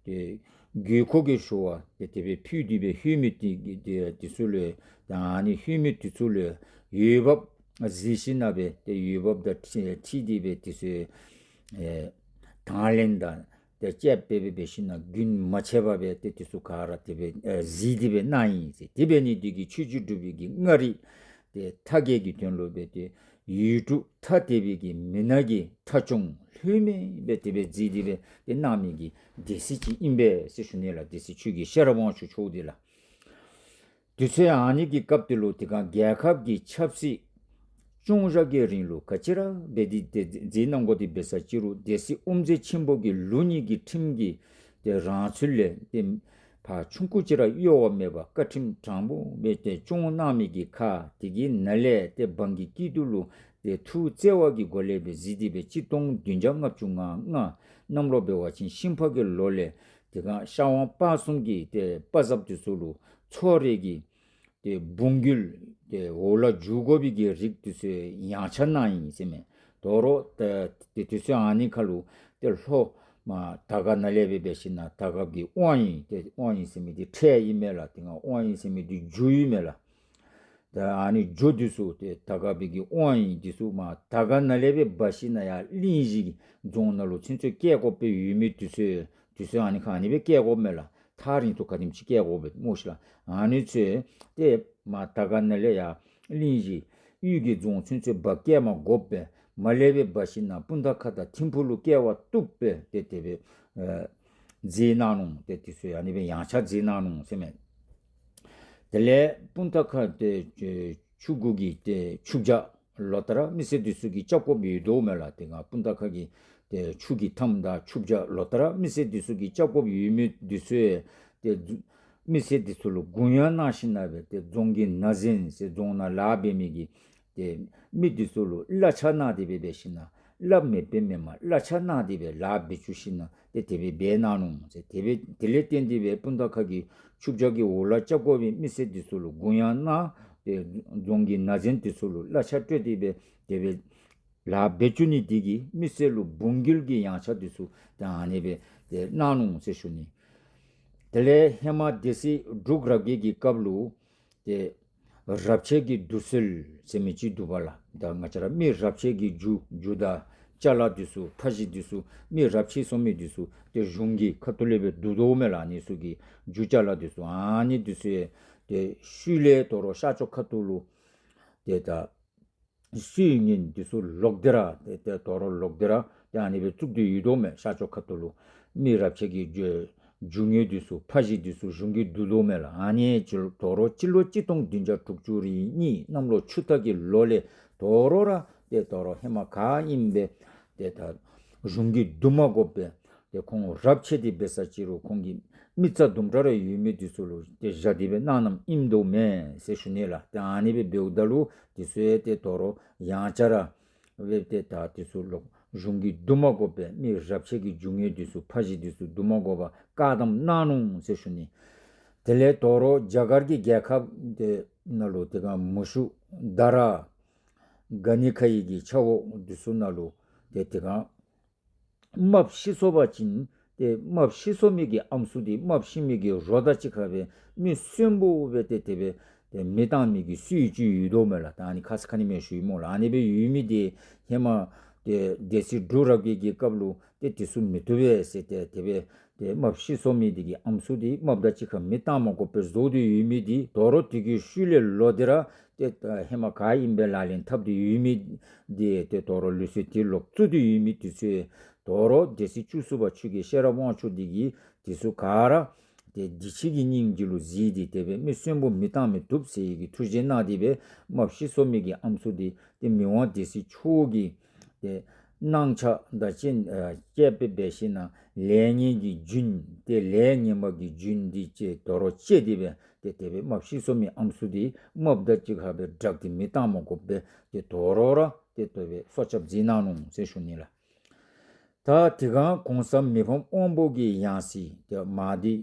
ཏེ་དགོས་མཁོ་གི་ཞུ་བ་ཏེ་དེ་སྦེ་ཕུལ་ཏེ་སྦེ་ལྷོད་མི་དེ་དེ་དེ་ཚུ་ལུ་ད་ཨ་ནི་ལྷོད་མི་དེ་ཚུ་ལུ་འོས་འབབ་གཟིགས་ཞིན་ན་སྦེ་ཏེ་འོས་འབབ་དང་འཁྲིལ་འཁྲིལ་ཏེ་སྦེ་དེ་ཚུ་ཨེ་དང་ལེན་དང་ཏེ་བཅས་པ་སྦེ་འབད་ཞིན་ན་རྒྱུན་མ་ཆད་པར་སྦེ་ཏེ་དེ་ཚུ་ག་ར་དེ་སྦེ་ཨེ་གཟིགས་ཏེ་སྦེ་གནང་ཡི་ཟེར། དེ་འབད་ནི་དེ་གིས་ཆོས་རྗེ་འབྲུག་པའི་གི་མངའ་རིས་ཏེ་མཐའ་རྒྱས་ཀྱི་དོན་ལུ་སྦེ་ཏེ་ཡུལ་གྲུ་ཐ་དད་པའི་གི་མི་སྣ་གི་ཐ་སྐྱོང་ལྷོད་མེད་སྦེ་དེ་སྦེ་མཛད་དེ་སྦེ་ཏེ་གནང་མི་གི་སྡེ་སྲིད་ཅིག་ཨིན་པས་ཟེར་ཞུ་ནི་ལགས། སྡེ་སྲིད་ཆོས་རྒྱལ་ཤེས་རབ་དབང་ཕྱུག་མཆོག་འདི་ལགས། དུས་ཚོད་ཨ་ནི་གི་སྐབས་དེ་ལུ་དེ་སྒང་རྒྱལ་ཁབ་ཀྱི་ཆབ་སྲིད་སྐྱོང་བཞག་གི་རིང་ལུ་ག་ཅི་ར་འབད་དེ་ཏེ་མཛད་གནང་དགོ་དེ་འབད་ས་ཅི་རུང་སྡེ་སྲིད་དབུ་མཛད་ཆེན་པོ་གི་ལུགས་གཉིས་ཀྱི་ཁྲིམས་ཀྱི་ཏེ་རང་ཚུལ་ལས་ཏེ་ཕར་ཆུང་ཀུ་ཅིག་ར་གཡོ་བ་མེད་པར་བཀའ་ཁྲིམས་དྲང་པོ་སྦེ་ཏེ་སྐྱོང་གནང་མི་གི་ཁར་དེ་གི་ནང་ལས་ཏེ་འབངས་ཀྱི་སྐྱིད་སྡུག་ལུ་ཏེ་ཐུགས་བརྩེ་བ་གི་སྒོ་ལས་སྦེ་གཟིགས་ཏེ་སྦེ་གཅིག་སྟོང་བདུན་བརྒྱ་ལྔ་བཅུ་ང་ལྔ་གནམ་ལོ་འབད་བ་ཅིན་ཤིང་ཕག་གི་ལོ་ལས་དེ་སྒང་ཤར་ཝང་སྤ་གསུམ་གྱི་ཏེ་དཔའ་མཛངས་དེ་ཚུ་ལུ་ཚོ་རེ་གི་ཏེ་བུང་རྒྱུད་ཏེ་འོག་ལུ་འཇུག་དགོ་པའི་གི་རིགས་དེ་ཚུ་ཡང་ཆ་གནང་ཡི་ཟེར་མས། དོ་རུང་ཏེ་ཏེ་དུས་ཚོད་ཨ་ནི་ཁར་ལུ་ཏེ་ལྷོ་མ་དར་དཀར་ནང་ལས་སྦེ་འབད་ཞིན་ན་དར་དཀར་གྱི་དབང་ཡིག་ཏེ་དབང་ཡིག་ཟེར་མི་འདི་ཁྲལ་ཨིན་མས་ལགས། དེ་སྒང་དབང་ཡིག་ཟེར་མི་འདི་རྒྱུ་ཨིན་མས་ལགས། ཏེ་ཨ་ནི་རྒྱུ་འདི་ཚུ་ཏེ་དར་དཀར་པའི་གི་དབང་ཡིག་འདི་ཚུ་མ་དར་དཀར་ནང་ལས་སྦེ་འབག་ཞིན་ན་ཡར་གླིང་བཞི་རྫོང་ནང་ལུ་ཚུན་ཚོད་བསྐྱལ་དགོཔ་སྦེ་ཡོད་མི་དུས་ཚོད་དུས་ཚོད་ཨ་ནི་ཁར་ཨ་ནི་སྦེ་བསྐྱལ་དགོཔ་མས་ལགས། ཐག་རིང་ཐུང་ག་དེམ་ཅིག་བསྐྱལ་དགོཔ་སྦེ་སྨོ་ཤིག་ལགས། ཨ་ནི་ཚུ་ཏེ་མ་དར་དཀར་ནང་ལས་ཡར་གླིང་བཞི་གཡུས་ཀྱི་རྫོང་ཚུན་ཚོད་འབག་བསྐྱལ་མ་དགོཔ་སྦེ་མར་ལས་སྦེ་འབག་ཞིན་ན་སྤུངས་ཐང་ཁ་དང་ཐིམ་ཕུག་ལུ་བསྐྱལ་བ་བཏུབ་སྦེ་ཏེ་དེ་སྦེ་ཨེ་མཛད་གནང་ནུག། ཏེ་དེ་ཚུ་ཨ་ནི་སྦེ་ཡང་ཆ་མཛད་གནང་ནུག་ཟེར་མས། དེ་ལས་སྤུངས་ཐང་ཁ་ཏེ་ཆུ་གུ་གི་ཏེ་ཆུ་བྱ་ལོ་ལྟར་མི་སེར་འདི་ཚུ་གིས་རྐྱབ་དགོཔ་ཡོད་དོ་མས་ལགས། དེ་སྒང་སྤུངས་ཐང་ཁ་གི་ཏེ་ཆུ་གི་མཐའམ་དང་ཆུ་བྱ་ལོ་ལྟར་མི་སེར་འདི་ཚུ་གིས་རྐྱབ་དགོཔ་ཡོད་མི་འདི་ཚུ་ཏེ་མི་སེར་འདི་ཚུ་ལུ་གུ་ཡངས་གནང་ཞིན་ན་སྦེ་ཏེ་རྫོང་གི་ནང་འཛིང་ཟེར་རྫོང་ནང་ལཱ་འབད་མི་གི་ཏེ་མི་འདི་ཚུ་ལུ་གླ་ཆ་གནང་སྟེ་སྦེ་འབད་ཞིན་ན་གླ་མེད་པའི་མེན་མ་གླ་ཆ་གནང་སྟེ་སྦེ་ལཱ་འབད་བཅུག་ཞིན་ན་ཏེ་དེ་སྦེ་འབད་གནང་ནུག་ཟེར། དེ་སྦེ་དེ་ལས་བརྟེན་ཏེ་སྦེ་སྤུངས་ཐང་ཁ་གི་ཆུ་བྱ་གི་འོག་ལུ་རྐྱབ་དགོ་པའི་མི་སེར་འདི་ཚུ་ལུ་གུ་ཡངས་གནང་ཏེ་རྫོང་གི་ནང་འཛིང་འདི་ཚུ་ལུ་གླ་ཆ་སྤྲོད་དེ་སྦེ་དེ་སྦེ་ལཱ་འབད་བཅུག་ནི་དེ་གིས་མི་སེར་ལུ་བུང་རྒྱུད་ཀྱི་ཡང་ཆ་འདི་ཚུ་ཏེ་ཨ་ནི་སྦེ་ཏེ་གནང་ནུག་ཟེར་ཞུ་ནི། དེ་ལས་ཧེ་མ་སྡེ་སྲིད་འབྲུག་རབ་རྒྱས་ཀྱི་སྐབས་ལུ་ཏེ་རབས་ཆད་ཀྱི་དུག་སེལ་ཟེར་མི་ཅིག་འདུག་པ་ལགས། ད་ང་བཅས་ར་མི་རབས་ཆད་ཀྱི་རྒྱུ་རྒྱུ་དང་ཅ་ལ་འདི་ཚུ་ཕ་གཞིས་འདི་ཚུ་མི་རབས་ཆད་སོང་མི་འདི་ཚུ་ཏེ་གཞུང་གི་ཁ་ཐུག་ལས་སྦེ་བསྡུ་དོ་མས་ལགས། ཨ་ནི་ཚུ་གི་རྒྱུ་ཅ་ལ་འདི་ཚུ་ཨ་ནི་འདི་ཚུ་ཏེ་ཤུལ་ལས་དོ་རུང་ཤར་ཕྱོགས་ཁ་ཐུག་ལུ་ཏེ་ད་ སུའི་ཉིན་འདི་ཚུ་ལོག་སྟེ་ར་ཏེ་ཏེ་དོ་རུང་ལོག་སྟེ་ར་ཏེ་ཨ་ནི་སྦེ་བཙུགས་ཏེ་ཡོད་དོ་མས། ཤར་ཕྱོགས་ཁ་ཐུག་ལུ་མི་རབས་ཆད་ཀྱི་རྒྱུ་རྒྱུ་དངོས་འདི་ཚུ་ཕ་གཞིས་འདི་ཚུ་གཞུང་གིས་བསྡུ་དོ་མས་ལགས། ཨ་ནི་ཅིག་དོ་རུང་སྤྱི་ལོ་གཅིག་སྟོང་བདུན་བརྒྱ་དྲུག་ཅུ་རེ་གཉིས་གནམ་ལོ་ཆུ་རྟ་གི་ལོ་ལས་དོ་རུང་ར་ཏེ་དོ་རུང་ཧེ་མ་ག་ཨིནམ་སྦེ་ཏེ་ད་གཞུང་གིས་བསྡུ་མ་དགོ་པར་ཏེ་ཁོང་རབས་ཆད་དེ་འབད་ས་ཅིག་རུང་ཁོང་གི་མི་རྩ་དུམ་གྲ་ར་ཡོད་མི་འདི་ཚུ་ལུ་ཏེ་བཞག་སྟེ་སྦེ་གནང་གནངམ་ཨིནམ་འདུག་མས་ཟེར་ཞུ་ནི་ལགས། ཏེ་ཨ་ནི་སྦེ་འབདཝ་ད་ལུ་འདི་ཚུ་ཡང་ཏེ་དོ་རུང་ཡང་བསྐྱར་ར་སྦེ་ཏེ་ད་འདི་ཚུ་ལོག་གཞུང་གིས་བསྡུ་མ་དགོ་པར་མི་རབས་ཆད་ཀྱི་རྒྱུ་དངོས་འདི་ཚུ་ཕ་གཞིས་འདི་ཚུ་བསྡུ་མ་དགོ་པར་བཀག་དམ་གནང་ནུག་ཟེར་ཞུ་ནི། དེ་ལས་དོ་རུང་རྒྱ་གར་གྱི་རྒྱལ་ཁབ་དེ་ནང་ལུ་དེ་སྒང་མུ་ཤུ་དྷ་ར་ག་ནི་ཁ་ཡི་གི་ཆ་འོག་འདི་ཚུ་ནང་ལུ་ཏེ་དེ་སྒང་རྨགཔ་ཤི་སོང་པ་ཅིན་ཏེ་རྨགཔ་ཤི་སོང་མི་གི་ཨམ་སྲུ་འདི་རྨགཔ་ཤི་མི་གི་རོ་དང་གཅིག་ཁར་སྦེ་མི་གསོན་པོ་སྦེ་ཏེ་དེ་སྦེ་ཏེ་མེ་བཏང་མི་གི་སྲོལ་ཅིག་ཡོད་དོ་མས་ལགས། ད་ཨ་ནི་ཁ་ཙ་ཁ་ཉིནམ་ཡང་ཞུ་ཡི་སྨོ་ལགས། ཨ་ནི་སྦེ་ཡོད་མི་འདི་ཧེ་མ་ཏེ་སྡེ་སྲིད་འབྲུག་རབ་རྒྱས་ཀྱི་སྐབས་ལུ་ཏེ་འདི་ཚུ་མི་བཏུབ་པས་ཟེར་ཏེ་དེ་སྦེ་ཏེ་རྨགཔ་ཤི་སོང་མི་འདི་གི་ཨམ་སྲུ་འདི་རྨགཔ་དང་གཅིག་ཁར་མེ་བཏང་མ་དགོ་པར་བཟོ་སྟེ་ཡོད་མི་འདི་དོ་རུང་དེ་གི་ཤུལ་ལས་ལོག་སྟེ་ར་ཏེ་ཧེ་མ་ག་ཨིནམ་སྦེ་ལག་ལེན་འཐབ་སྟེ་ཡོད་མི་འདི་ཏེ་དོ་རུང་ལུགས་སྲོལ་དེ་ལོག་བཙུགས་ཏེ་ཡོད་མི་འདི་ཚུ་དོ་རུང་སྡེ་སྲིད་བཅུ་གསུམ་པ་ཆོས་རྒྱལ་ཤེས་རབ་དབང་ཕྱུག་འདི་གིས་འདི་ཚུ་ག་ར་ཏེ་འདི་ཕྱི་གི་སྙིང་རྗེ་ལུ་གཟིགས་ཏེ་དེ་སྦེ་མི་གསོན་པོ་མེ་བཏང་མི་བཏུབ་ཟེར་བའི་གི་ཐུགས་བཞེད་གནང་སྟེ་སྦེ་རྨགཔ་ཤི་སོང་མི་གི་ཨམ་སྲུ་འདི་ཏེ་མི་དབང་སྡེ་སྲིད་མཆོག་གི་ཏེ་གནང་ཕྱག་དང་བཅས་ཨ་བཅས་པའི་འབད་ཞིན་ན་ལས་ངན་གྱི་རྒྱུན་ཏེ་ལས་ངན་པ་གི་རྒྱུན་འདི་བཅད་དོ་རུང་བཅད་དེ་སྦེ་ཏེ་དེ་སྦེ་རྨགཔ་ཤི་སོང་མི་ཨམ་སྲུ་འདི་རྨགཔ་དང་གཅིག་ཁར་སྦེ་སྦྲགས་ཏེ་མེ་བཏང་མ་དགོ་པར་ཏེ་དོ་རུང་ར་ཏེ་དེ་སྦེ་སྲོག་སྐྱབས་མཛད་གནང་ནུག་ཟེར་ཞུ་ནི་ལགས། ད་དེ་སྒང་གོང་ས་མི་ཕམ་དབང་པོ་གི་ཡང་སྲིད་ཏེ་མ་འདི་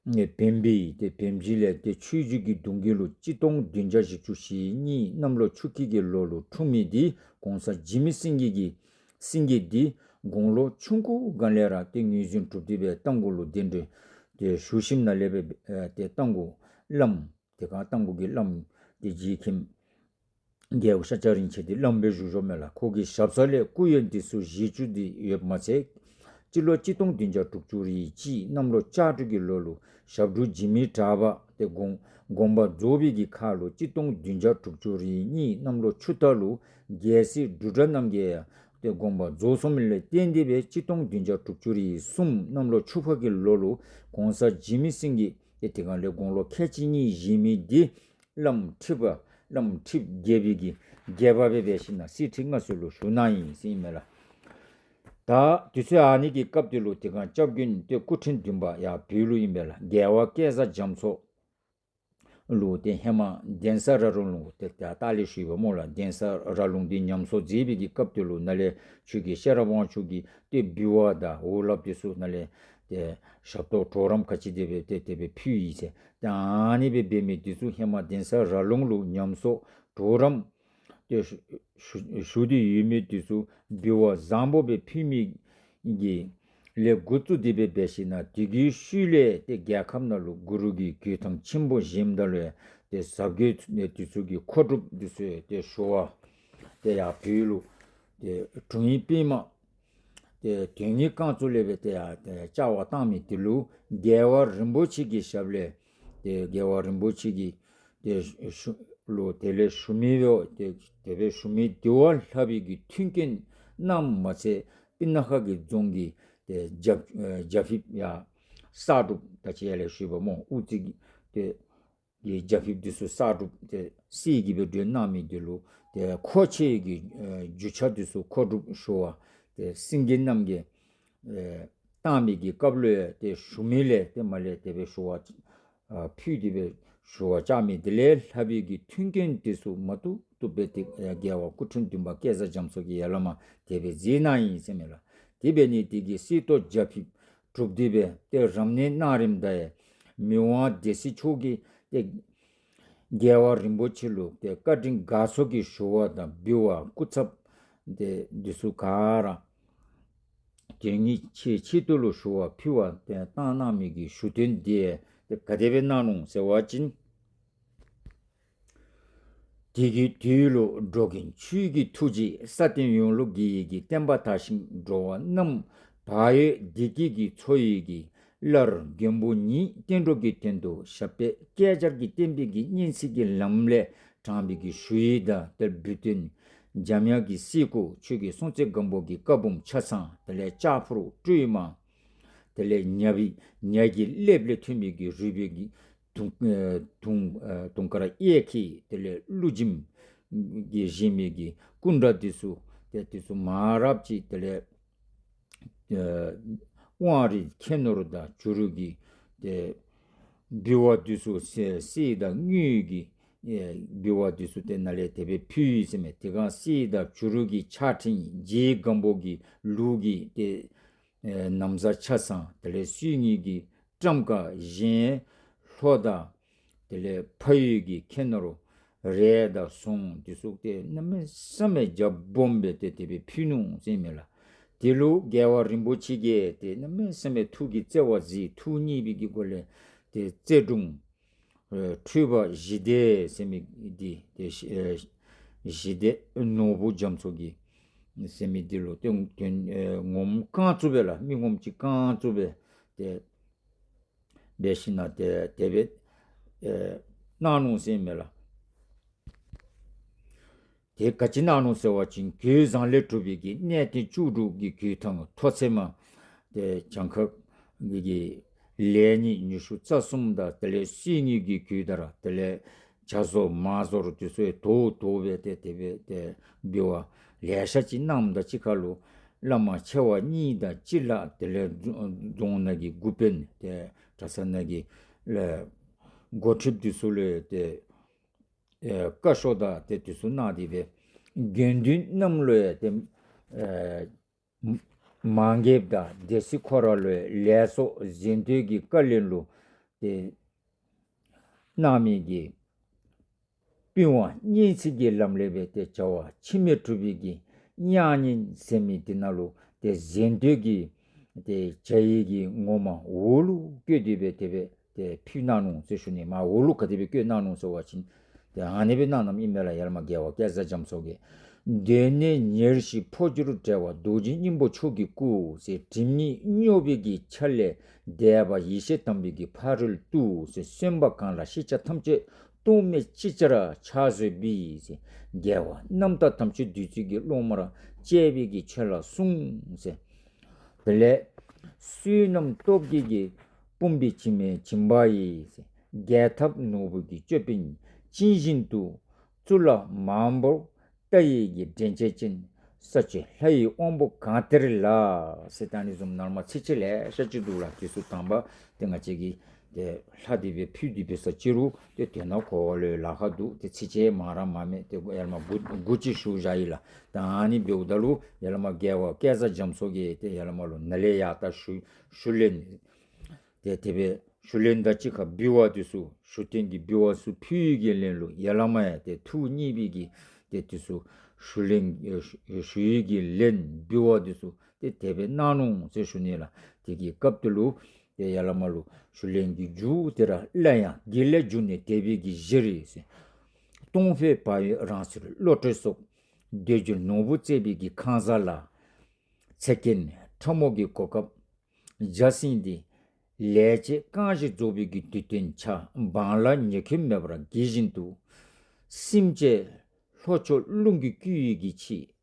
བོན་སྦིས་ཏེ་བོན་སྦིས་ལས་ཏེ་ཆོས་རྒྱུད་ཀྱི་གདུང་རྒྱུད་ལུ་གཅིག་སྟོང་བདུན་བརྒྱ་བཞི་བཅུ་ཞེ་གཉིས་གནམ་ལོ་ཆུ་ཁྱི་གི་ལོ་ལུ་འཁྲུངས་མི་འདི་གོང་ས་འཇིགས་མེད་སེང་གེ་གི་སེང་གེ་འདི་དགུང་ལོ་ཆུང་ཀུ་སྒང་ལས་ར་ཏེ་ངོས་འཛིན་གྲུབ་སྟེ་སྦེ་རྟ་མགོ་ལུ་གདན་འདྲེན་ཏེ་ཞུ་ཞིནམ་ལས་སྦེ་ཏེ་རྟ་མགོ་བླམ་དེ་སྒང་རྟ་མགོ་གི་བླམ་ཏེ་རྗེ་མཁན་རྒྱལ་པོ་ཤཱཀྱ་རིན་ཆེན་འདི་བླམ་སྦེ་བཞུགས་བཞུགསཔ་མས་ལགས། ཁོ་གི་ཞབས་ས་ལས་སྐུ་ཡོན་འདི་ཚུ་བཞེས་བཅུག་སྟེ་ཡོདཔ་མ་ཚད་སྤྱི་ལོ་གཅིག་སྟོང་བདུན་བརྒྱ་དྲུག་ཅུ་རེ་གཅིག་གནམ་ལོ་ལྕགས་སྦྲུལ་གྱི་ལོ་ལུ་ཞབས་དྲུང་འཇིགས་མེད་གྲགས་པ་ཏེ་དགོངས་དགོངས་པ་རྫོགས་པའི་གི་ཁར་ལུ་གཅིག་སྟོང་བདུན་བརྒྱ་དྲུག་ཅུ་རེ་གཉིས་གནམ་ལོ་ཆུ་རྟ་ལུ་རྒྱལ་སྲས་འབྲུག་སྒྲ་རྣམ་རྒྱལ་ཡང་ཏེ་དགོངས་པ་རྫོགས་སོངམ་ལས་བརྟེན་ཏེ་སྦེ་གཅིག་སྟོང་བདུན་བརྒྱ་དྲུག་ཅུ་རེ་གསུམ་གནམ་ལོ་ཆུ་ཕག་གི་ལོ་ལུ་གོང་ས་འཇིགས་མེད་སེང་གེ་ཏེ་དེ་སྒང་ལས་དགུང་ལོ་ཁལ་གཅིག་གཉིས་བཞེས་མི་འདི་བླམ་ཁྲི་པ་བླམ་ཁྲི་བརྒྱད་པའི་གི་བརྒྱད་པ་སྦེ་འབད་ཞིན་ན་གསེར་ཁྲི་མངའ་གསོལ་ལུ་ཞུ་གནང་ཡི་ཟེར་ཨིན་མས་ལགས། ད་དུས་ཚོད་ཨ་ནི་གི་སྐབས་དེ་ལུ་དེ་སྒང་སྐྱབས་མགོན་ཏེ་སྐུ་ཕྲེང་བདུན་པ་ཡར་བོད་ལུ་ཨིན་པས་ལགས། རྒྱལ་བ་སྐལ་བཟང་རྒྱ་མཚོ་ལུ་ཏེ་ཧེ་མ་གདན་ས་ར་ལུང་ལུ་ཏེ་ཏེ་ལྟག་ལས་ཞུ་ཡི་པ་སྨོ་ལགས། གདན་ས་ར་ལུང་འདི་ཉམས་གསོ་མཛད་པའི་གི་སྐབས་དེ་ལུ་ནཱ་ལས་ཆོས་རྒྱལ་ཤེས་རབ་དབང་ཕྱུག་གིས་ཏེ་འབུལ་བ་དང་འོད་རླབས་དེ་ཚུ་ནཱ་ལས་ཏེ་ཞབས་ཏོག་གྲོགས་རམ་ག་ཅི་དེ་སྦེ་ཏེ་དེ་སྦེ་ཕུལ་ཡི་ཟེར། ཏེ་ཨ་ནི་སྦེ་འབད་མི་དེ་ཚུ་ཧེ་མ་གདན་ས་ར་ལུང་ལུ་ཉམས་གསོ་གྲོགས་རམ་ཏེ་ཞུ་ཞུ་ཞུ་སྟེ་ཡོད་མི་དེ་ཚུ་འབུལ་བ་བཟང་པོ་སྦེ་ཕུལ་མི་གི་ལས་འགོ་བཙུགས་ཏེ་སྦེ་འབད་ཞིན་ན་དེ་གི་ཤུལ་ལས་ཏེ་རྒྱལ་ཁབ་ནང་ལུ་གུ་རུ་གི་གོས་ཐང་ཆེན་པོ་བཞེངསམ་ད་ལུ་ཡང་ཏེ་ཟབ་རྒྱས་ནས་དེ་ཚུ་གི་མཁོ་སྒྲུབ་དེ་ཚུ་ཡང་ཏེ་ཞུ་བར་ཏེ་ཡར་བོད་ལུ་ཏེ་དྲུང་ཡིག་པདྨ་ཏེ་དོན་གཉེར་བསྐང་གཙོ་ལས་སྦེ་ཏེ་ཡར་ཏེ་བཅར་བར་བཏང་མི་དེ་ལུ་རྒྱལ་བ་རིན་པོ་ཆེ་གི་ཞབས་ལས་ཏེ་རྒྱལ་བ་རིན་པོ་ཆེ་གི་ཏེ་ཞུ་ལུ་དེ་ལས་ཞུ་མི་སྦེ་ཏེ་དེ་སྦེ་ཞུ་མི་དེ་བ་ལྷག་པའི་གི་མཐུན་རྐྱེན་གནངམ་མ་ཚད་སྤུ་ན་ཁ་གི་རྫོང་གི་ཏེ་རྒྱ་ཨེ་རྒྱ་ཕིབས་ཡང་གསར་སྒྲུབ་ད་ཅི་ཡར་ལས་ཞུ་བ་སྨོ། དབུ་རྩེ་གི་ཏེ་གི་རྒྱ་ཕིབས་དེ་ཚུ་གསར་སྒྲུབ་ཏེ་གསེར་གྱི་སྦེ་སྒྲོན་གནང་མི་དེ་ལུ་ཏེ་མཁོ་ཆས་ཀྱི་ཨེ་རྒྱུ་ཆ་དེ་ཚུ་མཁོ་སྒྲུབ་ཞུ་བར་ཏེ་སེང་གེ་རྣམ་རྒྱལ་ཨེ་བཏང་མི་གི་སྐབས་ལུ་ཡང་ཏེ་ཞུ་མི་ལས་ཏེ་མར་ལས་དེ་སྦེ་ཞུ་བར་ཨ་ཕུལ་ཏེ་སྦེ་ཞུ་བར་བཅར་མི་དེ་ལས་ལྷག་པའི་གི་མཐུན་རྐྱེན་དེ་ཚུ་མ་ཐུབ་ཐུབ་སྦེ་ཏེ་ཨེ་རྒྱལ་བ་སྐུ་ཕྲེང་བདུན་པ་སྐལ་བཟང་རྒྱ་མཚོ་གིས་ཡར་ལས་མར་དེ་སྦེ་མཛད་གནང་ཡི་ཟེར་མས་ལགས། དེ་འབད་ནི་དེ་གིས་གསེར་ཏོག་རྒྱ་ཕིབས་གྲུབ་སྟེ་སྦེ་ཏེ་རབ་གནས་གནང་རནམ་ད་ཡང་མི་དབང་སྡེ་སྲིད་མཆོག་གིས་ཏེ་རྒྱལ་བ་རིན་པོ་ཆེ་ལུ་ཏེ་བཀའ་དྲིན་དགའ་ཚོར་གྱི་ཞུ་བ་དང་འབུལ་བ་སྐུ་ཚབ་ཏེ་དེ་ཚུ་ག་ར་དོན་གཉེར་ཆེ་ཆེད་དུ་ལུ་ཞུ་བ་ཕུལ་བ་ཏེ་བཏང་གནང་མི་གི་ཞུ་དོན་དེ་ཏེ་ག་དེ་སྦེ་གནང་ནུག་ཟེར་བ་ཅིན། དེ་གི་དུས་ལུ་འགྲོ་མགོན་ཆོས་ཀྱི་ཐུགས་རྗེས་ས་སྟེང་ཡོངས་ལུ་དགེ་བའི་གི་བསྟན་པ་དར་ཞིང་འགྲོ་བ་རྣམས་བག་ཡོད་བདེ་སྐྱིད་ཀྱི་འཚོ་བའི་གི་སླར་མགོན་པོ་ཉིད་བསྟན་འགྲོ་གི་དོན་དུ་ཞབས་པད་བསྐལ་བརྒྱར་གྱི་བརྟན་པའི་གི་སྙིང་ཚིག་གི་ལམ་ལས་དྲངས་པའི་གི་ཞུ་ཡིག་དང་ཏེ་འབུལ་དོན་ འཇམ་དབྱངས་ཀྱི་སྲས་སྐུ་ཆོས་རྒྱལ་སྲོང་བཙན་སྒམ་པོ་གི་བཀའ་འབུམ་ཆ་ཚང་དེ་ལས་ལྕགས་ཕུར་སྤྲོས་མ། དེ་ལས་ཉ་བི་ཉ་གི་ཀླདཔ་ལས་ཐོན་མི་གི་རུས་པའི་གི་དུང་ཨེ་དུང་ཨེ་དུང་དཀར་གཡས་འཁྱིལ། དེ་ལས་ཀླུ་འཇིམ་གྱིས་བཞེངས་མི་གི་སྐུ་འདྲ་འདི་ཚུ་ཏེ་འདི་ཚུ་མང་རབས་ཅིག་དེ་ལས་ཨེ་དབང་རིས་ཁྱད་ནོར་དང་བྱུ་རུ་གི་ཏེ་འབུལ་བ་འདི་ཚུ་གསེར་གསེར་དང་དངུལ་གྱི་ཨེ་འབུལ་བ་འདི་ཚུ་ཏེ་ནཱ་ལས་དེ་སྦེ་ཕུལ་ཡི་ཟེར་མས། དེ་སྒང་གསེར་དང་བྱུ་རུ་གི་ཕྱག་ཕྲེང་རྗེ་སྒམ་པོ་གི་ལུགས་ཀྱི་ཏེ་ཨེ་ན་བཟའ་ཆ་ཚང་དེ་ལས་སྲོལ་རྒྱུན་གྱི་ཊམ་ཀ་གཞན་ལྷོ་དང་དེ་ལས་ཕ་ཡུལ་གྱི་ཁྱད་ནོར་རས་དང་ཟངས་འདི་ཚུ་ཏེ་གནམ་མེད་ས་མེད་རྒྱ་སྦོམ་སྦེ་ཏེ་དེ་སྦེ་ཕུལ་ནུག་ཟེར་མས་ལགས། དེ་ལུ་རྒྱལ་བ་རིན་པོ་ཆེ་གིས་ཏེ་གནམ་མེད་ས་མེད་ཐུགས་ཀྱི་བརྩེ་བ་གཟིགས། ཐུགས་མཉེས་པའི་གི་སྒོ་ལས་ཏེ་བརྩེ་སྒྲུང་ཨེ་ཁྲོས་པ་ཞི་བདེ་ཟེར་མི་འདི་ཏེ་ཨེ་ཞི་བདེ་ནོར་བུ་རྒྱ་མཚོ་གི་ཟེར་མི་འདི་ལུ་ཏེ་དོན་ཨེ་ངོམ་རྐང་བཙུགས་སྦེ་ལགས། མི་ངོམ་ཅིག་རྐང་བཙུགས་སྦེ་ཏེ་འབད་ཞིན་ན་ཏེ་དེ་སྦེ་ཨེ་གནང་ནུག་ཟེར་མས་ལགས། དེ་ག་ཅི་གནང་ནུག་ཟེར་བ་ཅིན་གོས་བཟང་ལས་གྲུབ་པའི་གི་གནས་བརྟན་བཅུ་དྲུག་གི་གོས་ཐང་ཐོག་ཚད་མ་ཏེ་གྱངས་ཁ་གི་ལས་ནི་ཉི་ཤུ་རྩ་གསུམ་དང་དེ་ལས་སྲོལ་རྒྱུན་གྱི་གོས་དར་དེ་ལས་བྱ་ཟོ་མ་ཟོར་འདི་ཚུ་ཡང་དོ་དོ་སྦེ་ཏེ་དེ་སྦེ་ཏེ་འབུལ་བ་ལེ་ཤ་ཅིག་གནངམ་དང་གཅིག་ཁར་ལུ་བླ་མ་ཆེ་བ་གཉིས་དང་སྤྱི་བླ་དེ་ལས་རྫོང་ནང་གི་འགོ་དཔོན་ཏེ་གྲྭ་ཚང་ནང་གི་ལས་འགོ་ཁྲིདཔ་འདི་ཚུ་ལུ་ཏེ་ཨེ་བཀའ་ཤོག་དང་ཏེ་འདི་ཚུ་གནང་སྟེ་སྦེ་དགེ་འདུན་རྣམས་ལུ་ཡང་ཏེ་ཨེ་མ་མ་དགེ་བ་དང་སྡེ་སྲིད་ཁོ་ར་ལུ་ཡང་ལས་ཚོགས་གཟེངས་བསྟོད་ཀྱི་བཀའ་ལན་ལུ་ཏེ་གནང་མི་གི་པི་ཝང་སྙན་ཚིག་གི་ལམ་ལས་སྦེ་ཏེ་བྱ་བ་འཆི་མེད་གྲུབ་པའི་གི་མྱ་ངན་ཟེར་མི་འདི་ནང་ལུ་ཏེ་གཟེངས་བསྟོད་ཀྱི་ཏེ་བྱ་ཡི་གི་ངོ་མ་འོག་ལུ་བཀོད་དེ་སྦེ་དེ་སྦེ་ཏེ་ཕུལ་གནང་ནུག་ཟེར་ཞུ་ནི། མར་འོག་ལུ་ག་དེ་སྦེ་བཀོད་གནང་ནུག་ཟེར་བ་ཅིན་ཏེ་ཨ་ནི་སྦེ་གནངམ་ཨིན་མས་ལགས། ཡར་ལས་མར་རྒྱལ་བ་སྐལ་བཟང་རྒྱ་མཚོ་གིས། གདོད་ནས་ཉེར་ཞི་འཕོ་འགྱུར་བྲལ་བ་རྡོ་རྗེ་སྙིང་པོ་མཆོག་གི་སྐུ་ཟེར། སྒྲིབ་གཉིས་སྙོམས་པའི་གི་ཆ་ལས་འདས་པ་ཡེ་ཤེས་དམ་པའི་གི་ཕ་རོལ་ཏུ་ཟེར། སོན་པ་གང་ལ་ཤེས་བྱ་ཐམས་ཅད་རྟོག་མེད་ཅིག་ཅར་ཕྱག་བཟོད་པའི་ཟེར། རྒྱལ་བ་རྣམ་དག་དམ་ཆོས་བདུད་རྩི་གི་སློབ་མར་བཅས་པའི་གི་ཆོས་ལ་གསུངས་ཟེར། དེ་ལས་བསོད་ནམས་སྟོབས་ཀྱིས་ཀྱི་བུམ་པའི་འཆི་མེད་སྦྱིན་པ་ཡིས། རྒྱལ་ཐབས་ནོར་བུ་གི་ཅོད་པན་བཅིངས་བཞིན་དུ། གཙུག་ལག་མང་པོར་བལྟ་ཡི་གི་འདྲེན་བྱེད་ཅན། ས་སྤྱོད་ལྷ་ཡི་དབང་པོ་གང་དེར་ལགས་ཟེར། ད་ཨ་ནི་བཟུམ་ནཱ་ལས་མར་ཚིགས་བཅད་ལེ་ཤ་ཅིག་འདུག་ལགས། དེ་ཚུ་དང་པ་ཏེ་ང་བཅས་ཀྱིས་ཏེ་ལྷ་འདི་སྦེ་ཕུལ་ཏེ་འབད་ས་ཅིག་རུང་ཏེ་དེ་ནང་གོ་བ་ལུ་ལཱ་ཁག་འདུག། ཏེ་ཚིགས་བཅད་མང་ར་མང་མས། ཏེ་ཡར་ལས་མར་དགུ་དགུ་ཅིག་ཞུ་བཞག་ཡི་ལགས། ད་ཨ་ནི་འབདཝ་ད་ལུ་ཡར་ལས་མར་རྒྱལ་བ་སྐལ་བཟང་རྒྱ་མཚོ་གིས་ཏེ་ཡར་ལས་མར་ལུ་ནཱ་ལས་ཡར་ད་ཞུ་ཞུ་ལེན་ཏེ་དེ་སྦེ་ཞུ་ལེན་དང་གཅིག་ཁར་འབུལ་བ་འདི་ཚུ་ཞུ་རྟེན་གྱི་འབུལ་བ་ཚུ་ཕུལ་བའི་གི་ལན་ལུ་ཡར་ལས་མར་ཡང་ཏེ་ཐུགས་མཉེས་པའི་གི་ཏེ་འདི་ཚུ་ཞུ་ལེན་ཨེ་ཞུ་ཞུ་བའི་གི་ལན་འབུལ་བ་འདི་ཚུ་ཏེ་དེ་སྦེ་གནང་ནུག་ཟེར་ཞུ་ནི་ལགས། དེ་གི་སྐབས་དེ་ལུ་ཏེ་ཡར་ལས་མར་ལུ་ཞུ་ལེན་གྱི་མཇུག་དེ་ར་སླར་ཡང་དགེ་ལེགས་འབྱུང་གནས་དད་པའི་གི་གཞིར་ཟེར། སྟོང་ཕྲག་བག་ཡོད་རང་སར་བློ་གྲོས་སོགས། འདོད་འཇོ་ནོར་བུ་བརྩེགས་པའི་གི་ཁང་བཟང་ལ། ཚེ་རྐྱེན་ཕྲ་མོ་གི་གོ་སྐབས་བརྒྱ་བསྲིངས་ཏེ། ལས་བྱེད་རྐང་བཞི་རྫོགས་པའི་གི་དུས་སྟོན་ཆ། འབངས་ལ་ཉེས་སྐྱོན་མེད་པར་དགྱེས་བཞིན་དུ། སེམས་ཅན་ལྷོ་ཕྱོགས་རླུང་གིས་བསྐུལ་ཡི་གི་ཕྱིར།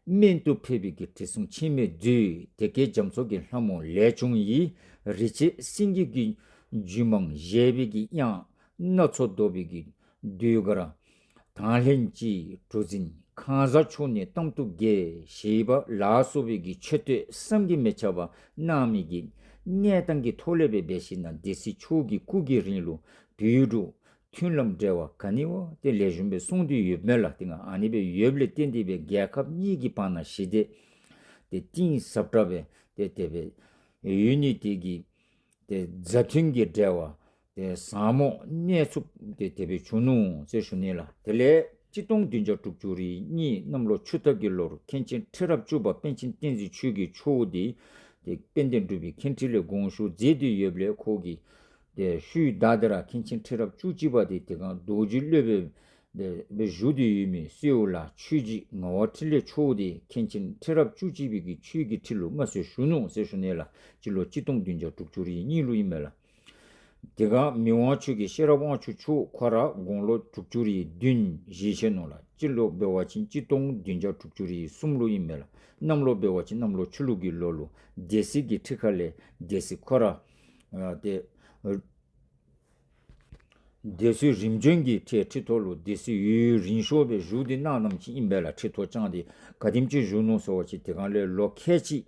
སྨན་དུ་ཕེབས་པའི་གི་དྲི་བསུང་ཕྱེ་མའི་མཛོད། དེ་སྐད་རྒྱ་མཚོ་གི་ལྷ་མོ་ལས་བྱུང་ཡི། རི་ཆེན་སེང་གེ་གི་རྒྱུད་མང་བཞད་པའི་གི་དབྱངས། སྣ་ཚོགས་བཟློག་པའི་གི་ཟློས་གར། དང་ལྷན་ཅིག་གྲུ་འཛིན་ཁང་བཟང་མཆོག་ནི་གཏམ་དུ་དགེ་ཞེས་པ་ལ་སོགས་པའི་གི་མཆོད་བསྟོད་བསམ་གྱིས་མི་ཁྱབ་པ་གནང་མི་གི་གནས་སྟངས་ཀྱི་ཐོག་ལས་སྦེ་འབད་ཞིན་ན་སྡེ་སྲིད་མཆོག་གི་སྐུ་གི་རིང་ལུ་དུས་དྲུག་མཐུན་ལམ་འབྲེལ་བ་ག་ནི་བ་ཏེ་ལེགས་ཤོམ་སྦེ་སྲུང་སྟེ་ཡོདཔ་མས་ལགས། ཏེ་ང་ཨ་ནི་སྦེ་ཡོདཔ་ལས་བརྟེན་ཏེ་སྦེ་རྒྱལ་ཁབ་གཉིས་ཀྱི་བར་ན་ཞི་བདེ་ཏེ་གཏིང་ཟབ་དྲགས་སྦེ་ཏེ་དེ་སྦེ་ཡོད་ནི་དེ་གིས་ཏེ་མཛའ་མཐུན་གྱི་འབྲེལ་བ་ཏེ་ཟབ་མོ་གནས་ཚུགསཔ་ཏེ་དེ་སྦེ་བྱུང་ནུག་ཟེར་ཞུ་ནི་ལགས། དེ་ལས་གཅིག་སྟོང་བདུན་བརྒྱ་དྲུག་ཅུ་རེ་གཉིས་གནམ་ལོ་ཆུ་རྟ་གི་ལོར་མཁན་ཆེན་ཁྲི་རབས་བཅུ་པ་པཎ་ཆེན་བསྟན་འཛིན་ཆོས་རྒྱལ་མཆོག་འདི་ཏེ་དཔལ་ལྡན་འབྲུག་པའི་མཁན་ཁྲི་ལས་དགོངས་ཞུ་མཛད་དེ་ཡོདཔ་ལས་ཁོ་གིས་ཏེ་ཤུལ་བདའ་སྟེ་ར་མཁན་ཆེན་ཁྲི་རབས་བཅུ་གཅིག་པ་འདི་དེ་སྒང་རྡོ་རྗེ་སློབ་དཔོན་སྦེ་བཞུགས་ཏེ་ཡོད་མི་སེའུ་ལ་ཆོས་རྗེ་ངག་དབང་འཕྲིན་ལས་མཆོག་འདི་མཁན་ཆེན་ཁྲི་རབས་བཅུ་གཅིག་པའི་གི་ཆོས་ཀྱི་ཁྲི་ལུ་མངའ་གསོལ་ཞུ་ནུག་ཟེར་ཞུ་ནི་ལགས། སྤྱི་ལོ་གཅིག་སྟོང་བདུན་བརྒྱ་དྲུག་ཅུ་རེ་གཉིས་ལུ་ཨིན་མས་ལགས། དེ་སྒང་མི་དབང་ཆོས་རྒྱལ་ཤེས་རབ་དབང་ཕྱུག་མཆོག་ཁོ་ར་དགུང་ལོ་དྲུག་ཅུ་རེ་བདུན་བཞེས་ཅི་ནུག་ལགས། སྤྱི་ལོ་འབད་བ་ཅིན་གཅིག་སྟོང་བདུན་བརྒྱ་དྲུག་ཅུ་རེ་གསུམ་ལུ་ཨིན་མས་ལགས། གནམ་ལོ་འབད་བ་ཅིན་གནམ་ལོ་ཆུ་ལུག་གི་ལོ་ལུ་སྡེ་སྲིད་ཀྱི་ཁྲི་ཁ་ལས་སྡེ་སྲིད་ཁོ་ར་ཨ་ཏེ་སྡེ་སྲིད་རིམ་བྱོན་གྱི་ཁྲི་ཁྲི་ཐོག་ལུ་སྡེ་སྲིད་ཡུན་རིང་ཤོས་སྦེ་བཞུགས་ཏེ་གནངམ་ཅིག་ཨིན་པས་ལགས། ཁྲི་ཐོག་བཅངས་ཏེ་ག་དེམ་ཅིག་བཞུགས་ནུག་ཟེར་བ་ཅིན་དེ་སྒང་ལས་ལོ་ཁལ་གཅིག་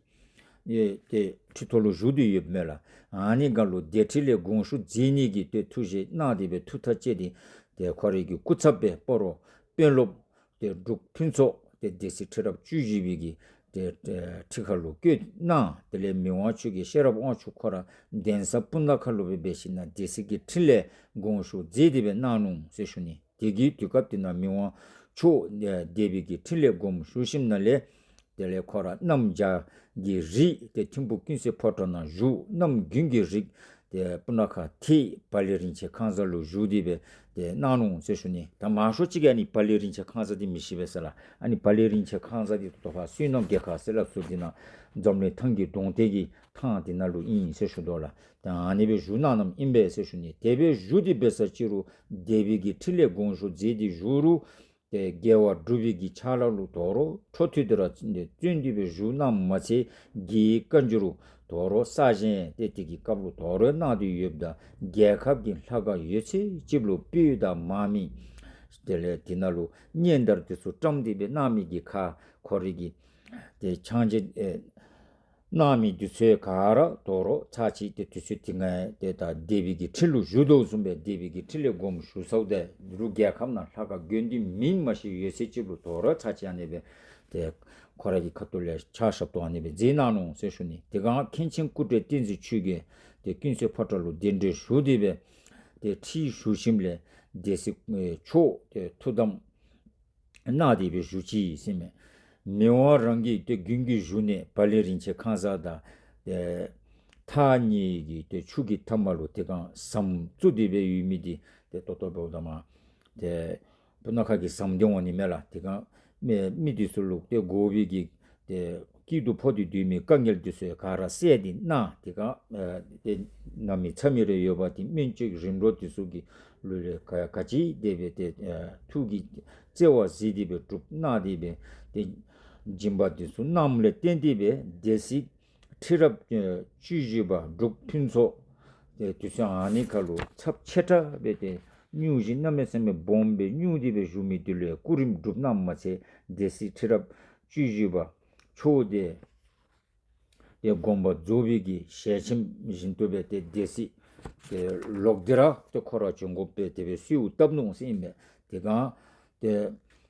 ཨེ་ཏེ་ཁྲི་ཐོག་ལུ་བཞུགས་ཏེ་ཡོདཔ་མས་ལགས། ཨ་ནི་སྒང་ལུ་སྡེ་ཁྲི་ལས་དགོངས་ཞུ་མཛད་ནི་གི་ཏེ་ཐུགས་བཞེད་གནང་སྟེ་སྦེ་ཐུགས་ཐག་བཅད་དེ་ཏེ་ཁོ་རའི་གི་སྐུ་ཚབ་སྦེ་སྤ་རོ་དཔོན་སློབ་ཏེ་འབྲུག་ཕུན་ཚོགས་ཏེ་སྡེ་སྲིད་ཁྲི་རབས་བཅུ་བཞི་པའི་གི་ཏེ་ཏེ་ཁྲི་ཁ་ལུ་བསྐོས་གནང་། དེ་ལས་མི་དབང་ཆོས་རྒྱལ་ཤེས་རབ་དབང་ཕྱུག་ཁོ་ར་གདན་ས་སྤུ་ན་ཁ་ལུ་སྦེ་འབད་ཞིན་ན་སྡེ་སྲིད་ཀྱི་ཁྲི་ལས་དགོངས་ཞུ་མཛད་དེ་སྦེ་གནང་ནུག་ཟེར་ཞུ་ནི། དེ་གི་དུས་སྐབས་དེ་ནང་མི་དབང་མཆོག་ཨེ་སྡེ་པའི་གི་ཁྲི་ལས་དགོངས་ཞུ་ཞིནམ་ལས་དེ་ལས་ཁོ་ར་གནམ་བྱཱར་གྱི་རིགས་ཏེ་ཐིམ་ཕུག་ཀུན་གསལ་ཕོ་བྲང་ནང་བཞུགས། གནམ་དགུན་གྱི་རིགས་ཏེ་སྤུ་ན་ཁ་ཐེད་བ་ལི་རིན་ཆེན་ཁང་བཟང་ལུ་བཞུགས་ཏེ་སྦེ་ཏེ་གནང་ནུག་ཟེར་ཞུ་ནི། ད་མང་ཤོས་ཅིག་གིས་ཨ་ནི་བ་ལི་རིན་ཆེན་ཁང་བཟང་འདི་མི་ཤེས་པས་ཟེར་ལགས། ཨ་ནི་བ་ལི་རིན་ཆེན་ཁང་བཟང་འདི་ད་ལྟོ་ཕར་བསོད་ནམས་རྒྱལ་ཁབ་ཟེར་སླབ་ས་འདི་ནང་འཛམ་གླིང་ཐང་གི་གདོང་གཏད་ཀྱི་ཐང་འདི་ནང་ལུ་ཨིན་ཟེར་ཞུ་དོ་ལགས། ད་ཨ་ནི་སྦེ་བཞུགས་གནང་གནངམ་ཨིན་པས་ཟེར་ཞུ་ནི། དེ་སྦེ་བཞུགས་ཏེ་འབད་ས་ཅིག་རུང་སྡེ་པའི་གི་ཁྲི་ལས་དགོངས་ཞུ་མཛད་དེ་བཞུགས་རུང་ཏེ་རྒྱལ་བ་འབྲུག་པའི་གི་ཕྱག་ལཱ་ལུ་དོ་རུང་འཕྲོ་མཐུད་དེ་ར་བརྩོན་ཏེ་སྦེ་བཞུགས་གནངམ་མ་ཚད་དགེ་བཀའ་འགྱུར་དོ་རུང་གསར་བཞེངས་ཏེ་དེ་གི་སྐབས་ལུ་དོ་རུང་གནང་སྟེ་ཡོདཔ་ད་རྒྱལ་ཁབ་ཀྱི་ལྷ་ཁང་ཡོད་ཚད་ཅིག་ལུ་སྤོས་དང་མར་མེ་དེ་ལས་དེ་ནང་ལུ་སྙན་དར་དེ་ཚུ་བཀྲམ་སྟེ་སྦེ་གནང་མི་གི་ཁར་ཁོ་རའི་གི་ཏེ་ཕྱག་མཇལ་ཨེ་གནང་མི་དེ་ཚུ་ག་ར་དོ་རུང་ཚར་གཅིག་ཏེ་དུས་ཚོད་དེ་ནང་ཏེ་ད་སྡེ་པའི་གི་ཁྲི་ལུ་བཞུགས་དོ་བཟུམ་སྦེ་སྡེ་པའི་གི་ཁྲི་ལས་དགོངས་ཞུ་ཚརཝ་ད་རུང་རྒྱལ་ཁབ་ནང་ལྷ་ཁང་དགོན་སྡེ་མིང་མ་ཤེས་ཡོད་ཚད་ཅིག་ལུ་དོ་རུང་ཚར་གཅིག་ཨ་ནི་སྦེ་ཏེ་ཁོ་ར་གི་ཁ་ཐུག་ལས་ཕྱག་ཞབས་ཏོག་ཨ་ནི་སྦེ་མཛད་གནང་ནུག་ཟེར་ཞུ་ནི། དེ་སྒང་མཁན་ཆེན་སྐུ་བགྲེས་བསྟན་འཛིན་ཆོས་རྒྱལ་ཏེ་ཀུན་གསལ་ཕོ་བྲང་ལུ་གདན་འདྲེན་ཞུ་སྟེ་སྦེ་ཏེ་ཁྲི་བཞུགས་ཞིནམ་ལས་སྡེ་སྲིད་མཆོག་ཏེ་ཐུགས་དམ་གནང་སྟེ་སྦེ་བཞུགས་ཅི་ཟེར་མས། མི་དབང་རང་གིས་ཏེ་དགུན་གྱི་བཞུགས་གནས་བ་ལི་རིན་ཆེན་ཁང་བཟང་དང་ཏེ་ཐག་ཉེ་གི་ཏེ་ཆུ་གི་མཐའ་མ་ལུ་ཏེ་གང་ཟམ་བཙུགས་ཏེ་སྦེ་ཡོད་མི་འདི་ཏེ་ད་ལྟོ་འབདཝ་ད་མར་ཏེ་སྤུ་ན་ཁ་གི་ཟམ་འདི་འོང་ནི་མས་ལགས། དེ་སྒང་མི་མི་འདི་ཚུ་ལུ་ཏེ་དགོ་པའི་གི་ཏེ་སྐྱིད་སྡུག་ཕོག་སྟེ་སྡོད་མི་དཀའ་ངལ་འདི་ཚུ་ག་ར་བསལ་ཏེ་གནང་། དེ་སྒང་ཨེ་ཏེ་ན་མི་ཚ་མི་རེ་ཡོད་པ་དེ་སྨན་བཅོས་རིམ་གྲོ་འདི་ཚུ་གི་ལུ་ལས་ག་ག་ཅི་དེ་སྦེ་ཏེ་ཨེ་ཐུགས་ཀྱི་བརྩེ་བ་གཟིགས་ཏེ་སྦེ་སྒྲུབ་གནང་སྟེ་སྦེ་ཏེ་སྦྱིན་པ་འདི་ཚུ་གནངམ་ལས་བརྟེན་ཏེ་སྦེ་སྡེ་སྲིད་ཁྲི་རབས་ཨེ་བཅུ་བཞི་པ་འབྲུག་ཕུན་ཚོགས་ཏེ་དུས་ཚོད་ཨ་ནི་ཁར་ལུ་ཚབས་ཆེ་དྲགས་སྦེ་ཏེ་སྙུང་གཞི་གནམ་མེད་ས་མེད་སྦོམ་སྦེ་སྙུང་སྟེ་སྦེ་བཞུགས་མི་འདི་ལུ་སྐུ་རིམ་སྒྲུབ་གནངམ་མ་ཚད་སྡེ་སྲིད་ཁྲི་རབས་བཅུ་བཞི་པ་མཆོག་འདི་ཏེ་དགོངས་པ་རྫོགས་པའི་གི་ཞལ་ཆེམས་བཞིན་དུ་སྦེ་ཏེ་སྡེ་སྲིད་ཏེ་ལོག་སྟེ་ར་ཏེ་ཁོ་ར་བྱོན་དགོཔ་སྦེ་དེ་སྦེ་གསོལཝ་བཏབ་ནུག་ཟེར་ཨིན་པས། དེ་སྒང་ཏེ་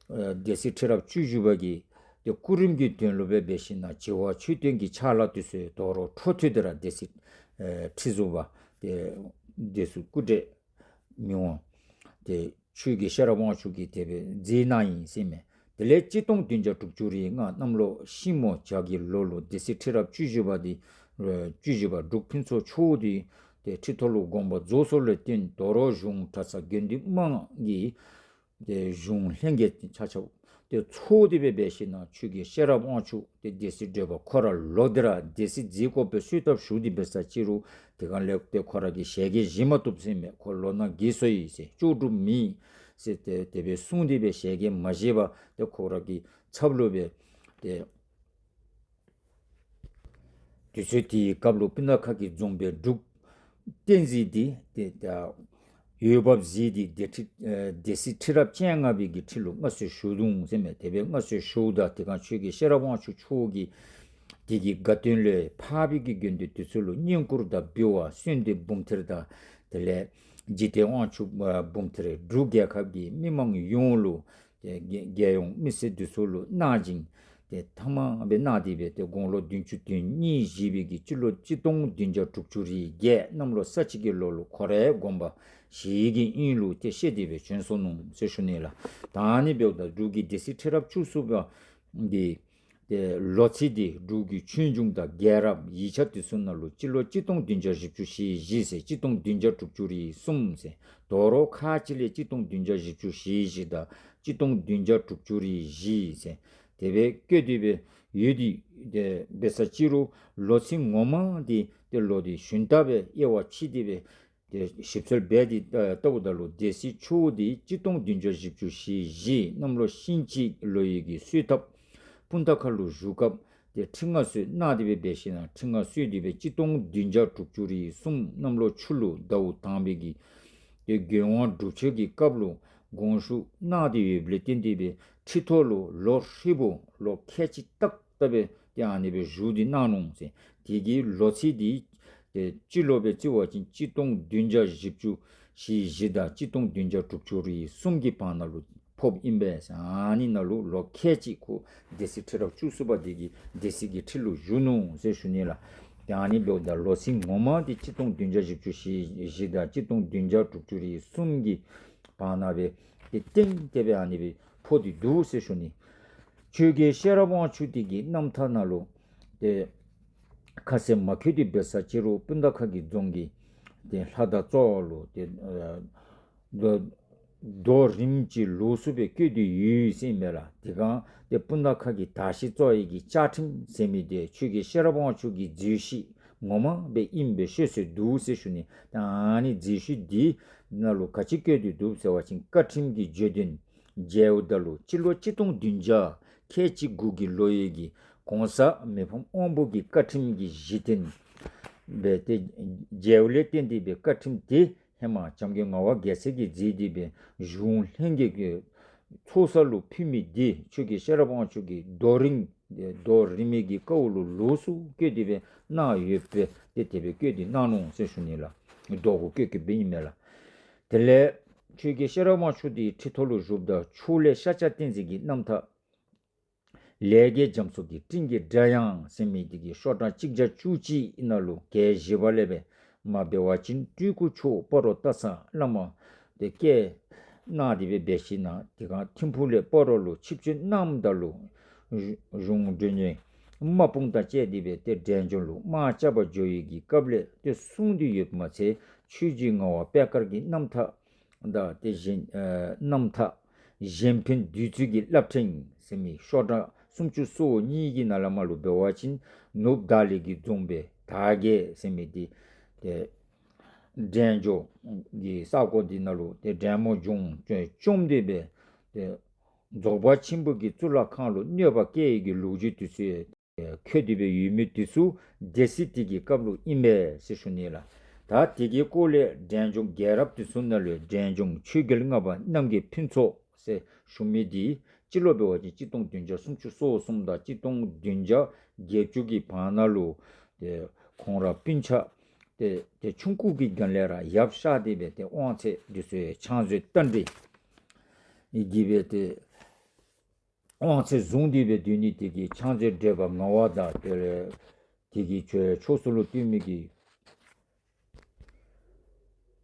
ཨེ་སྡེ་སྲིད་ཁྲི་རབས་བཅུ་བཞི་པ་གིས་ཏེ་སྐུ་རིམ་གྱི་དོན་ལུ་སྦེ་འབད་ཞིན་ན་བྱེ་བ་མཆོད་རྟེན་གྱི་ཕྱག་ལཱ་འདི་ཚུ་དོ་རུང་འཕྲོ་མཐུད་དེ་ར་སྡེ་སྲིད་ཨེ་ཁྲི་ཟུར་པ་ཏེ་སྡེ་སྲིད་སྐུ་བགྲེས་མི་དབང་ཏེ་ཆོས་རྒྱལ་ཤེས་རབ་དབང་ཕྱུག་གིས་དེ་སྦེ་མཛད་གནང་ཡི་ཟེར་མས། དེ་ལས་གཅིག་སྟོང་བདུན་བརྒྱ་དྲུག་ཅུ་རེ་ལྔ་གནམ་ལོ་ཤིང་མོ་བྱ་གི་ལོ་ལུ་སྡེ་སྲིད་ཁྲི་རབས་བཅུ་བཞི་པ་འདི་ཨེ་བཅུ་བཞི་པ་འབྲུག་ཕུན་ཚོགས་མཆོག་འདི་ཏེ་ཁྲི་ཐོག་ལུ་དགོངས་པ་རྫོགས་སོ་ལས་བརྟེན་དོ་རུང་གཞུང་གྲྭ་ཚང་དགེ་འདུན་དམངས་ཀྱིས་ཏེ་གཞུང་ལྷན་རྒྱས་ཆ་ཁྱབ་ཏེ་ཚོགས་ཏེ་སྦེ་འབད་ཞིན་ན་ཆོས་རྒྱལ་ཤེས་རབ་དབང་ཕྱུག་ཏེ་སྡེ་སྲིད་བགྲེས་པ་ཁོ་ར་ལོག་སྟེ་ར་སྡེ་སྲིད་མཛད་དགོཔ་སྦེ་གསོལཝ་བཏབ་ཞུ་སྟེ་འབད་ས་ཅིག་རུང་དེ་སྒང་ལས་ཏེ་ཁོ་ར་གིས་ཞལ་གྱིས་བཞེས་མ་བཏུབ་ཟེར་མས། ཁོ་ལོ་ན་རྒས་སོ་ཡི་ཟེར་ལྕོགས་གྲུབ་མེད་ཟེར་ཏེ་དེ་སྦེ་གསུངས་ཏེ་སྦེ་ཞལ་གྱིས་མ་བཞེས་པར་ཏེ་ཁོ་ར་གི་ཚབ་ལུ་སྦེ་ཏེ་དུས་ཚོད་དེའི་སྐབས་ལུ་སྤུ་ན་ཁ་གི་རྫོང་དཔོན་འབྲུག་བསྟན་འཛིན་འདི་ཏེ་ད་འོས་འབབ་གཟིགས་ཏེ་སྡེ་ཁྲི་ཨེ་སྡེ་སྲིད་ཁྲི་རབས་བཅོ་ལྔ་པའི་གི་ཁྲི་ལུ་མངའ་གསོལ་ཞུ་དོ་ཟེར་མས། དེ་སྦེ་མངའ་གསོལ་ཞུཝ་ད་དེ་སྒང་ཆོས་རྒྱལ་ཤེས་རབ་དབང་ཕྱུག་མཆོག་གིས་དེ་གི་དགའ་སྟོན་ལུ་ཕར་པའི་གི་དགེ་འདུན་འདི་ཚུ་ལུ་བསྙེན་བཀུར་དང་འབུལ་བ་གསོལ་འདེབས་འབུམ་ཐེར་དང་དེ་ལས་འཇིག་རྟེན་དབང་ཕྱུག་ཨ་འབུམ་ཐེར་འབྲུག་རྒྱལ་ཁབ་ཀྱི་མི་མང་ཡོངས་ལུ་ཏེ་རྒྱལ་རྒྱལ་ཡོངས་མི་སེར་འདི་ཚུ་ལུ་གནང་སྦྱིན་ཏེ་ཐ་མ་སྦེ་གནང་སྟེ་སྦེ་ཏེ་དགུང་ལོ་བདུན་ཅུ་དོན་གཉིས་བཞེས་པའི་གི་སྤྱི་ལོ་གཅིག་སྟོང་བདུན་བརྒྱ་དྲུག་ཅུ་རེ་བརྒྱད་གནམ་ལོ་ས་བྱི་གི་ལོ་ལུ་ཁོ་རའི་དགོངས་པ་ཞལ་གྱི་དབྱིངས་ལུ་ཏེ་བཞེས་ཏེ་སྦེ་བྱོན་སོ་ནུག་ཟེར་ཞུ་ནི་ལགས། ད་ཨ་ནི་འབདཝ་ད་འབྲུག་གི་སྡེ་སྲིད་ཁྲི་རབས་བཅུ་གསུམ་པ་འདི་ཏེ་ལོ་ཚིགས་འདི་འབྲུག་གི་ཆོས་འབྱུང་དང་རྒྱལ་རབས་ཡིག་ཆ་འདི་ཚུ་ནང་ལུ་སྤྱི་ལོ་གཅིག་སྟོང་བདུན་བརྒྱ་བཞི་བཅུ་ཞེ་བཞི་ཟེར་གཅིག་སྟོང་བདུན་བརྒྱ་དྲུག་ཅུ་རེ་གསུམ་ཟེར། དོ་རུང་ཁ་ཅིག་ལས་གཅིག་སྟོང་བདུན་བརྒྱ་བཞི་བཅུ་ཞེ་བཞི་དང་གཅིག་སྟོང་བདུན་བརྒྱ་དྲུག་ཅུ་རེ་བཞི་ཟེར་དེ་སྦེ་བཀོད་དེ་སྦེ་ཡོད་དེ་ཏེ་འབད་ས་ཅིག་རུང་ལོ་ཚིགས་ངོ་མ་འདི་ཏེ་ལོག་སྟེ་ཞུན་དག་སྦེ་དབྱེ་བ་ཕྱེ་སྟེ་སྦེ་ ཏེ་ཞིབ་འཚོལ་འབད་དེ་ཨ་བལྟཝ་ད་ལུ་སྡེ་སྲིད་མཆོག་འདི་གཅིག་སྟོང་བདུན་བརྒྱ་བཞི་བཅུ་ཞེ་བཞི་གནམ་ལོ་ཤིང་བྱི་ལོ་ཡི་གི་སོ་ཡི་ཐབ་སྤུངས་ཐང་ཁ་ལུ་བཞུགས་སྐབས་ཏེ་ཁྲི་མངའ་གསོལ་གནང་སྟེ་སྦེ་འབད་ཞིན་ན་ཁྲི་མངའ་གསོལ་ཏེ་སྦེ་གཅིག་སྟོང་བདུན་བརྒྱ་དྲུག་ཅུ་རེ་གསུམ་གནམ་ལོ་ཆུ་ལུག་ཟླཝ་དང་པའི་གི་ཏེ་དགོན་དབང་སྒྲུབ་མཆོད་ཀྱི་སྐབས་ལུ་དགོངས་ཞུ་གནང་སྟེ་ཡོདཔ་ལས་བརྟེན་ཏེ་སྦེ་ཁྲི་ཐོག་ལུ་ལོ་ཧྲིལ་བུ་ལོ་ཁལ་གཅིག་ཏག་ཏ་སྦེ་ཏེ་ཨ་ནི་སྦེ་བཞུགས་ཏེ་གནང་ནུག་ཟེར། དེ་གི་ལོ་ཚིགས་འདི་ཏེ་སྤྱི་ལོ་སྦེ་བརྩི་བ་ཅིན་གཅིག་སྟོང་བདུན་བརྒྱ་བཞི་བཅུ་ཞེ་བཞི་དང་གཅིག་སྟོང་བདུན་བརྒྱ་དྲུག་ཅུ་རེ་གསུམ་གྱི་བར་ན་ལུ་ཕོགཔ་ཨིན་པས་ཟེར། ཨ་ནི་ནང་ལུ་ལོ་ཁལ་གཅིག་ཁོ་སྡེ་སྲིད་ཁྲི་རབས་བཅུ་གསུམ་པ་འདི་གིས་སྡེ་སྲིད་ཀྱི་ཁྲི་ལུ་བཞུགས་ནུག་ཟེར་ཞུ་ནི་ལགས། ཏེ་ཨ་ནི་འབདཝ་ད་ལོ་ཚིགས་ངོ་མ་འདི་གཅིག་སྟོང་བདུན་བརྒྱ་བཞི་བཅུ་ཞེ་བཞི་དང་གཅིག་སྟོང་བདུན་བརྒྱ་དྲུག་ཅུ་རེ་གསུམ་གྱི་བར་ན་སྦེ་ཏེ་གཏན་གཏན་སྦེ་ཨ་ནི་སྦེ་ཕོག་སྟེ་འདུག་ཟེར་ཞུ་ནི། ཆོས་རྒྱལ་ཤེས་རབ་དབང་ཕྱུག་འདི་གི་རྣམ་ཐར་ནང་ལུ་ཏེ་ཁ་གསལ་མ་འཁོད་དེ་འབད་ས་ཅིག་རུང་སྤུངས་ཐང་ཁ་གི་རྫོང་གི་ཏེ་ལྷ་བདག་ཙོགས་ལུ་ཏེ་ཨ་རྡོ་རྡོ་རིམ་གྱི་ལོགས་སུ་སྦེ་བཀོད་དེ་ཡོད་ཟེར་ཨིན་མས་ལགས། དེ་སྒང་ཏེ་སྤུངས་ཐང་ཁ་གི་དར་ཤིང་བཙོང་ཡི་གི་བཅའ་ཁྲིམས་ཟེར་མི་འདི་ཆོས་རྒྱལ་ཤེས་རབ་དབང་ཕྱུག་གི་མཛོད་བཤུས་ངོ་མ་སྦེ་ཨིནམ་སྦེ་ཤོད་སྲོལ་འདུག་ཟེར་ཞུ་ནི། ད་ཨ་ནི་མཛོད་བཤུས་འདི་ནང་ལུ་ག་ཅི་བཀོད་དེ་འདུག་ཟེར་བ་ཅིན་བཀའ་ཁྲིམས་ཀྱི་བརྗོད་དོན་མཇལཝ་ད་ལུ་སྤྱི་ལོ་གཅིག་སྟོང་བདུན་བརྒྱ་ཁལ་གཅིག་དགུ་གི་ལོ་ཡི་གི་གོང་ས་མི་ཕམ་དབང་པོ་གི་བཀའ་ཁྲིམས་ཀྱི་གཞི་རྟེན་སྦེ་ཏེ་མཇལཝ་ལས་བརྟེན་ཏེ་སྦེ་བཀའ་ཁྲིམས་དེ་ཧེ་མ་བྱམས་མགོན་ངག་དབང་རྒྱལ་མཚན་གྱིས་མཛད་དེ་སྦེ་གཞུང་ལྷན་རྒྱས་ཀྱི་ཚོགས་ས་ལུ་ཕུལ་མི་འདི་ཆོས་རྒྱལ་ཤེས་རབ་དབང་ཕྱུག་གིས་རྡོ་རིང་རྡོ་རིང་མི་གི་ཀཝ་ལུ་ལོགས་སུ་བཀོད་དེ་སྦེ་གནང་ཡོདཔ་སྦེ་ཏེ་དེ་སྦེ་བཀོད་དེ་གནང་ནུག་ཟེར་ཞུ་ནི་ལགས། རྡོ་གུ་བཀོད་བཀོདཔ་ཨིན་མས་ལགས། དེ་ལས་ཆོས་རྒྱལ་ཤེས་རབ་དབང་ཕྱུག་འདི་ཁྲི་ཐོག་ལུ་བཞུགསཔ་ད་ཕྱོགས་ལས་ཤཱཀྱ་བསྟན་འཛིན་གྱི་རྣམ་ཐར་ལས་རྒྱལ་རྒྱ་མཚོ་གི་སྤྲིན་གྱི་སྒྲ་དབྱངས་ཟེར་མི་འདི་གི་ཤོག་གྲངས་གཅིག་བརྒྱ་བཅུ་གཅིག་ནང་ལུ་གྱལ་བཞི་པ་ལས་སྦེ་མ་འབད་བ་ཅིན་སྤྲུལ་སྐུ་མཆོག་སྤ་རོ་སྟག་ཚང་བླ་མ་དེ་བསྐྱལ་གནང་སྟེ་སྦེ་འབད་ཞིན་ན་དེ་སྒང་ཐིམ་ཕུག་ལས་སྤ་རོ་ལུ་ཆིབས་བསྐྱོད་གནངམ་ད་ལུ་གཞུང་མགྲོན་གཉེར་དམག་དཔུང་དང་བཅས་ཏེ་སྦེ་ཏེ་འབྲས་ལྗོངས་ལུ་དམག་རྐྱབ་པར་འགྱོ་ཡི་གི་སྐབས་ལས་ཏེ་གསུངས་ཏེ་ཡོདཔ་མ་ཚད་ཆོས་རྗེ་ངག་དབང་པད་དཀར་གྱི་རྣམ་ཐར་དང་ཏེ་གཞན་ཨེ་རྣམ་ཐར་གཞན་ཕན་བདུད་རྩི་གི་རླབས་ཕྲེང་ཟེར་མི་ཤོག་གྲངས་སུམ་ཅུ་སོ་གཉིས་ཀྱི་ནང་ལས་མར་ལུ་འབད་བ་ཅིན་ནུབ་བརྡ་གླིང་གི་རྫོང་དཔོན་དར་རྒྱས་ཟེར་མི་འདི་ཏེ་འབྲས་ལྗོངས་ཀྱི་ས་གོ་འདི་ནང་ལུ་ཏེ་འབྲས་མོ་ལྗོངས་བཅོམ་སྟེ་སྦེ་ཏེ་རྫོགས་པ་ཆེན་པོ་གི་གཙུག་ལག་ཁང་ལུ་གནོད་པ་བསྐྱལ་ཡི་གི་ལོ་རྒྱུས་འདི་ཚུ་འཁོད་དེ་སྦེ་ཡོད་མི་འདི་ཚུ་སྡེ་སྲིད་དེ་གི་སྐབས་ལུ་ཨིན་པས་ཟེར་ཞུ་ནི་ལགས། ད་དེ་གི་སྐོར་ལས་འབྲས་ལྗོངས་རྒྱལ་རབས་འདི་ཚུ་ནང་ལུ་འབྲས་ལྗོངས་ཆོས་རྒྱལ་ལྔ་པ་རྣམ་རྒྱལ་ཕུན་ཚོགས་ཟེར་ཞུ་མི་འདི་སྤྱི་ལོ་འབད་བ་ཅིན་གཅིག་སྟོང་བདུན་བརྒྱ་སུམ་ཅུ་སོ་གསུམ་དང་གཅིག་སྟོང་བདུན་བརྒྱ་བརྒྱད་ཅུ་གི་བར་ན་ལུ་ཏེ་ཁོང་ར་སྤུན་ཆ་ཏེ་ཏེ་ཆུང་ཀུ་གི་སྒང་ལས་ར་ཡབ་གཤགས་ཏེ་སྦེ་ཏེ་དབང་ཚད་འདི་ཚུ་ཕྱག་མཛོད་རྟ་མགྲིན་གྱིས་སྦེ་ཏེ་དབང་ཚད་བཟུང་སྟེ་སྦེ་སྡོད་ནི་དེ་གིས་ཕྱག་མཛོད་བགྲེས་པ་ངག་དབང་དང་དེ་ལས་དེ་གི་ཕྱོགས་སུ་ལུ་སྡོད་མི་གི་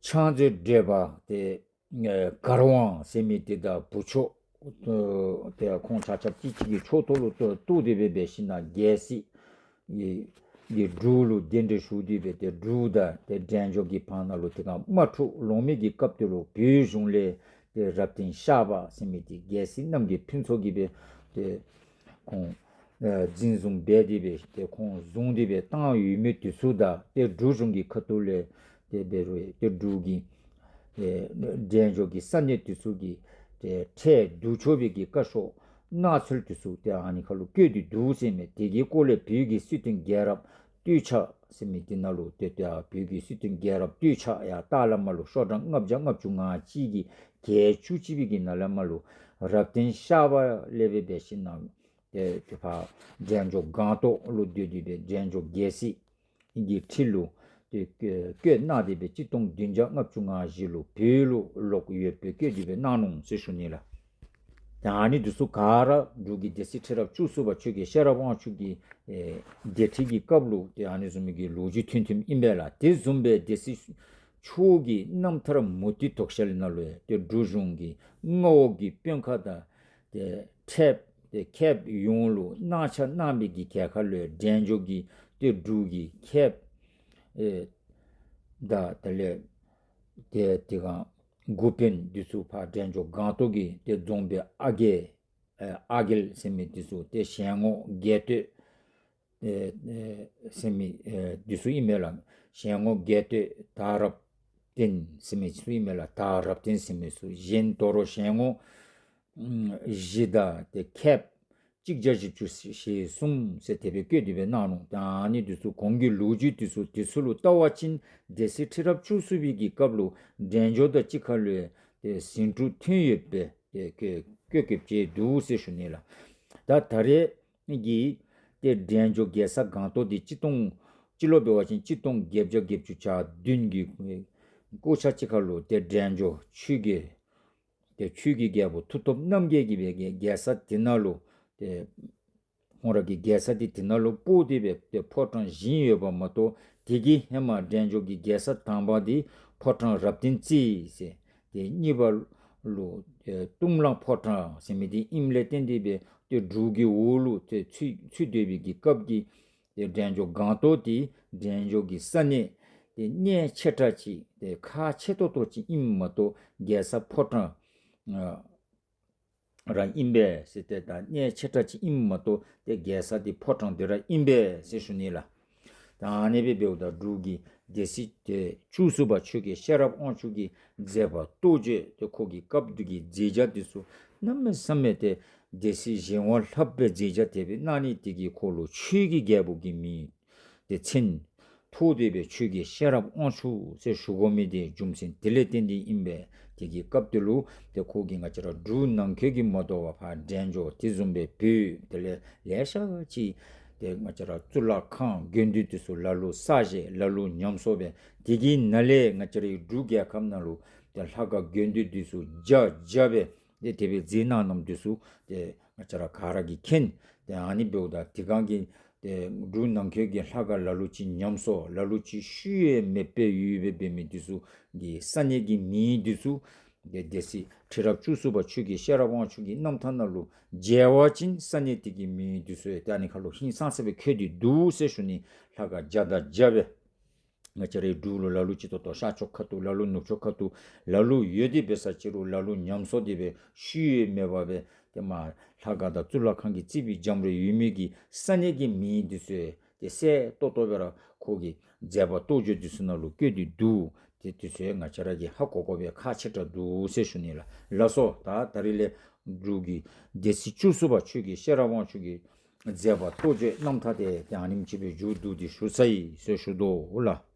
ཕྱག་མཛོད་བགྲེས་པ་ཏེ་ཨེ་མགར་དབང་ཟེར་མི་དེ་དང་བུ་ཆོ་ཨེ་ཏེ་ཁོང་ཆ་ཁྱབ་གཅིག་གཅིག་གི་ཕྱོགས་གཏོགས་ལུ་གཏོགས་ཏེ་སྦེ་འབད་ཞིན་ན་རྒྱལ་སྲིད་ཀྱི་འབྲུག་ལུ་གདན་འདྲེན་ཞུ་སྟེ་སྦེ་ཏེ་འབྲུག་དང་ཏེ་འབྲས་ལྗོངས་ཀྱི་བར་ན་ལུ་དེ་སྒང་དམག་འཁྲུག་ལང་མི་གི་སྐབས་དེ་ལུ་བོད་གཞུང་ལས་ཏེ་རབ་བརྟན་ཤར་པ་ཟེར་མི་དེ་རྒྱལ་སྲས་རྣམ་རྒྱལ་ཕུན་ཚོགས་ཀྱིས་སྦེ་ཏེ་ཁོང་ཨེ་འཛིན་བཟུང་འབད་དེ་སྦེ་ཏེ་ཁོང་བཟུང་སྟེ་སྦེ་བཏང་ཡོད་མི་དེ་ཚུ་དང་ཏེ་འབྲུག་གཞུང་གི་ཁ་ཐུག་ལས་ཏེ་འབད་རུང་ཏེ་འབྲུག་གི་ཨེ་འབྲས་ལྗོངས་ཀྱི་ས་གནས་དེ་ཚུ་གི་ཏེ་ཁྲལ་བསྡུ་ཆོག་པའི་གི་བཀའ་ཤོག་གནང་ཚུལ་དེ་ཚུ་ཏེ་ཨ་ནི་ཁར་ལུ་བཀོད་དེ་འདུག་ཟེར་མས། དེ་གི་སྐོར་ལས་བོད་ཀྱི་སྲིད་དོན་རྒྱལ་རབས་སྟོད་ཆ་ཟེར་མི་དེ་ནང་ལུ་ཏེ་ཏེ་ཨ་བོད་ཀྱི་སྲིད་དོན་རྒྱལ་རབས་སྟོད་ཆ་ཡང་ལྟག་ལས་མར་ལུ་ཤོག་གྲངས་ལྔ་བརྒྱ་ལྔ་བཅུ་ང་གཅིག་གི་གྱལ་བཅུ་གཅིག་པའི་གི་ནང་ལས་མར་ལུ་རབ་བརྟན་ཤར་པ་ལས་སྦེ་འབད་ཞིན་ན་ཏེ་ཏེ་ཕར་འབྲས་ལྗོངས་སྒང་ཏོག་ལུ་སྡོད་དེ་སྦེ་འབྲས་ལྗོངས་རྒྱལ་སྲིད་ཀྱི་ཁྲི་ལུ་ཏེ་བཀོད་གནང་སྟེ་སྦེ་གཅིག་སྟོང་བདུན་བརྒྱ་ལྔ་བཅུ་ང་བཞི་ལུ་བོད་ལུ་ལོག་ཡོདཔ་སྦེ་བཀོད་དེ་སྦེ་གནང་ནུག་ཟེར་ཞུ་ནི་ལགས། ཏེ་ཨ་ནི་འདི་ཚུ་ག་ར་འབྲུག་གི་སྡེ་སྲིད་ཁྲི་རབས་བཅུ་གསུམ་པ་ཆོས་རྒྱལ་ཤེས་རབ་དབང་ཕྱུག་གི་ཨེ་སྡེ་ཁྲི་གི་སྐབས་ལུ་ཏེ་ཨ་ནི་བཟུམ་མའི་གི་ལོ་རྒྱུས་ཐོན་ཐོནམ་ཨིན་པས་ལགས། དེ་བཟུམ་སྦེ་སྡེ་སྲིད་མཆོག་གི་རྣམ་ཐར་མུ་ཏིག་དོག་ཤལ་ནང་ལུ་ཡང་ཏེ་འབྲུག་གཞུང་གི་མངའ་འོག་གི་དཔོན་ཁག་དང་ཏེ་ཁྲལ་ཏེ་ཁེབ་ཡོངས་ལུ་གནང་ཆ་གནང་མི་གི་གྱལ་ཁ་ལུ་འབྲས་ལྗོངས་ཀྱི་ཏེ་འབྲུག་གི་ཁེབ་ཨེ་དང་དེ་ལས་ཏེ་དེ་སྒང་འགོ་དཔོན་འདི་ཚུ་ཕར་འབྲས་ལྗོངས་སྒང་ཏོག་གི་ཏེ་རྫོང་དཔོན་ཨ་རྒས་ཨེ་ཨ་རྒས་ཟེར་མི་འདི་ཚུ་ཏེ་གཞན་ངོ་རྒྱལ་སྟོད་ཨེ་ཨེ་ཟེར་མི་ཨེ་འདི་ཚུ་ཨིན་མས་ལགས། གཞན་ངོ་རྒྱལ་སྟོད་དར་རབ་ བརྟན་ཟེར་མི་ཚུ་ཨིན་མས་ལགས། དར་རབ་བརྟན་ཟེར་མི་ཚུ་གཞན་དོ་རུང་གཞན་ངོ་ཨམ་བཞི་དང་ཏེ་ཁལབ་གཅིག་བརྒྱ་བཞི་བཅུ་ཞེ་གསུམ་ཟེར་དེ་སྦེ་བཀོད་དེ་སྦེ་གནང་ནུག། ད་ཨ་ནི་འདི་ཚུ་གོང་གི་ལོ་རྒྱུས་འདི་ཚུ་འདི་ཚུ་ལུ་བལྟ་བ་ཅིན་སྡེ་སྲིད་ཁྲི་རབས་བཅུ་གསུམ་པའི་གི་སྐབས་ལུ་འབྲས་ལྗོངས་དང་གཅིག་ཁར་ལུ་ཏེ་ཟིང་འཁྲུག་ཐོན་ཡོདཔ་སྦེ་ཏེ་བཀོད་བཀོད་བཀོདཔ་ཅིག་འདུག་ཟེར་ཞུ་ནི་ལགས། ད་ད་རེས་ཀྱི་ཏེ་འབྲས་ལྗོངས་རྒྱལ་ས་སྒང་ཏོག་འདི་སྤྱི་ལོ་སྤྱི་ལོ་འབད་བ་ཅིན་གཅིག་སྟོང་བརྒྱད་བརྒྱ་བརྒྱད་ཅུ་གྱ་བདུན་གྱི་སྐོར་ཆ་ཅིག་ཁར་ལུ་ཏེ་འབྲས་ལྗོངས་ཆོས་རྒྱལ་ཏེ་ཆོས་ཀྱི་རྒྱལ་པོ་མཐུ་སྟོབས་རྣམ་རྒྱལ་གྱིས་སྦེ་རྒྱལ་ས་དེ་ནང་ལུ་ཏེ་ཁོང་ར་གི་རྒྱལ་ས་འདི་དེ་ནང་ལུ་སྤོ་སྟེ་སྦེ་ཏེ་ཕོ་བྲང་བཞེངས་ཡོདཔ་མ་གཏོགས་དེ་གི་ཧེ་མ་འབྲས་ལྗོངས་ཀྱི་རྒྱལ་ས་དང་པ་འདི་ཕོ་བྲང་རབ་བརྟན་རྩེ་ཟེར། ཏེ་གཉིས་པ་ལུ་ཨེ་གཏུམ་གླང་ཕོ་བྲང་ཟེར་མི་འདི་ཨིནམ་ལས་བརྟེན་ཏེ་སྦེ་ཏེ་འབྲུག་གི་འོག་ལུ་ཏེ་ཚུད་ཚུད་སྡོད་པའི་གི་སྐབས་ཀྱི་ཏེ་འབྲས་ལྗོངས་སྒང་ཏོག་འདི་འབྲས་ལྗོངས་ཀྱི་ས་གནས་ཏེ་གནད་ཆེ་དྲགས་ཅིག་ཏེ་ཁག་ཆེ་ཏོག་ཏོ་ཅིག་ཨིནམ་མ་གཏོགས་རྒྱལ་ས་ཕོ་བྲང་ཨ་ར་ཨིན་པས་ཟེར། ཏེ་ད་གནད་ཆེ་དྲགས་ཅིག་ཨིནམ་མ་གཏོགས་ཏེ་རྒྱལ་ས་འདི་ཕོ་བྲང་འདི་ར་ཨིན་པས་ཟེར་ཞུ་ནི་ལགས། ད་ཨ་ནི་སྦེ་འབདཝ་ད་འབྲུག་གི་སྡེ་སྲིད་ཏེ་བཅུ་གསུམ་པ་ཆོས་རྒྱལ་ཤེས་རབ་དབང་ཕྱུག་གི་མཛད་པ་རྟོགས་བརྗོད་ཏེ་ཁོ་གི་སྐབས་དེ་གི་མཛད་བྱ་འདི་ཚུ་གནམ་མེད་ས་མེད་ཏེ་སྡེ་སྲིད་གཞན་དབང་ལྷག་པའི་མཛད་བྱ་དེ་སྦེ་གནང་ནི་དེ་གིས་ཁོ་ལུ་ཆོས་ཀྱི་རྒྱལ་པོ་གི་མིང་ཏེ་མཚན་ཐོགས་ཏེ་སྦེ་ཆོས་རྒྱལ་ཤེས་རབ་དབང་ཕྱུག་ཟེར་ཞུ་དགོ་མི་འདི་རྒྱུ་མཚན་དེ་ལས་བརྟེན་ཏེ་ཨིན་པས། དེ་གི་སྐབས་དེ་ལུ་ཏེ་ཁོ་གིས་ང་བཅས་ར་འབྲུག་ནང་འཁོད་ཀྱི་མ་དོ་བར་ཕར་འབྲས་ལྗོངས་དེ་བཟུམ་སྦེ་བོད་དེ་ལས་ལེ་ཤ་ཅིག་ཏེ་ང་བཅས་ར་གཙུག་ལག་ཁང་དགོན་སྡེ་འདི་ཚུ་ལ་ལུ་གསར་བཞེངས་ལ་ལུ་ཉམས་གསོ་འབད། དེ་གི་ནང་ལས་ང་བཅས་རའི་འབྲུག་རྒྱལ་ཁབ་ནང་ལུ་ཏེ་ལྷ་ཁང་དགོན་སྡེ་འདི་ཚུ་བརྒྱ་བརྒྱ་སྦེ་ཏེ་དེ་སྦེ་མཛད་གནང་གནངམ་འདི་ཚུ་ཏེ་ང་བཅས་ར་ག་ར་གིས་མཁྱེན། ཏེ་ཨ་ནི་འབདཝ་ད་དེ་སྒང་གི་ཏེ་འབྲུག་ནང་འཁོད་ཀྱི་ལྷ་ཁང་ལ་ལུ་ཅིག་ཉམས་གསོ་ལ་ལུ་ཅིག་ཤུལ་ཡང་མེདཔ་སྦེ་ཡོདཔ་སྦེ་འབད་མི་འདི་ཚུ་གི་ས་གནས་ཀྱི་མིང་འདི་ཚུ་ཏེ་སྡེ་སྲིད་ཁྲི་རབས་བཅུ་གསུམ་པ་ཆོས་རྒྱལ་ཤེས་རབ་དབང་ཕྱུག་གི་རྣམ་ཐར་ནང་ལུ་མཇལ་བ་ཅིན་ས་གནས་དེ་གི་མིང་འདི་ཚུ་ཡང་ཏེ་ཨ་ནི་ཁར་ལུ་ཧིང་སངས་ས་སྦེ་འཁོད་དེ་འདུག་ཟེར་ཞུ་ནི། ལྷ་ཁང་བརྒྱ་དང་བརྒྱ་སྦེ་ང་བཅས་རའི་འབྲུག་ལུ་ལ་ལུ་ཅིག་ཏོག་ཏོ་ཤར་ཕྱོགས་ཁ་ཐུག་ལ་ལུ་ནུབ་ཕྱོགས་ཁ་ཐུག་ལ་ལུ་ཡོད་དེ་འབད་ས་ཅིག་རུང་ལ་ལུ་ཉམས་གསོ་དེ་སྦེ་ཤུལ་ཡང་མེདཔ་སྦེ་ཏེ་མར་ལྷ་ཁང་དང་གཙུག་ལག་ཁང་གི་རྩིག་པའི་འགྲམ་རེ་ཡོད་མི་གི་ས་གནས་ཀྱི་མིང་འདི་ཚུ་ཡང་ཏེ་གསལ་ཏོག་ཏོ་སྦེ་ར་ཁོ་གི་མཛད་པ་རྟོགས་བརྗོད་འདི་ཚུ་ནང་ལུ་བཀོད་དེ་འདུག། ཏེ་འདི་ཚུ་ཡང་ང་བཅས་ར་གིས་ཧ་གོ་དགོ་པའི་ཁག་ཆེ་དྲགས་འདུག་ཟེར་ཞུ་ནི་ལགས། ལགས་སོ། ད་ད་རིས་ལས་འབྲུག་གི་སྡེ་སྲིད་བཅུ་གསུམ་པ་ཆོས་རྒྱལ་ཤེས་རབ་དབང་ཕྱུག་གི་མཛད་པ་རྟོགས་བརྗོད་རྣམ་ཐར་དེ་ཏེ་ཨ་ནེམ་ཅིག་སྦེ་མཇུག་བསྡུ་སྟེ་ཞུ་ཚར་ཡི་ཟེར་ཞུ་དོ་ལགས།